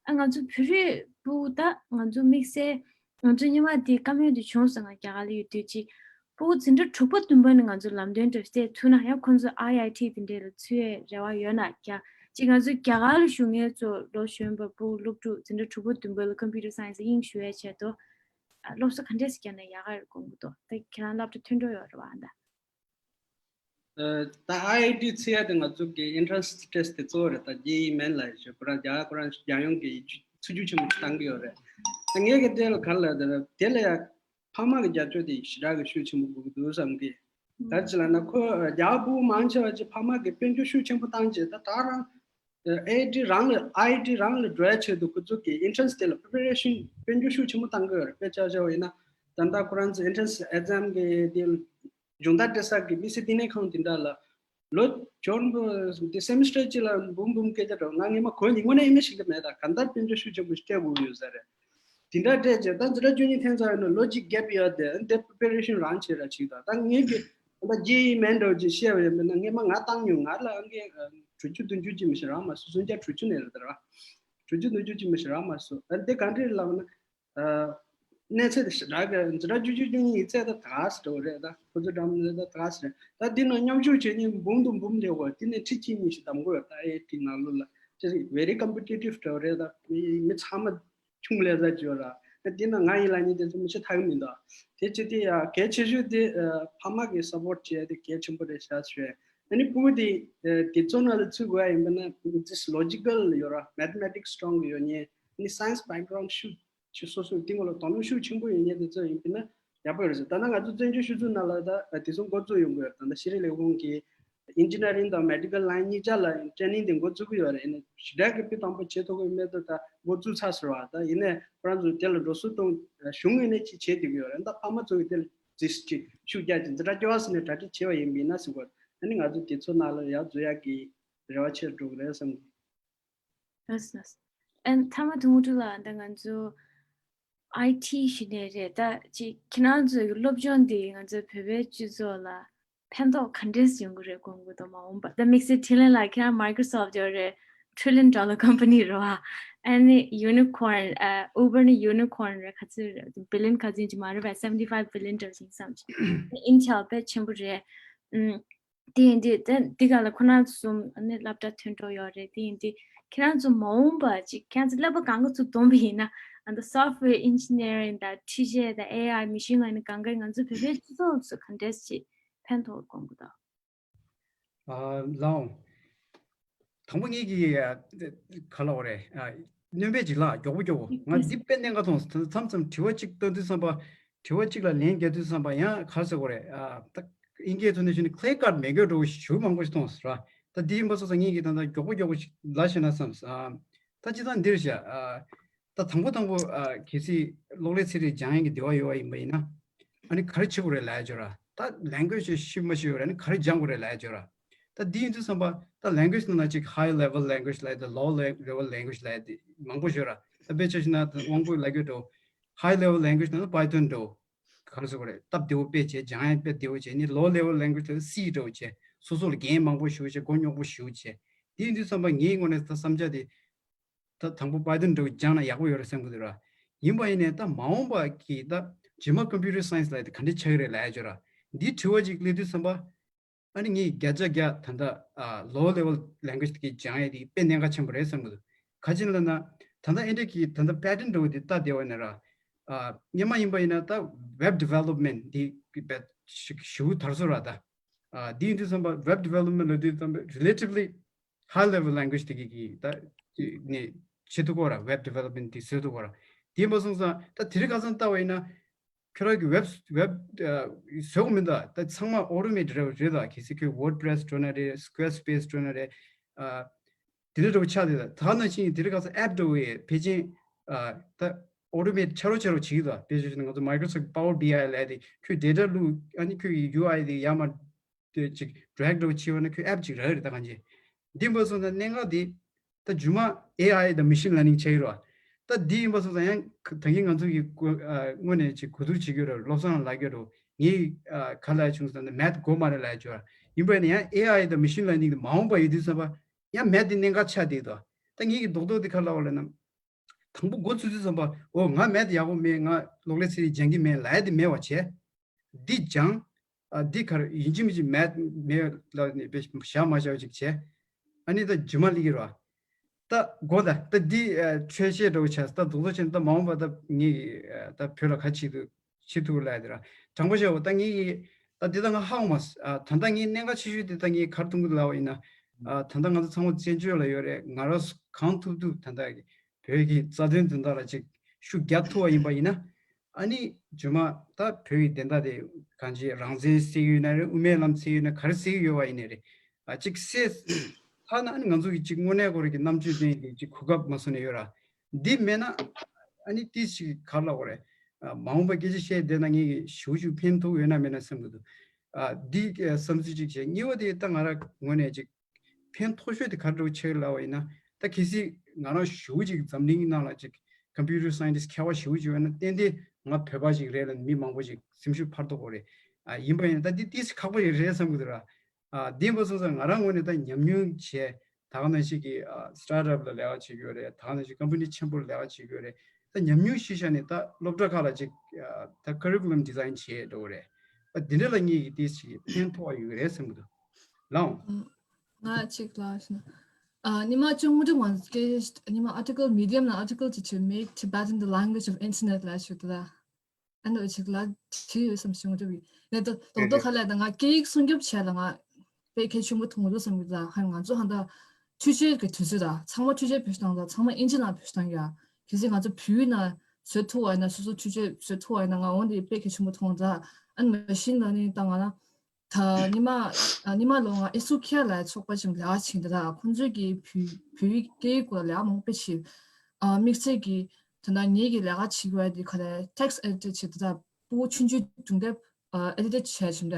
ཨ་ང་ཚོ་བོད་རིགས་སྤུ་གུ་ད་ང་ཚོ་དམིགས་བསལ་ང་ཚོ་སྔོན་མ་དེ་བཀའ་མོལ་དེ་བྱུང་སོང་། ང་རྒྱ་གར་ལ་ཡོད་དུས་ཅིག་སྤུ་གུ་འཛིན་གྲྭ་དྲུག་པ་བདུན་པ་ནས་ང་ཚོ་ལམ་སྟོན་འདྲ་བྱས་ཐུབ་ན་ཡང་ཁོང་ཚོ་ཨའི་ཨའི་ཊི་དེ་འདྲ་ལ་ཚུད་ཡས་རེ་བ་ཡོད་ན་རྒྱ་ཅིག་ང་ཚོ་རྒྱ་གར་ལ་བཞུགས་མཁན་ཚོ་ལོ་གཞོན་པ་སྤུ་གུ་སློབ་ཕྲུག་འཛིན་གྲྭ་དྲུག་པ་བདུན་པ་ལ་ཀམ་པུ་ཊར་སའེན་སི་དབྱིངས་ཞུ་ཡས་ཆེད་དུ་ཨ་སློབ་གསོ་ག་འདྲས་སེ་བརྒྱབ་ན་ཡག་ག་རེད་དགོངས་ཀྱི་འདུག་ད་ཁྱེད་རང་སློབ་གྲྭ་ཐོན་འགྲོ་ཡོད་རེད་བ་ཨ་ད། ཨ་ད་ཨའི་ཨའི་ཊི་ཚུད་ཡ་དེ་ང་ཚོ་གི་ཨེན་ཊི་རན་སི་ཊེ་སི་ཊི་དེ་གཙོ་བོ་རེད། ད་ཇེ་ཨི་མེན་ལ་ཞེས་ཁོ་རང་རྒྱ་ཁོ་རང་རྒྱལ་ཡོངས་ཀྱི་ཚུད་རྒྱུ་ཆེན་པོ་ཞིག་བཏང་གི་ཡོད་རེད། ད་ངས་གི་དེ་ལ་ག་རེ་ལབ་དེ་རེད། དེ་ལ་ཡ་ཕ་མ་གི་རྒྱབ་སྐྱོར་དེ་ཞེ་དྲག་གི་ཤུགས་ཆེན་པོ་དགོས་ཀྱི་འདུག་བསམ་གི། ག་རེ་ཅི་ལབ་ན་ཁོ་རྒྱ་བོད་མང་ཆེ་བ་ཅིག་ཕ་མ་གི་དཔལ་འབྱོར་ཤུགས་ཆེན་པོ་བཏང་རྗེས་ད་ད་རང་ཨའི་ཨའི་ཊི་རང་ལ་ཨའི་ཨའི་ཊི་རང་ལ་འགྲོ་ཡ་ཆེད་དུ་ཁོ་ཚོ་གི་ཨེན་ཊི་རན་སི་དེ་ལ་པི་རི་པེ་རེ་ཤན་དཔལ་འབྱོར་ཤུགས་ཆེན་པོ་བཏང་གི་ཡོད་རེད། དཔེ་ཆ་བཞག་པ་ཡིན་ན་ད་ལྟ་ཁོ་རང་ཚོ་ཨེན་ཊི་རན་སི་ཨེག་ཛམ་གི་དེ་ལ་སྦྱོང་བརྡར་སྤྲད་ས་གི་དམིགས་བསལ་བསྟི་གནས་ཁང་དེ་འདྲ་ལ་ལོ་བཅོ་ལྔ་དེ་སེ་མི་སི་ཊར་གཅིག་ལ་འབུམ་འབུམ་སྐད་ཆ་འདྲ་བོ་ང་སྔོན་མ་གོ་མྱོང་། དངོས་གནས་ཡིན་མིན་ཞིག་ད་མེད། ད་གང་ལྟར་དཔལ་འབྱོར་ཤུགས་ཆེན་པོ་ཞིག་སྤྲད་དགོས་ཀྱི་ཡོད་ས་རེད། དེ་འདྲ་སྤྲད་རྗེས་ད་འཛིན་གྲྭ་བཅུ་གཉིས་ཐོན་ཚར་ཡོད་ན་ལོ་གཅིག་གེབ་ཡོད་དེ་འདི་པི་རི་པེ་རེ་ཤན་རང་བྱེད་ར་ཅིག་ད་ད་ངེད་ཀྱི་ད་ཇེ་ཨི་མེན་འདྲ་བོ་ཅིག་བཤད་པ་ཡིན་པ་ན་སྔོན་མ་ང་བཏང་མྱོང་། ང་ལ་ཨང་ཀི་དྲུག་ཅུ་བདུན་ཅུ་ཅིག་མི་ཞིག་རག་མ་སོང་། སུམ་བརྒྱ་དྲུག་ཅུ་ནས་རེད་ད་ར། དྲུག་ཅུ་བདུན་ཅུ་ཅིག་མི་ཞིག་རག་མ་སོང་། ཨ་འདི་ག་འདྲས་ལབ་ན། ཨ། གནས་ཚད་དེ་ཞེ་དྲག་གི་འཛིན་གྲྭ་བཅུ་གཅིག་བཅུ་གཉིས་ཀྱི་རྩལ་ད་ག་ས་འགྲོ་རེད། ད་ཁོ་ཚོ་འགྲམ་ནས་ད་ག་ས་རེད། ད་འདི་ནང་མཉམ་ཞུགས་བྱེད་མཁན་འབུམ་དང་འབུམ་རེད་གོ། དེ་ནས་ཁྲི་གཅིག་གཉིས་ཤིག་བདམས་དགོས་ཡོད། ད་ཨའི་ཨའི་ཊི་ནང་ལོགས་ལ་ཅི་very competitive འདྲ་བོ་རེད། ད་མི་མི་ཚང་མ་ཆུང་ལས་ས་ཅིག་ཡོད་ར། ད་འདི་ནང་ང་ཡིན་ལ་ཉིན་དེ་ཚོ་མི་ཆེ་ཐག་མི་འདུག་དེ་ཅི་སྟེ་ཡ་གལ་ཆེ་ཤོས་དེ་ཨ་ཕ་མ་གི་སབ་པོར་བྱས་དེ་གལ་ཆེན་པོ་རེད་ཤག་ཞུ། ཨ་ནི་ཕྲུ་གུ་དེ་ཨ་དེ་ཚོ་ནང་ལ་ཚུད་དགོས་ཡ་ཡིན་པ་ན་this logical ཡོད་ར། mathematics strong ཡོད་ཉན། ཨ་ནི་science background ཤུགས་ཆེ་སོ་སོའི་སྟེང་ལ་དོ་སྣང་ཤུགས་ཆེན་པོ་ཡོད་ཉན་དེ་ཚོ་ཡིན་པ་ན་ཡག་པོ་ཡོད་རེད་ཟེར། ད་ནང་ང་ཚོ་བཙན་བྱོལ་སྤྱི་ཚོགས་ནང་ལ་ད་དེ་ཚོ་འགོ་བཙུགས་ཡོང་གི་ཡོད་རེད། ད་ལྟ་ཤེས་རིག་ལས་ཁུངས་ཀྱི་engineering དང་medical line གཉིས་ཆ་ལ་training དེ་འགོ་བཙུགས་ཀྱི་ཡོད་རེད། ཨ་ནི་ཞེ་དྲག་གི་དཔེ་དམ་པོ་བྱེད་ཐུབ་ཀྱི་མེད་དུ་ད་འགོ་བཙུགས་ཚར་ཟེར་བ། ད་ཡིན་ནའི་ཁོ་རང་ཚོ་དེ་ལ་འགྲོ་སོང་གཏོང་གཞུང་ངོས་ནས་ཅིག་བྱེད་བསྡད་ཀྱི་ཡོད་རེད། ད་ཕ་མ་ཚོ་གི་དེ་ལ་ཛིས་ཅིག་ཤུགས་རྒྱག་ཅིག་འཛིན་གྲྭ་སྐྱོ་བ་ཟེར་ནས་གྲ་སྒྲིག་བྱས་པ་ཡིན་པ་ཡིན་ན་ཟེར་བ། ཨ་ནི་ང་ཚོ་དེ་ཚོ་ནང་ལ་ཡར་འཛུལ་ཡག་གི་རེ་བ་ཆེར་འགྲོ་གི་རེད་བསམ་གི། ལགས་ལགས། ཨན་ཐ་མ་དུང་ཀྲུ་ལ་འདི་ང་ཚོ་ཨའི་ཊི་ཞུ་ནས་རེད། ད་ཅི་ཁྱེད་རང་ཚོའི་སློབ་སྦྱོང་འདི་ང་ཚོའི་བོད་པའི་སྤྱི་ཚོགས་ལ་ཕན་ཐོགས་ག་འདྲས་ཡོང་གི་རེད་དགོངས་ཀྱི་འདུག་མ་འོངས་པ་ད་དམིགས་བསལ་དྲིན་ལན་ལ་ཁྱེད་རང་Microsoft ཡོད་རེད། Trillion dollar company རེད་བ། ཨ་ནི་unicorn ཨ་Uber ནི་unicorn རེད། ག་ཚོད་རེད། billion ག་ཚོད་ཅིག་མ་རེད་པས། seventy five billion འདྲ་ཞིག་བསམ་ཅིག Intel དཔེ་ཆེན་པོ་རེད། ཨུམ། དེ་ཡིན་དུས་དེ་འདི་ག་ལ་ཁོ་རང་གསུམ་ནི་སློབ་གྲྭ་ཐོན་འགྲོ་ཡོད་རེད། དེ་ཡིན་དུས་ཁྱེད་རང་ཚོ་མ་འོངས་པ་ཅིག་ཁྱེད་རང་ཚོ་ཀླད་པ་གང་ག་ཚོ་སྡོམ་པ་ཡིན་ན་ཨ་ད་software engineering དང་ཁྲི་ཆད་དང་ཨེ་ཨའི་machine learning གང་ག་ང་ཚོ་བོད་པའི་སྤྱི་ཚོགས་ཚོ་ག་འདྲས་ཅིག་ཕན་ཐོགས་དགོངས་ཀྱི་འདུག་ཨ་ལའོ། དང་པོ་ངེད་ཀྱིས་ཨ་ག་ལབ་དགོས་རེད། ཨ་སྣོན་པ་ཅིག་ལ་མགྱོགས་པོ་མགྱོགས་པོ་ང་འདི་དཔེ་གནད་འགག་མཐོང་སོང་། མཚམས་མཚམས་དྲི་བ་གཅིག་བཏོན་དུས་ཙམ་པ་དྲི་བ་གཅིག་ལ་ལན་རྒྱག་དུས་ཙམ་པ་ཡང་ག་རེ་ཟེར་དགོས་རེད། ཨ་ད་དབྱིན་སྐད་ཐོག་ནས་ཞུས་ན་clear cut མེད་དགོས་འགྲོ་ཞུ་མང་པོ་ཞིག་མཐོང་སོང་ར། ད་འདི་ཡིན་པ་སོང་ཙང་ངེད་ཀྱིས་ད་ལྟ་མགྱོགས་པོ་མགྱོགས་པོ་ཞིག་ལབ་ཤེས་ན་བསམ་སོང་། ཨ་ད་སྤྱིར་བཏང་འདིར་བཞག་ཨ་ད་དང་པོ་དང་པོ་ཨ་གལ་སྲིད་གློག་ཀླད་ཚན་རིག་སྦྱང་ཡས་ཀྱི་འདོད་པ་ཡོད་པ་ཡིན་པ་ཡིན་ན། ཨ་ནི་ག་རེ་བྱེད་དགོས་རེད་ལབ་ཡ་ཅིག་ཡོད་ར། ད་language ཤེས་མ་ཤེས་ཡོད་ར། ཨ་ནི་ག་རེ་སྦྱང་དགོས་རེད་ལབ་ཡ་ཅིག་ཡོད་ར། ད་འདི་ཡིན་དུས་ཙམ་པ་ད་language ནང་ན་ཅིག་high level language ལབ་ཡ་དང་low level language ལབ་ཡ་དེ་མང་པོ་ཡོད་ར། ད་དཔེ་ཆ་བཞག་ན་ད་དབང་པོ་ལབ་ཡ་འགྲོ། high level language ནང་ན་Python འགྲོ། ག་རེ་ཟེར་དགོས་རེད། སྟབས་བདེ་བོ་དཔེ་བྱས་སྦྱང་ཡ་དཔེ་བདེ་བོ་བྱས་ནི་low level language ལབ་ཡ་C འགྲོ་བྱས་སོ་སོ་ལ་འགན་མང་པོ་ཞུ་བྱས་མགོ་རྙོག་པོ་ཞུ་བྱས། འདི་ཡིན་དུས་ཙམ་པ་ངའི་ངོས་ནས་ད་བསམ་འཆར་དེ། ད་དང་པོ་Python འདྲ་བོ་སྦྱངས་ན་ཡག་པོ་ཡོད་རེད་བསམ་གི་འདུག་ར། ཡིན་པ་ཡིན་ནའི་ད་མ་འོངས་པ་གི་ད་རྗེས་མ་computer science ལབ་ཡ་དེ་ག་འདྲ་ཆགས་ཀྱི་རེད་ལབ་ཡ་ཅིག་ཡོད་ར། འདི་དྲི་བ་ཅིག་སླེབས་དུས་ཙམ་པ། ཨ་ནི་ངས་བརྒྱ་ཆ་བརྒྱ་ད་ལྟ་ཨ་low level language དེ་གའི་སྦྱང་ཡ་དེ་དཔེ་གནད་འགག་ཆེན་པོ་རེད་བསམ་གི་འདུག་ག་ཅི་ལབ་ན། ད་ལྟ་ཨེ་འདྲ་གི་ད་ལྟ་pattern འདྲ་བོ་དེ་ལྟ་བསྡད་པ་ཡིན་ན་ར། ཨ་སྔོན་མ་ཡིན་པ་ཡིན་ན་ད་web development དེ་གི་དཔེ་ཞིག་ཞེ་པོ་དར་སོང་ར་ད། ཨ་འདི་ཡིན་དུས་ཙམ་པ་web development ལབ་དུས་ཙམ་པ་relatively high level language དེ་གི་གི་ད་ནས་བྱེད་ཐུབ་ཀྱི་ཡོད་ར། web development དེ་བཟོ་ཐུབ་ཀྱི་ཡོད་ར། དེ་ཡིན་པ་སོང་ཙང་ད་དེ་རིང་ཁ་སང་ལྟ་བ་ཡིན་ན་ཁྱོད་རང་གི་web web ཨ་བཟོ་གི་མིན་ད། ད་ཚང་མ་automate རེད་རེད་ད། གལ་སྲིད་ཁྱོད་WordPress འགྲོ་ན་རེད། Squarespace འགྲོ་ན་རེད། ཨ་དེ་འདྲ་འདྲ་བོ་ཆགས་བསྡད་ད། ད་ནང་བཞིན་དེ་རིང་ཁ་སང་app འདྲ་བོ་ཡས་ཕལ་ཆེར་ཨ་ད་automate ཆ་རོགས་ཆ་རོགས་བྱེད་ཀྱི་འདུག་དཔེ་བཞག་ན་ང་ཚོ་Microsoft Power B I ལབ་ཡ་དེ་ཁྱོད་data བླུགས། ཨ་ནི་ཁྱོད་ཀྱི་U I དེ་ཡར་མར་དེ་ཅིག་drag འདྲ་བོ་བྱས་པ་ན་ཁྱོད་app ཅིག་རག་གི་རེད་ད་གང་ཅི། འདི་ཡིན་པ་སོང་ཙང་གནད་འགག་དེ་ད་རྗེས་མ་A I དང་machine learning ཆགས་ཀྱི་རེད་བ། ད་འདི་ཡིན་པ་སོང་ཙང་ཡང་ད་གིན་ང་ཚོ་གི་གོ་ཨ་དངོས་གནས་ཅིག་གོ་བསྡུར་བྱེད་ཀྱི་ཡོད་རེད། བློ་བཟང་ལགས་ལབ་ཀྱི་ཡོད་རེད། ངས་ཨ་ག་ལབ་བྱུང་ཟེར་ན་math དགོས་མ་རེད་ལབ་ཀྱི་ཡོད་རེད། ཡིན་པ་ཡིན་ན་ཡང་A I དང་machine learning དེ་མ་འོངས་པ་ཡོད་དུས་ཙམ་པ་ཡང་math དེ་གནད་འགག་ཆགས་བསྡད་འདུག་ད་ངེད་ཀྱི་རྡོག་རྡོག་དེ་ག་ལབ་པ་ལབ་ན། དང་པོ་འགོ་ཚུགས་དུས་ཙམ་པ་འོ་ང་math ཡག་པོ་མེད། ང་གློག་ཀླད་ཚན་རིག་སྦྱང་གི་མེད་ལབ་ཡ་དེ་མེད་པ་བྱས། འདི་སྦྱང་། ཨ་འདི་ག་རེ་ཡིན་གཅིག་མིན་གཅིག་math མེད་ལབ་ནས་དཔེ་བཞག་མ་བཞག་ཅིག་བྱས། ཨ་ནི་ད་རྗེས་མ་སླེབས་ཀྱི་རེད་བ། ད་དགོངས་དག་ད་འདི་ཨ་འཕྲོས་བཤད་འདྲ་བོ་བྱས། ད་རྡོག་རྡོག་བྱས་ན་ད་མ་འོངས་པ་ད་ངས་ཨ་ད་བོད་ལ་ག་བྱེད་འདུག་བྱེད་ཐུབ་ལབ་ཡ་དེ་ར། དྲང་པོ་བཤད་པ་ད་ངས་ཀྱི་ད་འདི་ད་ང་ཧ་གོ་མ་སོང་། ཨ་ད་ལྟ་ངའི་གནད་འགག་ཆེ་ཤོས་དེ་ད་ངས་ག་རེ་མཐོང་གི་འདུག་ལབ་པ་ཡིན་ན། ཨ་ད་ལྟ་ང་ཚོ་ཚང་མ་བཙན་བྱོལ་ལ་ཡོད་རེད། ང་རང་གང་ཐུབ་ཐུབ་ད་ལྟ་བོད་ཀྱི་རྩ་དོན་དོན་དག་ལ་ཅིག་ཤུགས་རྒྱག་ཐུབ་པ་ཡིན་པ་ཡིན་ན། ཨ་ནི་རྗེས་མ་ད་བོད་ཀྱི་བདེན་མཐའ་དེ་གང་ཅི་རང་བཙན་བརྩི་གི་ཡོད་ན་རེད། དབུ་མའི་ལམ་བརྩི་གི་ཡོད་ན་ག་རེ་བརྩི་གི་ཡོད་པ་ཡིན་ནའི་རེད། ཨ་ཅིག་སེ་ཐ་ན་ཨ་ནི་ང་ཚོ་གི་ཅིག་དངོས་གནས་ཁོ་རང་གི་རྣམ་དཔྱོད་ཅན་གྱི་ཅིག་གོ་སྐབས་མ་སོང་ནས་ཡོད་ར། འདི་མེད་ན་ཨ་ནི་ཏིས་ཅིག་ག་རེ་ལབ་དགོས་རེད། ཨ་མ་འོངས་པ་སྐད་ཆ་བཤད་བསྡད་ན་ངེད་ཀྱི་ཞེ་པོ་ཅིག་ཕན་ཐོགས་ཡོད་ན་མེད་ན་བསམ་གྱི་འདུག་ཨ་འདི་ཨ་བསམ་ཚུལ་ཅིག་བྱས། གཉིས་པ་དེ་ད་ང་རང་ངོས་ནས་ཅིག་ཕན་ཐོགས་ཤོས་དེ་ག་རེ་འདྲ་བོ་ཆགས་ལབ་པ་ཡིན་ན། ད་གལ་སྲིད་ང་རང་ཞེ་པོ་ཅིག་འཛམ་གླིང་ནང་ལ་ཅིག་computer scientist མཁས་པ་ཞེ་པོ་ཅིག་ཡོད་ན་ཏན་ཏན་ང་བོད་པ་ཅིག་རེད་ལབ་མི་མང་པོ་ཅིག་སེམས་ཤུགས་འཕར་ཐུབ་ཀྱི་རེད། ཨ་ཡིན་པ་ཡིན་ན་ད་འདི་ཏིས་ཁག་པོ་ཞིག་རེད་བསམ་གྱི་འདུག་ར། ཨ་འདི་ཡིན་པ་སོང་ཙང་ང་རང་ངོས་ནས་ད་ཉམས་མྱོང་བྱས། ད་ག་ནང་བཞིན་གྱི་ཨ་startup ལ་ལས་ཀ་བྱེད་ཀྱི་ཡོད་རེད། ད་ག་ནང་བཞིན་company ཆེན་པོར་ལས་ཀ་བྱེད་ཀྱི་ཡོད་རེད། ད་ཉམས་མྱོང་ཤེས་བྱ་ནས་ད་སློབ་གྲྭ་ཁག་ལ་ཅིག་ཨ་ད་curriculum design་བྱེད་འགྲོ་གི་རེད། ཨ་འདི་འདྲ་ལ་ངེད་ཀྱིས་ཏིས་ཅིག་ཕན་ཐོགས་ཡོད་ཀྱི་རེད་བསམ་གྱི་འདུག་ལའོ། ང་གཅིག་ལ་ཞུ་ན། ཨ་ཉི་མ་ཅུང་མུ་ཏིག་མང་སྐད་ཉི་མ་article Medium་ན་article་ཅིག་བྱས་make Tibetan the language of internet་ལ་ཞུ་དུ་ལ། ཨ་ནི་ཅིག་ལ་བྲིས་ཡོད་བསམ་ཞུ་འདུག་ཡིན་ད་རྡོག་རྡོག་ཁ་ལ་ད་ང་སྐད་ཡིག་སྲུང་སྐྱོབ་བྱས་ལ་ང་དཔེ་གལ་ཆེན་པོ་མཐོང་གི་འདུག་བསམ་གྱི་ད་ཧ་ང་ཚོ་ཧ་ད་འཕྲུལ་ཆས་ཀྱི་དུས་ཚོད་ད་ཚང་མ་འཕྲུལ་ཆས་བེད་སྤྱོད་བཏང་ད་ཚང་མ་ཨིན་ཇི་ནང་བེད་སྤྱོད་བཏང་ཡ། གལ་སྲིད་ང་ཚོ་བོད་ཡིག་ནང་བཟོ་ཐུབ་པ་ཡིན་ན་སོ་སོ་འཕྲུལ་ཆས་བཟོ་ཐུབ་པ་ཡིན་ན་ང་འོན་ཏེ་དཔེ་གལ་ཆེན་པོ་མཐོང་ད། ཨ་ནི་མ་གཞི་ནས་ནི་ད་ང་ལ་ད་ཉི་མ་ཉི་མ་ལོ་ང་ཨེ་སུ་ཁེ་ལ་ཚོགས་པ་ཅིག་ལས་ཀ་བྱེད་ད་ཁོང་ཚོས་ཀྱི་བོད་བོད་ཡིག་སྐད་ཡིག་སྐོར་ལས་ཀ་མང་པོ་བྱེད། དམིགས་བསལ་གྱི་ད་ང་ངེད་ཀྱི་ལས་ཀ་བྱེད་དགོས་དེ་ག་ལས་text editor་བྱེད་ད་ཕྲུ་གུ་ཆུང་ཆུང་སྒྲུང་དེབ་ཨ་edit་བྱས་བྱུང་ད།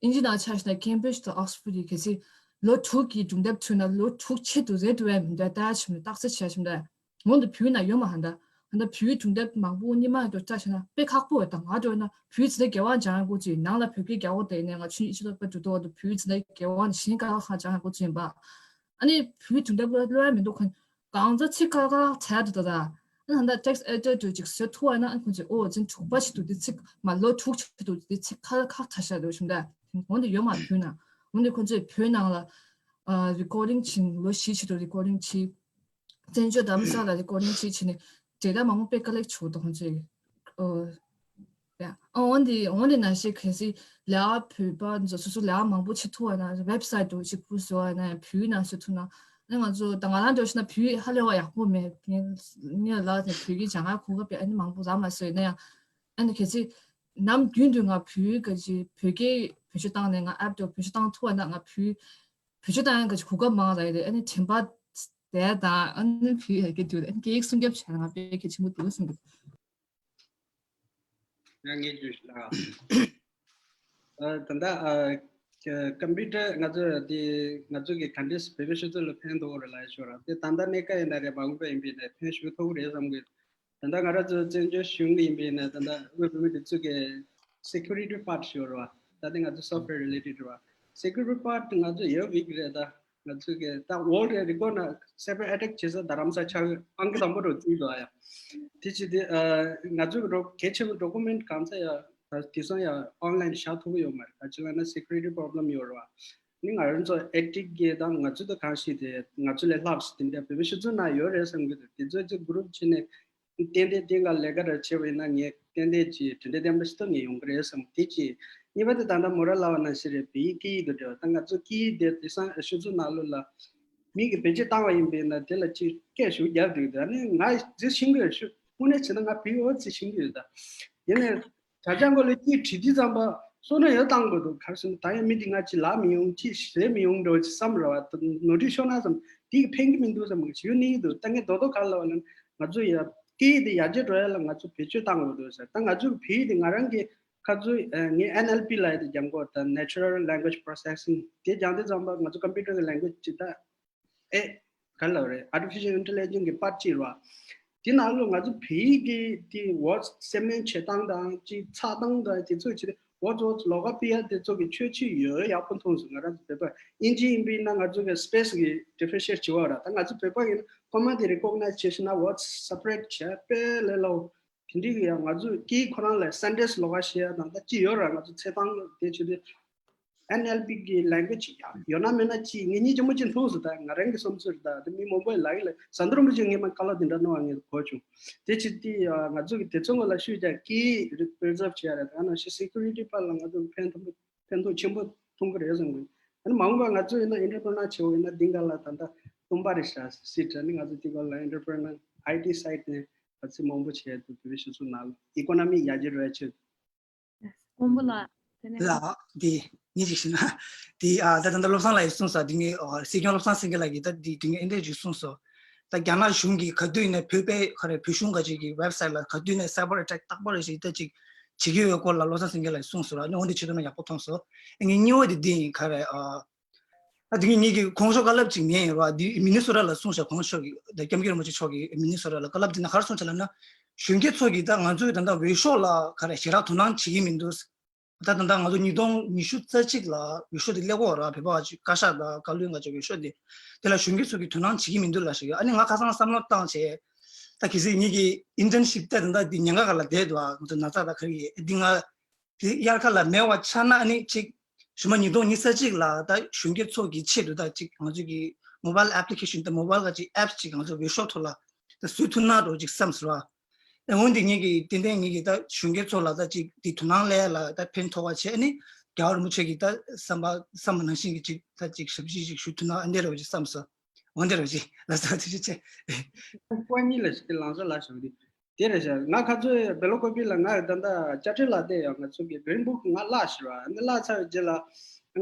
ཨིན་ཇི་ནང་ཆ་བཞག་ན་Cambridge་དང་Oxford་གི་གལ་སྲིད་ལོ་དྲུག་གི་སྒྲུང་དེབ་ཐོན་ན་ལོ་དྲུག་ཆེད་དུ་རེད་འདུག་བས་མི་འདུག་ལྟ་བྱུང་ནས་རྟགས་གསལ་བྱས་བྱུང་ད། འོན་ཏེ་བོད་ནང་ཡོད་མ་ཧ་ད། ཧ་ད་བོད་སྒྲུང་དེབ་མང་པོ་ཉི་མ་འགྲོ་བལྟ་བྱས་ན་དཔེ་ཁག་པོ་ཡོད་ད། ང་འགྲོ་ན་བོད་ཡིག་ཚད་ལྡན་རྒྱལ་དབང་སྦྱང་ཡག་འགོ་བཙུགས་ནང་ལ་བོད་སྐད་རྒྱག་འོ་དེ་ནས་ང་ཆུང་ཆུང་ཆུ་ལོག་པ་འགྲོ་དོ་འོ་ད་བོད་ཡིག་ཚད་ལྡན་རྒྱལ་དབང་གཞན་ག་ཁག་སྦྱང་ཡག་འགོ་བཙུགས་ཡིན་པ། ཨ་ནི་བོད་སྒྲུང་དེབ་ཀློག་ཡ་མི་འདུག་ཁོ་གང་ཚ་ཚིག་ཁ་ཁ་ཚ་ཡ་འདུག་ད་ད། ཨ་ནི་ཧ་ད་text editor་དུ་ཅིག་བཟོ་ཐུབ་པ་ན་ཨ་ཁོ་ཚོས་ཨོ་འཛིན་དྲུག་པ་ཞིག་འདུག་དེ་ཚིག་མ་ལོ་དྲུག་ཅིག་འདུག་དེ་ཚིག་ཁ་ཁ་ཁག་ཚ་ཤ་འདུག་བྱུང་ད། འོན་ཏེ་ཡོད་མ་བོད་ནང་འོན་ཏེ་ཁོ་ཚོས་བོད་ནང་ལ་ཨ་recording་བྱིན་ལོ་བཞི་ཕྱི་དུ་recording་བྱེད། བཙན་བྱོལ་རྡ་རམ་ས་ལ་recording་བྱེད་བྱེད་ནས་data་མང་པོ་དཔེ་collect་བྱུང་འདུག་ཁོང་ཚོས། ཨོ་ཡ་ཨ་འོན་ཏེ་འོན་ཏེ་ནང་བཞིན་གལ་སྲིད་ལས་ཀ་བོད་པ་ཚོ་སོ་སོ་ལས་ཀ་མང་པོ་བྱེད་ཐུབ་པ་ན་website་དུ་ཅིག་ཕུལ་བཟོ་བ་ན་ཡང་བོད་ནང་བཟོ་ཐུབ་ན་ཨ་ང་ཚོ་ད་ང་རང་འདྲ་བོ་ཞིག་ན་བོད་ཧ་ལས་པ་ཡག་པོ་མེད། ངས་ངས་ལ་དེ་བོད་ཀྱི་སྦྱང་ཡག་གོ་སྐབས་ཨ་ནི་མང་པོ་རག་མ་སོང་ཡིན་ན་ཡང་ཨ་ནི་གལ་སྲིད་ནམ་རྒྱུན་དུ་ང་བོད་ག་ཅིག་བོད་སྐད་བེད་སྤྱོད་བཏང་ནས་ང་app་དུ་བེད་སྤྱོད་བཏང་ཐུབ་པ་ན་ང་བོད་བེད་སྤྱོད་བཏང་ཡང་ག་ཅིག་གོ་སྐབས་མང་རག་ཡོད་རེད། ཨ་ནི་དྲན་པ་དེ་དང་ཨ་ནི་བོད་ཡ་གི་དུས་ཨ་ནི་སྐད་ཡིག་སྲུང་སྐྱོབ་བྱས་ན་ང་དཔེ་གལ་ཆེན་པོ་འདུག་བསམ་གི་འདུག་ཡང་ངས་བརྗོད་ཤིག་ལ། ཨ་ད་ལྟ་ཨ་ཀ་ཀམ་པུ་ཊར་ང་ཚོ་དེ་ང་ཚོ་གི་ག་འདྲས་བོད་པའི་སྤྱི་ཚོགས་ལ་ཕན་ཐོགས་རེད་ལ་ཞོར་ར་དེ་ད་ལྟ་གནད་འགག་ཡིན་ན་རེད་མ་འོངས་པ་ཡིན་པའི་ནས་ཕན་ཞུ་ཐུབ་ཀྱི་རེད་བསམ་གི། ད་ལྟ་ང་རང་ཚོ་བཙན་བྱོལ་གཞུང་གི་ཡིན་པའི་ནས་ད་ལྟ་དབུས་བོད་མི་སྒྲིག་འཛུགས་ཀྱི་security part་ཞོར་ར་ད་དེ་ང་ཚོ་software related་ར་security part་ང་ཚོ་ཡོད་བི་གི་རེད་ད། ང་ཚོ་གི་ད་world་record་ན་cyber attack་བྱེད་ས་ད་རམ་ས་ཆགས་ཨང་ཀི་དང་པོ་རུ་བརྩིས་འདུག་ཨ་ཡ། དེ་ཅི་དེ་ཨ་ང་ཚོ་གི་རོ་གལ་ཆེན་པོ་document་གང་ཚ་ཡ་ད་དེ་སང་ཡ་online་བཞག་ཐུབ་ཀྱི་ཡོད་མ་རེད། ད་ཅི་ལ་ན་security problem་ཡོད་རེད་བ། ནི་ང་རང་ཚོ་ཨེ་ཊིག་གི་དང་ང་ཚོ་ད་གང་ཞིག་དེ་ང་ཚོ་ལས་ལྷག་སི་དེ་འདྲ་བོད་པའི་སྤྱི་ཚོགས་ན་ཡོད་རེད་བསམ་གི་འདུག་དེ་ཚོ་ཅི་group་བྱས་ནས། ཏན་ཏན་དེ་འགའ་ལས་ཀ་ར་བྱེད་པ་ཡིན་ན་ངས་ཏན་ཏན་གྱིས་དྲིན་ལན་འདེབས་ཤི་ཏོ་ངས་ཡོང་གི་རེད་བསམ་དེ་གཅིག་གཉིས་པ་དེ་ད་ལྟ་མོ་ར་ལབ་པ་ནང་བཞིན་རེད། བོད་ཡིག་སྐད་ཡིག་དང་འབྲེལ་བ་ད་ང་ཚོ་སྐད་ཡིག་དེ་དེང་སང་ཤོད་ཚུལ་ནང་ལོགས་ལ་མི་གིས་བེད་སྤྱོད་བཏང་བ་ཡིན་པས་ན་དེ་ལ་ཅིག་སྐད་ཞུ་རྒྱབ་འདུག་ད་ནི་ང་རྗེས་ཤིང་གི་ཤུ་དངོས་གནས་བྱས་ན་ང་བོད་ཡིག་འོ་ཙི་ཤིང་གི་ཡོད་ད་ཡིན་ནའི། དྲ་རྒྱ་མགོ་ལ་སྐད་བྲིས་དུས་ཙམ་པ་བསོད་ནམས་ཡོད་བཏང་དགོས་འདུག་ག་རེ་ཟེར་ན་ད་ཡང་མི་འདི་ང་ཅི་ལབ་མི་ཡོང་ཅི་ཟེར་མི་ཡོང་འགྲོ་ཅི་བསམ་ར་བ་ནོར་འཁྲུལ་ཤོར་ན་བསམ་དེ་གི་ཕན་གི་མི་འདུག་བསམ་གི་ཡོད་ནི་འདུག་ད་ངས་རྡོག་རྡོག་ག་ལབ་ལ་ང་ཚོ་ཡ་སྐད་དེ་ཡར་རྒྱས་འགྲོ་ཡ་ལ་ང་ཚོ་བེད་སྤྱོད་བཏང་དགོས་འདུག་ཟེར། ད་ང་ཚོ་བོད་དེ་ང་རང་གི་ཁ་ཚོ་ངས་ཨེན་ཨེལ་པི་ལབ་ཡ་དེ་སྦྱང་གོ་ད་Natural Language Processing་དེ་སྦྱང་དུས་ཙམ་པ་ང་ཚོ་computer་གི་language་ཅིག་ད། ཨེ། ག་ལབ་རེད། Artificial Intelligence་གི་པར་གཅིག་རེད་བ། དེ་ནང་ལོ་ང་ཚོ་བོད་ཡིག་གི་དེ་words་སེམས་ལེན་བྱེད་སྟངས་དང་གཅིག་ཚགས་སྟངས་དང་དེ་ཚོ་ཅིག་words words་ལོགས་ཀ་ཕི་ཡ་དེ་ཚོ་གི་ཆོས་ཅིག་ཡོད་ཡག་པོ་མཐོང་སོང་། ང་རང་ཚོ་བོད་པ་ཨིན་ཇི་ཡིན་པས་ན་ང་ཚོ་གི་space་གི་differentiate་བྱེད་པ་ར་ད་ང་ཚོ་བོད་པ་ཡིན་ན་ཁོ་མ་དེ་recognize་བྱེད་ཤེས་ན་words separate་བྱས་དཔེ་ལས་སླ་བོ། དེ་འདྲའི་གི་ཡང་ང་ཚོ་སྐད་ཁོ་རང་ལ་sentence་ལོགས་ཀ་བཤད་ཡ་དང་ད་ཅི་ཡོད་ར་ང་ཚོ་ཚེ་ཐང་དེ་ཆེད་དུ་ཨེན་ཨེལ་པི་གི་language་ཡང་ཡོད་ན་མེད་ན་ཅི་ངེད་གཉིས་ཀྱི་མོ་ཅི་མཐོང་སོང་། ད་ང་རང་གི་བསམ་ཚུལ་རེད། ད་དེ་མི་མང་པོ་ལ་ཡི་ལ་ཟ་འདྲ་རིན་པོ་ཆེ་ངས་མ་ཀ་ལ་དེ་འདྲ་གནང་བ་ངས་གོ་བྱུང་། དེ་ཕྱིར་དེ་ང་ཚོ་གི་དེ་ཚོ་ངོ་ལ་ཤུགས་རྒྱག་གི་preserve་བྱེད་ཡ་རེད། ད་ནང་བཞིན་security་part་ལ་ང་ཚོ་ཕན་ཐོགས་ཕན་ཐོགས་ཆེན་པོ་མཐོང་གི་རེད་བསམ་གི། ཨ་ནི་མ་འོངས་པ་ང་ཚོ་ཡིན་ན་entrepreneur་བྱེད་འོ་ཡིན་ན་འདི་འགའ་ལ་ད་ལྟ་སྟོན་པ་རེད་ཤག་སྲིད་དྲ་ནི་ང་ཚོ་དེ་ག་ལ་entrepreneur་I T side་ནས་ག་ཚོད་མང་པོ་བྱས་འདུག་བོད་པའི་སྤྱི་ཚོགས་ནང་economy་ཡར་རྒྱས་འགྲོ་ཡ་ཆེད་དུ། དཀོན་པོ་ལགས། དེ་ནས་ལགས་འདི་ཉིད་ཅིག་ཞུ་ན། འདི་ཨ་ད་ད་ལྟ་བློ་བཟང་ལགས་ཀྱིས་གསུངས་སོང་། འདི་ངའི་ཨ་སྲིད་སྐྱོང་བློ་བཟང་སེང་གེ་ལགས་ཀྱིས་ད་འདི་འདི་ངའི་ཨེ་འདྲས་ཅིག་གསུངས་སོང་། ད་རྒྱ་ནག་གཞུང་གིས་ག་དུས་ཡིན་ན་བོད་པའི་ག་རེ་བོད་གཞུང་ག་ཅིག་གི་website་ལ་ག་དུས་ཡིན་ན་cyber attack་རྟག་པར་རེ་ཞིག་ད་ཅིག་བྱེད་ཀྱི་ཡོད་སྐོར་ལ་བློ་བཟང་སེང་གེ་ལགས་ཀྱིས་གསུངས་སོང་ར། ཨ་ནི་འོ་འདི་བྱེད་ཐུབ་ན་ཡག་པོ་མཐོང་སོང་། ཨ་ངའི་གཉིས་པ་དེ་འདི་ཡིན། ག་རེ་ཨ། ད་དེ་ངས་ངེད་ཀྱི་གོང་ཞུ་བཀའ་སློབ་ཅིག་ཉན་ཡོད་ར། འདི་མི་ནི་སོ་ཊ་ལ་གསུངས་ཤག་གོང་ཞུ་གི་ད་སྐྱབས་མགོན་རིན་པོ་ཆེ་མཆོག་གིས་མི་ནི་སོ་ཊ་ལ་བཀའ་སློབ་དེ་ན་ག་རེ་གསུངས་ཤག་ལབ་ན། གཞོན་སྐྱེས་ཚོ་གིས་ད་ང་ཚོས་ད་ལྟ་འོས་ཤོག་ལ་ག་རེ་ཞེ་དྲག་དོ་སྣང་བྱེད་ཀྱི་མི་འདུག་ད་ད་ལྟ་ང་ཚོ་ཉིས་སྟོང་ཉི་ཤུ་རྩ་གཅིག་ལ་འོས་ཤོག་དེ་སླེབས་ཀྱི་ཡོད་ར། བོད་པ་བ་ཅིག་བཀའ་ཤག་དང་བཀའ་བློན་ག་ཅིག་འོས་ཤོག་དེ་དེ་ལ་གཞོན་སྐྱེས་ཚོ་གིས་དོ་སྣང་བྱེད་ཀྱི་མི་འདུག་ལབ་ཤག་ཡོད། ཨ་ནི་ང་ཁ་སང་བསམ་བློ་བཏང་བྱས། ད་གལ་སྲིད་ངེད་ཀྱི་ཨིན་ཊརན་ཤིབ་ད་ད་ལྟ་འདི་ཉེན་ཁ་ཁ་ལ་བསྡད་འདུག་ཨ། ང་ཚོ་ན་ཚ་ད་ག་གི་འདི་ང་དེ་དབྱར་ཁ་ལ་མེད་པ་ཆགས་ན་ཨ་ནི་ཅིག་ཞུ་མ་ཉིས་སྟོང་ཉི་ཤུ་རྩ་གཅིག་ལ་ད་གཞོན་སྐྱེས་ཚོ་གི་ཆེད་དུ་ད་ཅིག་ང་ཚོ་གི་མོ་བྷལ་ཨེབ་ལི་ཀེ་ཤན་ད་མོ་བྷལ་ག་ཅིག་ཨེབ་ཅིག་ང་ཚོ་ཝེབ་ཤོབ་ཐོག་ལ་ད་བཟོ་ཐུབ་ན་འགྲོ་ཅིག་བསམ་སོང་བ། ཨེ་འོན་ཏེ་ངེད་ཀྱི་ཏན་ཏན་ངེད་ཀྱི་ད་གཞོན་སྐྱེས་ཚོ་ལ་ད་ཅིག་འདི་དོ་སྣང་ལས་ལ་ད་ཕན་ཐོགས་པ་བྱས་ཨ་ནི་རྒྱལ་བ་རིན་པོ་ཆེ་གི་ད་བསམ་པ་བསམ་པ་ནང་བཞིན་གྱི་ཅིག་ད་ཅིག་ཞབས་ཕྱི་ཅིག་ཞུ་ཐུབ་ན་ཨ་འདྲ་རེ་བ་ཅིག་བསམ་སོང་། འོ་འདི་རེད་ཅི་ལ་ས་ཐུ་ཅི་ཆེ། ཀོ་གཉིས་ལ་ཞིག་ལང་ས་ལ་ཞོག་དེ་དེ་རེད་ཤག་ང་ཁ་ཚོའི་བེ་ལོ་ཀོ་པི་ལ་ང་ད་ལྟ་ཅ་ཁྲི་ལ་བསྡད་ཡོད། ང་ཚོ་གི་བེ་རིང་བུག་ང་བརླག་ཤི་བ་འདི་བརླག་ཚར་བའི་རྗེས་ལ་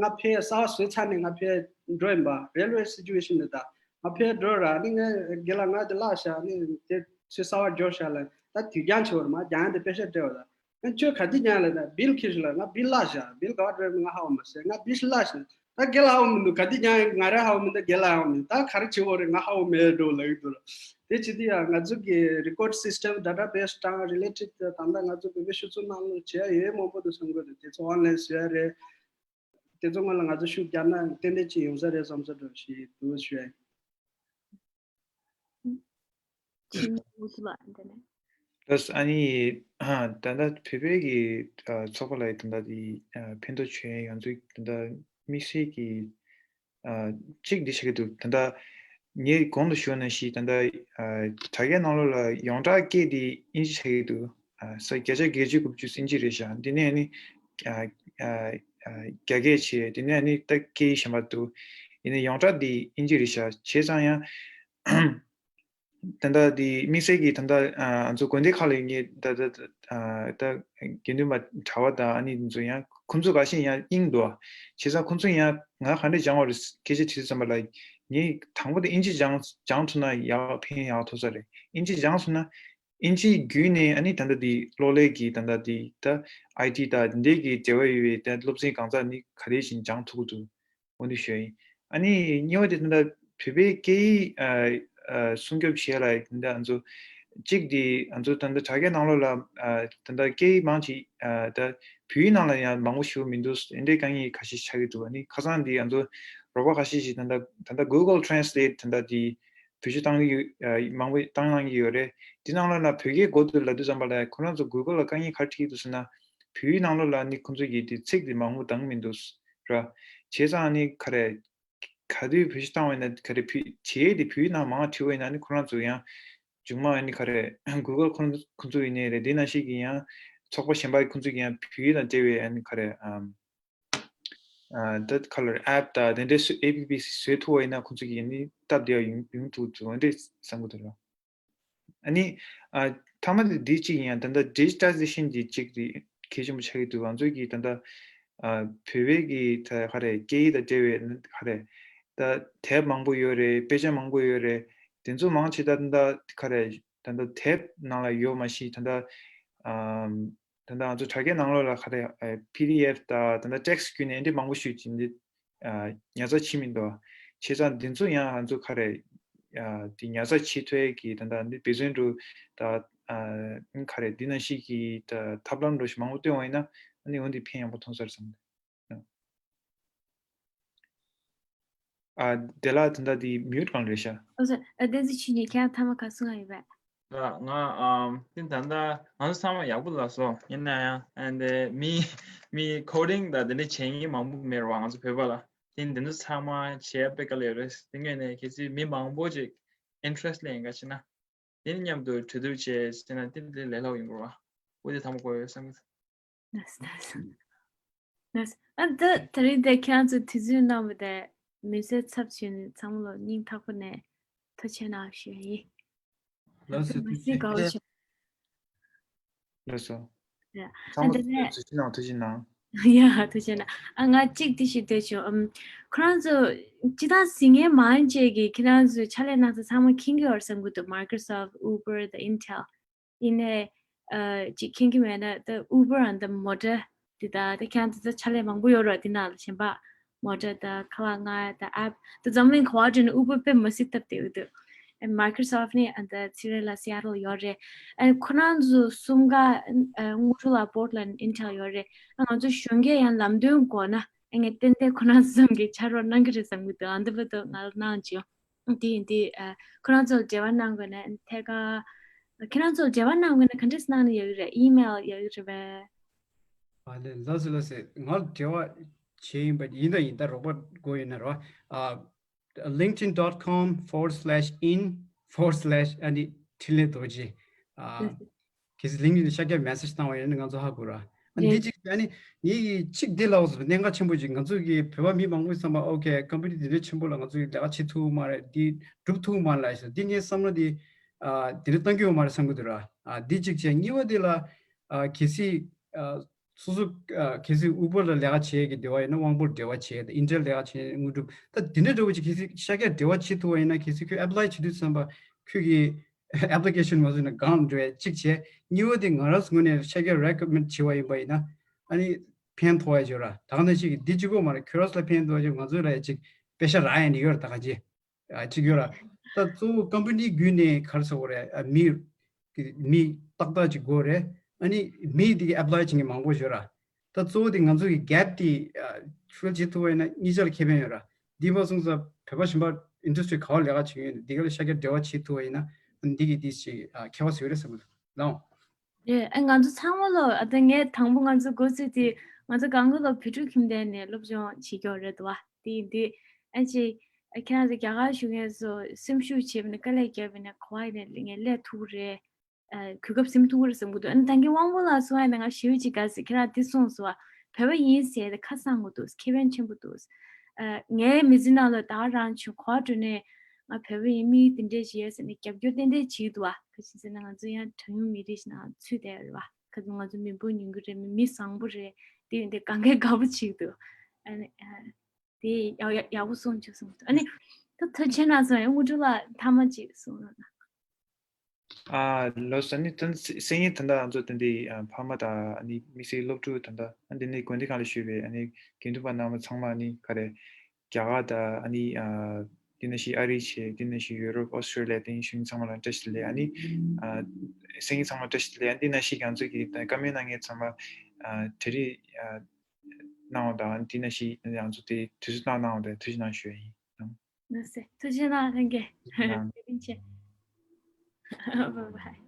ང་ཕེ་གསར་བ་བཟོས་ཚར་ནས་ང་ཕེ་འགྲོ་ཡིན་པ་རེལ་ཝེ་སི་ཅུ་ཨེ་ཤན་འདི་ད་ང་ཕེ་འགྲོ་ར་ནི་ང་དགེ་ལ་ང་དེ་བརླག་ཤག་ནི་དེ་ཚོས་གསར་བ་འབྱོར་ཤག་ལ་ད་དུས་འགྱངས་ཆེ་བར་མ་འགྱངས་དེ་པེ་ཤ་སྤྲད་བ་ད། ཨ་ཁྱོད་ག་དུས་ཀྱང་ལ་ན་བིལ་ཁྱེར་ཤི་ལ་ང་བིལ་བརླག་ཤག་བིལ་ག་བ་སྤྲད་ང་ཧ་གོ་མ་སོང་། ང་བིལ་བརླག་ཤག་ད་རྒན་ལ་ཧ་གོ་མི་འདུག་ག་དུས་ཀྱང་ང་རེ་ཧ་གོ་མི་འདུག་རྒན་ལ་ཧ་གོ་མི་འདུག་ད་ག་རེ་བྱེད་དགོས་རེད་ང་ཧ་གོ་མེད་འགྲོ་ལབ་ཀྱི་འདུག་དེ་བྱེད་དུས་ཡང་ང་ཚོ་གི་རི་ཀོཌ་སི་སི་ཊམ་ཌེ་ཊ་བེ་སི་དང་རི་ལེ་ཊེཌ་ད་ལྟ་ང་ཚོ་བོད་པའི་ཤུགས་ཚོགས་ནང་ལོགས་བྱེད་ཡ་ཡོད་མང་པོ་འདུག་བསམ་གྱི་འདུག་དེ་ཚོ་ཨོན་ལའིན་བཟོ་ཡ་རེད། དེ་ཚོ་སྔོན་ལ་ང་ཚོ་ཤུགས་རྒྱབ་ན་ཏན་ཏན་ཅིག་ཡོང་ས་རེད་བསམ་ས་འདྲ་ཞིག་འདུག་ཞུ་ཡ་ཡིན། ཆིང་ཨུ་ཚུ་ལ་འདི་ནས། ལགས་ཨ་ནི་ད་ལྟ་བོད་པའི་གི་ཚོགས་པ་ལ་ད་ལྟ་དེ་ཕན་ཐོགས་བྱུང་ཡ་ང་ཚོའི་ད་ལྟ་དམིགས་བསལ་གྱི་གཅིག་འདི་བྱེད་ཀྱི་འདུག་ད་ལྟ་ངས་གོང་དུ་ཞུས་ནང་བཞིན་ད་ལྟ་དྲ་རྒྱའི་ནང་ལོགས་ལ་ཡོངས་གྲགས་སྐད་དེ་དབྱིན་ཇི་ཆགས་ཀྱི་འདུག་ས་བརྒྱ་ཆ་བརྒྱད་ཅུ་དགུ་བཅུ་དབྱིན་ཇི་རེད་ཤག་འདི་ནས་ནི་རྒྱ་སྐད་བྱས་འདི་ནས་ནི་ད་སྐད་གཞན་པ་འདུག་ཡིན་ནའི་ཡོངས་གྲགས་འདི་དབྱིན་ཇི་རེད་ཤག་བྱས་ཙང་ཡང་། ད་ལྟ་འདི་དམིགས་བསལ་གྱི་ད་ལྟ་ང་ཚོ་དགོན་སྡེ་ཁག་ལ་ངས་ད་ལྟ་ད་དགེ་འདུན་པ་གྲྭ་པ་དང་ཨ་ནི་ཚོ་ཡང་ཁོང་ཚོ་འགའ་ཤས་ཡང་དབྱིངས་འདུག་བྱས་ཙང་ཁོང་ཚོ་ཡང་ང་ག་འདྲ་སྦྱང་བ་རེད་སྐད་ཆ་དྲིས་ཙམ་པ་ལ་ངས་དང་པོ་དེ་དབྱིན་ཇི་སྦྱང་སྦྱང་ཐུབ་ན་ཡག་ཕན་ཡག་ཐོགས་ས་རེད། དབྱིན་ཇི་སྦྱང་ཐུབ་ན་དབྱིན་ཇི་བརྒྱུད་ནས་ཨ་ནི་ད་ལྟ་འདི་གློག་ཀླད་ཀྱི་ད་ལྟ་འདི་ད་ཨའི་ཊི་དང་འདི་གི་འབྲེལ་བ་ཡོད་པའི་ད་སློབ་ཚན་གང་ཙམ་ནི་ག་རེ་བཞིན་སྦྱང་ཐུབ་ཀྱི་འདུག་འོ་འདི་ཞུ་ཡ་ཡིན། ཨ་ནི་གཉིས་པ་དེ་ད་ལྟ་བོད་པའི་སྐད་ཡིག་ཨ་ཨ་སྲུང་སྐྱོབ་བྱེད་ཡ་ལ་ད་ལྟ་ང་ཚོ་གཅིག་དེ་ང་ཚོ་ད་ལྟ་དྲ་རྒྱ་ནང་ལོགས་ལ་ཨ་ད་ལྟ་སྐད་ཡིག་མང་ཆེ་ཨ་ད་བོད་ཡིག་ནང་ལ་ཡང་མང་པོ་ཞིག་མི་འདུག་དེ་འདྲའི་དཀའ་ངལ་ཁ་ཤས་ཆགས་ཀྱི་འདུག་ཨ་ནི་ཁ་སང་དེ་ང་ཚོ་རོགས་པ་ཁ་ཤས་ཤིག་ད་ལྟ་ད་ལྟ་Google Translate ད་ལྟ་དེ་བེད་སྤྱོད་བཏང་གི་ཡོད་ཨ་མང་པོ་བཏང་གནང་གི་ཡོད་རེད། དེ་ནང་ལོགས་ལ་བོད་སྐད་འགོ་དུ་ལབ་དུས་ཙམ་པ་ལ་ཁོ་རང་ཚོ་Google ལ་དཀའ་ངལ་ག་རེ་འཕྲད་ཀྱི་འདུག་ཟེར་ན། བོད་ཡིག་ནང་ལོགས་ལ་ནི་ཁོང་ཚོ་གིས་དེ་ཚིག་དེ་མང་པོ་འདང་མི་འདུག་ར། བྱས་ཙང་ནི་ག་རེ། ག་དུས་བེད་སྤྱོད་བཏང་བ་ཡིན་ན་ག་རེ་བོད་བྱས་དེ་བོད་ཡིག་ནང་མང་བྲིས་པ་ཡིན་ན་ནི་ཁོ་རང་ཚོ་ཡང་། མཇུག་མ་ནི་ག་རེ། Google ཁོང་ཁོང་ཚོ་ཡིན་ནའི་རེད་དེ་ནང་བཞིན་གྱི་ཡང་། ཚོགས་པ་གཞན་པ་ཁོང་ཚོ་གིས་ཡང་བོད་ཡིག་དང་འབྲེལ་བའི་ནི་ག་རེ། ཨམ། ཨ་ད་ག་ལ་ཨེབ་དང་དེ་འདྲའི་སུ་ཨེ་པི་པི་བཟོས་ཐུབ་པ་ཡིན་ན་ཁོང་ཚོ་གིས་ནི་སྟབས་བདེ་བ་ཡོང་ཡོང་ཐུབ་འདུག་འདྲ་བསམ་གྱི་འདུག་ར། ཨ་ནི། ཨ་མཐའ་མ་དེ་འདི་གཅིག་ཡིན་ཡང་ད་ལྟ་ཌི་ཇི་ཊལ་ཟེ་ཤན་གྱི་གཅིག་རེད་གལ་ཆེན་པོ་ཆགས་ཀྱི་འདུག་ང་ཚོ་གིས་ད་ལྟ། ཨ་བོད་པའི་གི་ད་ག་རེ་སྐད་ཡིག་དང་འབྲེལ་བའི་ག་རེ། ད་དེབ་མང་པོ་ཡོད་རེད་དཔེ་ཆ་མང་པོ་ཡོད་རེད། དེ་ཚོ་མང་ཆེ་ད་ད་ལྟ་ག་རེ། ད་ལྟ་དེབ་ནང་ལ་ཡོད་མ་གཞི་ད་ལྟ། ཨམ། ད་ལྟ་ང་ཚོ་དྲ་རྒྱའི་ནང་ལོགས་ལ་ག་རེ་ཨ་པི་ཌི་ཨེཕ་དང་ད་ལྟ་ཊེག་སི་བརྒྱུད་ནས་འདི་མང་པོ་ཞིག་ཅིག་འདི་ཨ་ཉར་ཚགས་བྱེད་མི་འདུག་བྱས་ཙང་འདི་ཚོ་ཡང་ང་ཚོ་ག་རེ་ཨ་འདི་ཉར་ཚགས་བྱེད་ཐུབ་ཡས་ཀྱི་ད་ལྟ་འདི་འབད་བརྩོན་འགྲོ་ད་ཨ་ག་རེ་འདི་ནང་བཞིན་གྱི་ད་ཐབས་ལམ་འགྲོ་ཞིག་མང་པོ་བཏོན་པ་ཡིན་ན་ཨ་ནི་འོན་ཏེ་ཕན་ཡག་པོ་ཐོན་ས་རེད་བསམ་གི་འདུག་ཨ་དེ་ལ་དེ་འདྲ་དེ་མིའུ་ཊི་གང་རེད་ཤག་ཨོ་སོ། ཨ་བསྟན་འཛིན་ཆོས་ཉིད་ཁྱེད་རང་ཐ་མ་ག་གསུང་ཡ་ཡོད་པས། ང་ཨམ་དེ་ད་ལྟ་ང་ཚོ་ཚང་མ་ཡག་པོ་ལ་སོ་ཡིན་ན་ཡང་ཨ་འདི་མི་མི་ཀོ་ཌིང་དང་དེ་འདྲ་བྱེད་མཁན་མང་པོ་མེད་རེད་བ། ང་ཚོ་བོད་པ་ལ་དེ་འདི་ཚོ་ཚང་མ་བྱེད་ཡ་དཔེ་དཀའ་ལས་རེད། དེ་ངོས་ནས་གལ་སྲིད་མི་མང་པོ་ཅིག་ཨིན་ཊི་རེ་སི་ཊི་ལེན་ག་བྱེད་ན་དེ་མཉམ་དུ་གྲོས་བསྡུར་བྱས་བྱས་ན་དེ་འདྲ་ལས་སླ་པོ་ཡོང་གི་རེད་བ། འོ་དེ་ཐ་མ་གོ་ཡོད་བསམ་གི། ལགས་སོ། ལགས་སོ། ལགས་སོ། ཨ་ད་དེ་རིང་དེ་ཁྱེད་རང་ཚོ་དུས་ཚོད་གནང་བ་དེ་མི་སེར་ཚབ་བྱས་ནས་ཚང་མ་ལ་སྙིང་ཐག་པ་ནས་ཐུགས་རྗེ་ཆེ་གནང་ཞུ་ཡ་ཡིན། ལགས་སོ། ཐུགས་རྗེ་ཆེ། ལགས་སོ། ཡ། ཚང་ཨ་མ་དེ་ལ་ནས་ཐུགས་རྗེ་གནང་ཐུགས་རྗེ་གནང་། ཡ་ཐུགས་རྗེ་གནང་། ཨ་ང་གཅིག་དེ་ཞིག་འདོད་བྱུང་། ཨམ་ཁོ་རང་ཚོ་སྤྱི་བཏང་གཟིགས་མཁན་མང་ཆེ་གིས་ཁྱེད་རང་ཚོའི་ཕྱག་ལས་གནང་ས་ཚང་མ་མཁྱེན་གྱི་ཡོད་རེད་བསམ་གྱི་འདུག Microsoft, Uber དང་Intel། ཡིན་ནའི་ཨ་ཅིག་མཁྱེན་གྱི་མེད་ན་ད་Uber and the Motor དེ་དང་ད་ཁྱེད་རང་ཚོ་ཕྱག་ལས་མང་པོ་ཡོད་རེད། དེ་ནང་ལ་གཞན་པ་Motor དང་ཁ་ལག་མངགས་དང་ཨེབ་ད་འཛམ་གླིང་ག་པར་འགྲོ་ན་Uber དཔེ་མི་སྲིད་སྟབས་བདེ་པོ་འདུག་ཨ་Microsoft ནི་ཨ་ད་ཕྱི་རོལ་ལ་Seattle ཡོད་རེད། ཨ་ཁོ་རང་ཚོ་གསུམ་ཀ་ཨ་དངོས་གྲུབ་ལ་Portland Intel ཡོད་རེད། ཨ་ང་ཚོ་གཞོན་སྐྱེས་ཡང་ལམ་སྟོན་དགོས་ན་ཨ་ངས་ཏན་ཏན་ཁོ་རང་ཚོ་གསུམ་གྱི་ཕྱག་རོགས་གནང་གི་རེད་བསམ་གྱི་འདུག་ཨ་འདི་བར་དུ་ང་ལ་གནང་བྱུང་། དེ་ཡིན་དུས་ཨ་ཁོ་རང་ཚོར་འབྲེལ་བ་གནང་དགོས་ན་ཐད་ཀར་ ཁྱེད་རང་ཚོར་འབྲེལ་བ་གནང་དགོས་ན་ག་འདྲས་གནང་ན་ཡག་གི་རེད། ཨི་མེལ་ཡག་གི་རེད་པས། ཨ་ལས། ལགས་སོ་ལགས་སོ། ང་ལ་འབྲེལ་བ་བྱེད་ཡིན་པ་ཡིན་ད་ཡིན་ད་རོགས་པ་དགོས་ཡོད་ན་རོ། ཨ། linkedin dot com forward slash in forward slash ཨ་ནི་འཕྲིན་ལས་རྡོ་རྗེ། ཨ། གལ་སྲིད་LinkedIn ལ་ཤར་རྒྱག་མེ་སེཇ་བཏང་བ་ཡིན་ན་ང་ཚོ་ཧ་གོ་ར། ཨ་འདི་རེད། གཅིག་ཨ་ནི་ངེད་ཀྱི་གཅིག་འདི་ལ་འོ་གནད་འགག་ཆེན་པོ་ཅིག་ང་ཚོ་གི་བོད་པ་མི་མང་པོས་བསམ་པ་ཨོ་ཁེ་ཀམ་པ་ནི་འདི་འདྲ་ཆེན་པོ་ལ་ང་ཚོ་གི་ལས་ཀ་བྱེད་ཐུབ་མ་རེད། འདི་འགྲུབ་ཐུབ་མ་རེད་ལ་ཤག་འདི་ངའི་བསམ་བློ་འདི་ཨ་འདི་འདྲ་གཏང་རྒྱུ་ཡོད་མ་རེད་བསམ་གི་འདུག་ར། ཨ་འདི་གཅིག་བྱས། གཉིས་པ་འདི་ལ་ཨ་གལ་སྲིད་ཨ་སོ་སོ་ཨ་གལ་སྲིད་ཨུ་བར་ལ་ལས་ཀ་བྱེད་ཀྱི་འདི་བ་ཡིན་ན་དབང་པོར་འབྲེལ་བ་བྱེད། ཨིན་ཊེལ་ལ་ལས་ཀ་བྱེད་དངོས་གྲུབ་ད་འདི་འདྲ་འདྲ་བོ་ཅིག་གལ་སྲིད་ཤར་རྒྱག་འབྲེལ་བ་བྱེད་ཐུབ་པ་ཡིན་ན་གལ་སྲིད་ཁྱོད་ཨེབ་ལའི་བྱེད་དུས་ཙམ་པ་ཁྱོད་ཀྱི་ཨེབ་ལི་ཀེ་ཤན་མ་བཟོས་ན་གང་འགྲོ་ཡ་གཅིག་བྱས། གཉིས་པ་དེ་ང་རང་ངོས་ནས་ཤར་རྒྱག་རེ་ཀོ་མེན་ཌི་བྱས་པ་ཡིན་པ་ཡིན་ན་ཨ་ནི་ཕན་ཐོགས་ཡ་ཅིག་ཡོད་ར། ད་ག་ནང་བཞིན་གྱི་འདི་གཅིག་པོ་མ་རེད། ཁྱོད་རང་ཚོ་ལ་ཕན་ཐོགས་ཡ་ཅིག་ང་ཚོ་ལ་ཡ་ཅིག་པེ་ཤ་རག་ཡ་ནི་ཡོད་ར། ད་ག་ཅི་ཨ་གཅིག་ཡོད་ར། ད་གཙོ་བོ་ཀམ་པ་ནི་བརྒྱུད་ནས་ག་རེ་ཟེར་དགོས་རེད། ཨ་མི་མི་ཏག་ཏག་ཅིག་དགོས་རེད། ཨ་ནི་མི་དེ་གི་ཨེབ་ལའི་བྱེད་མཁན་མང་པོ་ཡོད་ར། ད་གཙོ་བོ་དེ་ང་ཚོ་གི་གེབ་དེ་ཨ་ཕུལ་བྱེད་ཐུབ་པ་ཡིན་ན་གཉིས་ཆ་ལ་ཁེ་ཕན་ཡོད་ར། འདི་མ་སོང་ཙང་བོད་པ་གཞན་པ་ཨིན་ཌ་སི་ཊི་རི་ག་བ་ལས་ཀ་བྱེད་ཀྱི་ཡོད་ན་འདི་ག་ལ་ཤར་རྒྱག་འབྲེལ་བ་བྱེད་ཐུབ་པ་ཡིན་ན་འདི་གི་འདི་ཞིག་ཨ་ཁྱད་པར་ཟེར་རེད་བསམ་གི་འདུག་ལགས། རེད། ཨ་ང་ཚོ་ཚང་མ་ལོ་ཨ་ད་ངས་དང་པོ་ང་ཚོ་འགོ་ཚུགས་དུས་ང་ཚོ་གང་གི་ལོ་བོད་ཕྲུག་ཁྱིམ་སྡེ་ནས་སློབ་སྦྱོང་བྱེད་ཀྱི་ཡོད་རེད་དོ། དེ་ཡིན་དུས་ཨ་ཅེ་ཨ་ཁྱེད་རང་ཚོ་རྒྱ་གར་བཞུགས་མཁན་ཚོ་སེམས་ཤུགས་བྱས་པ་ནས་དཀའ་ལས་བརྒྱབ་པ་ནས་ག་བ་ཡིན་ནས་ངས་སླེབས་ཐུབ་རེད། ཨ་གོ་སྐབས་ཟིན་ཐུབ་ཀྱི་རེད་བསམ་གྱི་འདུག་ཨ་ནི་ད་གིན་དབང་པོ་ལགས་གསུངས་ཡ་ནི་ང་ཞེ་པོ་ཅིག་དགའ་སོང་། ཁྱེད་རང་འདི་གསུངས་སོང་བ། བོད་པ་ཡིན་ཟེར་ཏེ་ཁ་གསང་གི་འདུག་ཁེ་ཕན་ཆེན་པོ་འདུག་ཨ་ངའི་མི་ཚེ་ནང་ལ་ད་ག་རང་བྱུང་གོ་བ་སྤྲོད་ནས་ང་བོད་པ་ཡིན། མི་དེ་འདྲས་ཞིག་ཡོད་ཟེར་ནས་རྒྱབ་སྐྱོར་ཏན་ཏན་བྱེད་ཀྱི་འདུག་བ། ག་ཅི་ཟེར་ན་ང་ཚོ་ཡང་གྲངས་ཉུང་མི་རིགས་ཤིག་ནང་ཚུད་བསྡད་ཡོད་རེད་བ། ག་ཚོད་ང་ཚོ་མི་འབོར་ཉུང་གི་རེད། མི་མི་བཟང་པོ་རེད། དེ་ཡིན་དུས་གང་གས་དགའ་པོ་བྱེད་ཀྱི་འདུག་ཨ་ནི་ཨ། དེ་ཡག་ཡག་ཡག་པོ་གསུངས་བྱུང་གསུངས་འདུག་ཨ་ནི་ད་ཐུགས་རྗེ་གནང་སོང་། ཡང་དངོས་གྲུབ་ལགས་མཐའ་མ་ཅིག་གསུང་རོགས་གནང་། ཨ་ལགས་སོ། ཨ་ནི་ད་སང་ཉིན་ད་ལྟ་ང་ཚོ་དེ་འདྲའི་ཨ་ཕ་མ་དང་ཨ་ནི་དམིགས་བསལ་སློབ་ཕྲུག་ད་ལྟ་ཨ་འདི་ནས་དགོན་སྡེ་ཁག་ལ་བཞུགས་པའི་ཨ་ནི་དགེ་འདུན་པ་རྣམ་པ་ཚང་མ་ཨ་ནི་ག་རེ་རྒྱ་གར་དང་ཨ་ནི་ཨ་འདི་ནང་བཞིན་ཨ་རི་བྱས། འདི་ནང་བཞིན་ཡུ་རོབ། ཨོ་སི་ཀྲོ་ལི་ཡ། དེ་ཡིན་གཞུང་ཚང་མ་ལ་བཀྲ་ཤིས་བདེ་ལེགས། ཨ་ནི་ཨ་སང་ཉིན་ཚང་མ་བཀྲ་ཤིས་བདེ་ལེགས། ཨ་འདི་ནང་བཞིན་ང་ཚོ་གི་བཀའ་མོལ་གནང་མཁན་ཚང་མ་ཨ་གྲ་སྒྲིག་ཨ་གནང་བ་དང་། འདི་ནང་བཞིན་ང་ཚོ་དེ་དུས་ཚོད་བཏང་གནང་བ་དང་ཐུགས་རྗེ་གནང་ཞུ་ཡ་ཡིན། ལགས་སེ། ཐུགས་རྗེ་གནང་། ལྷན་རྒྱས། ཐུགས་རྗེ་གནང་། བཀའ་དྲིན་ཆེ། བྷའི་བྷའི།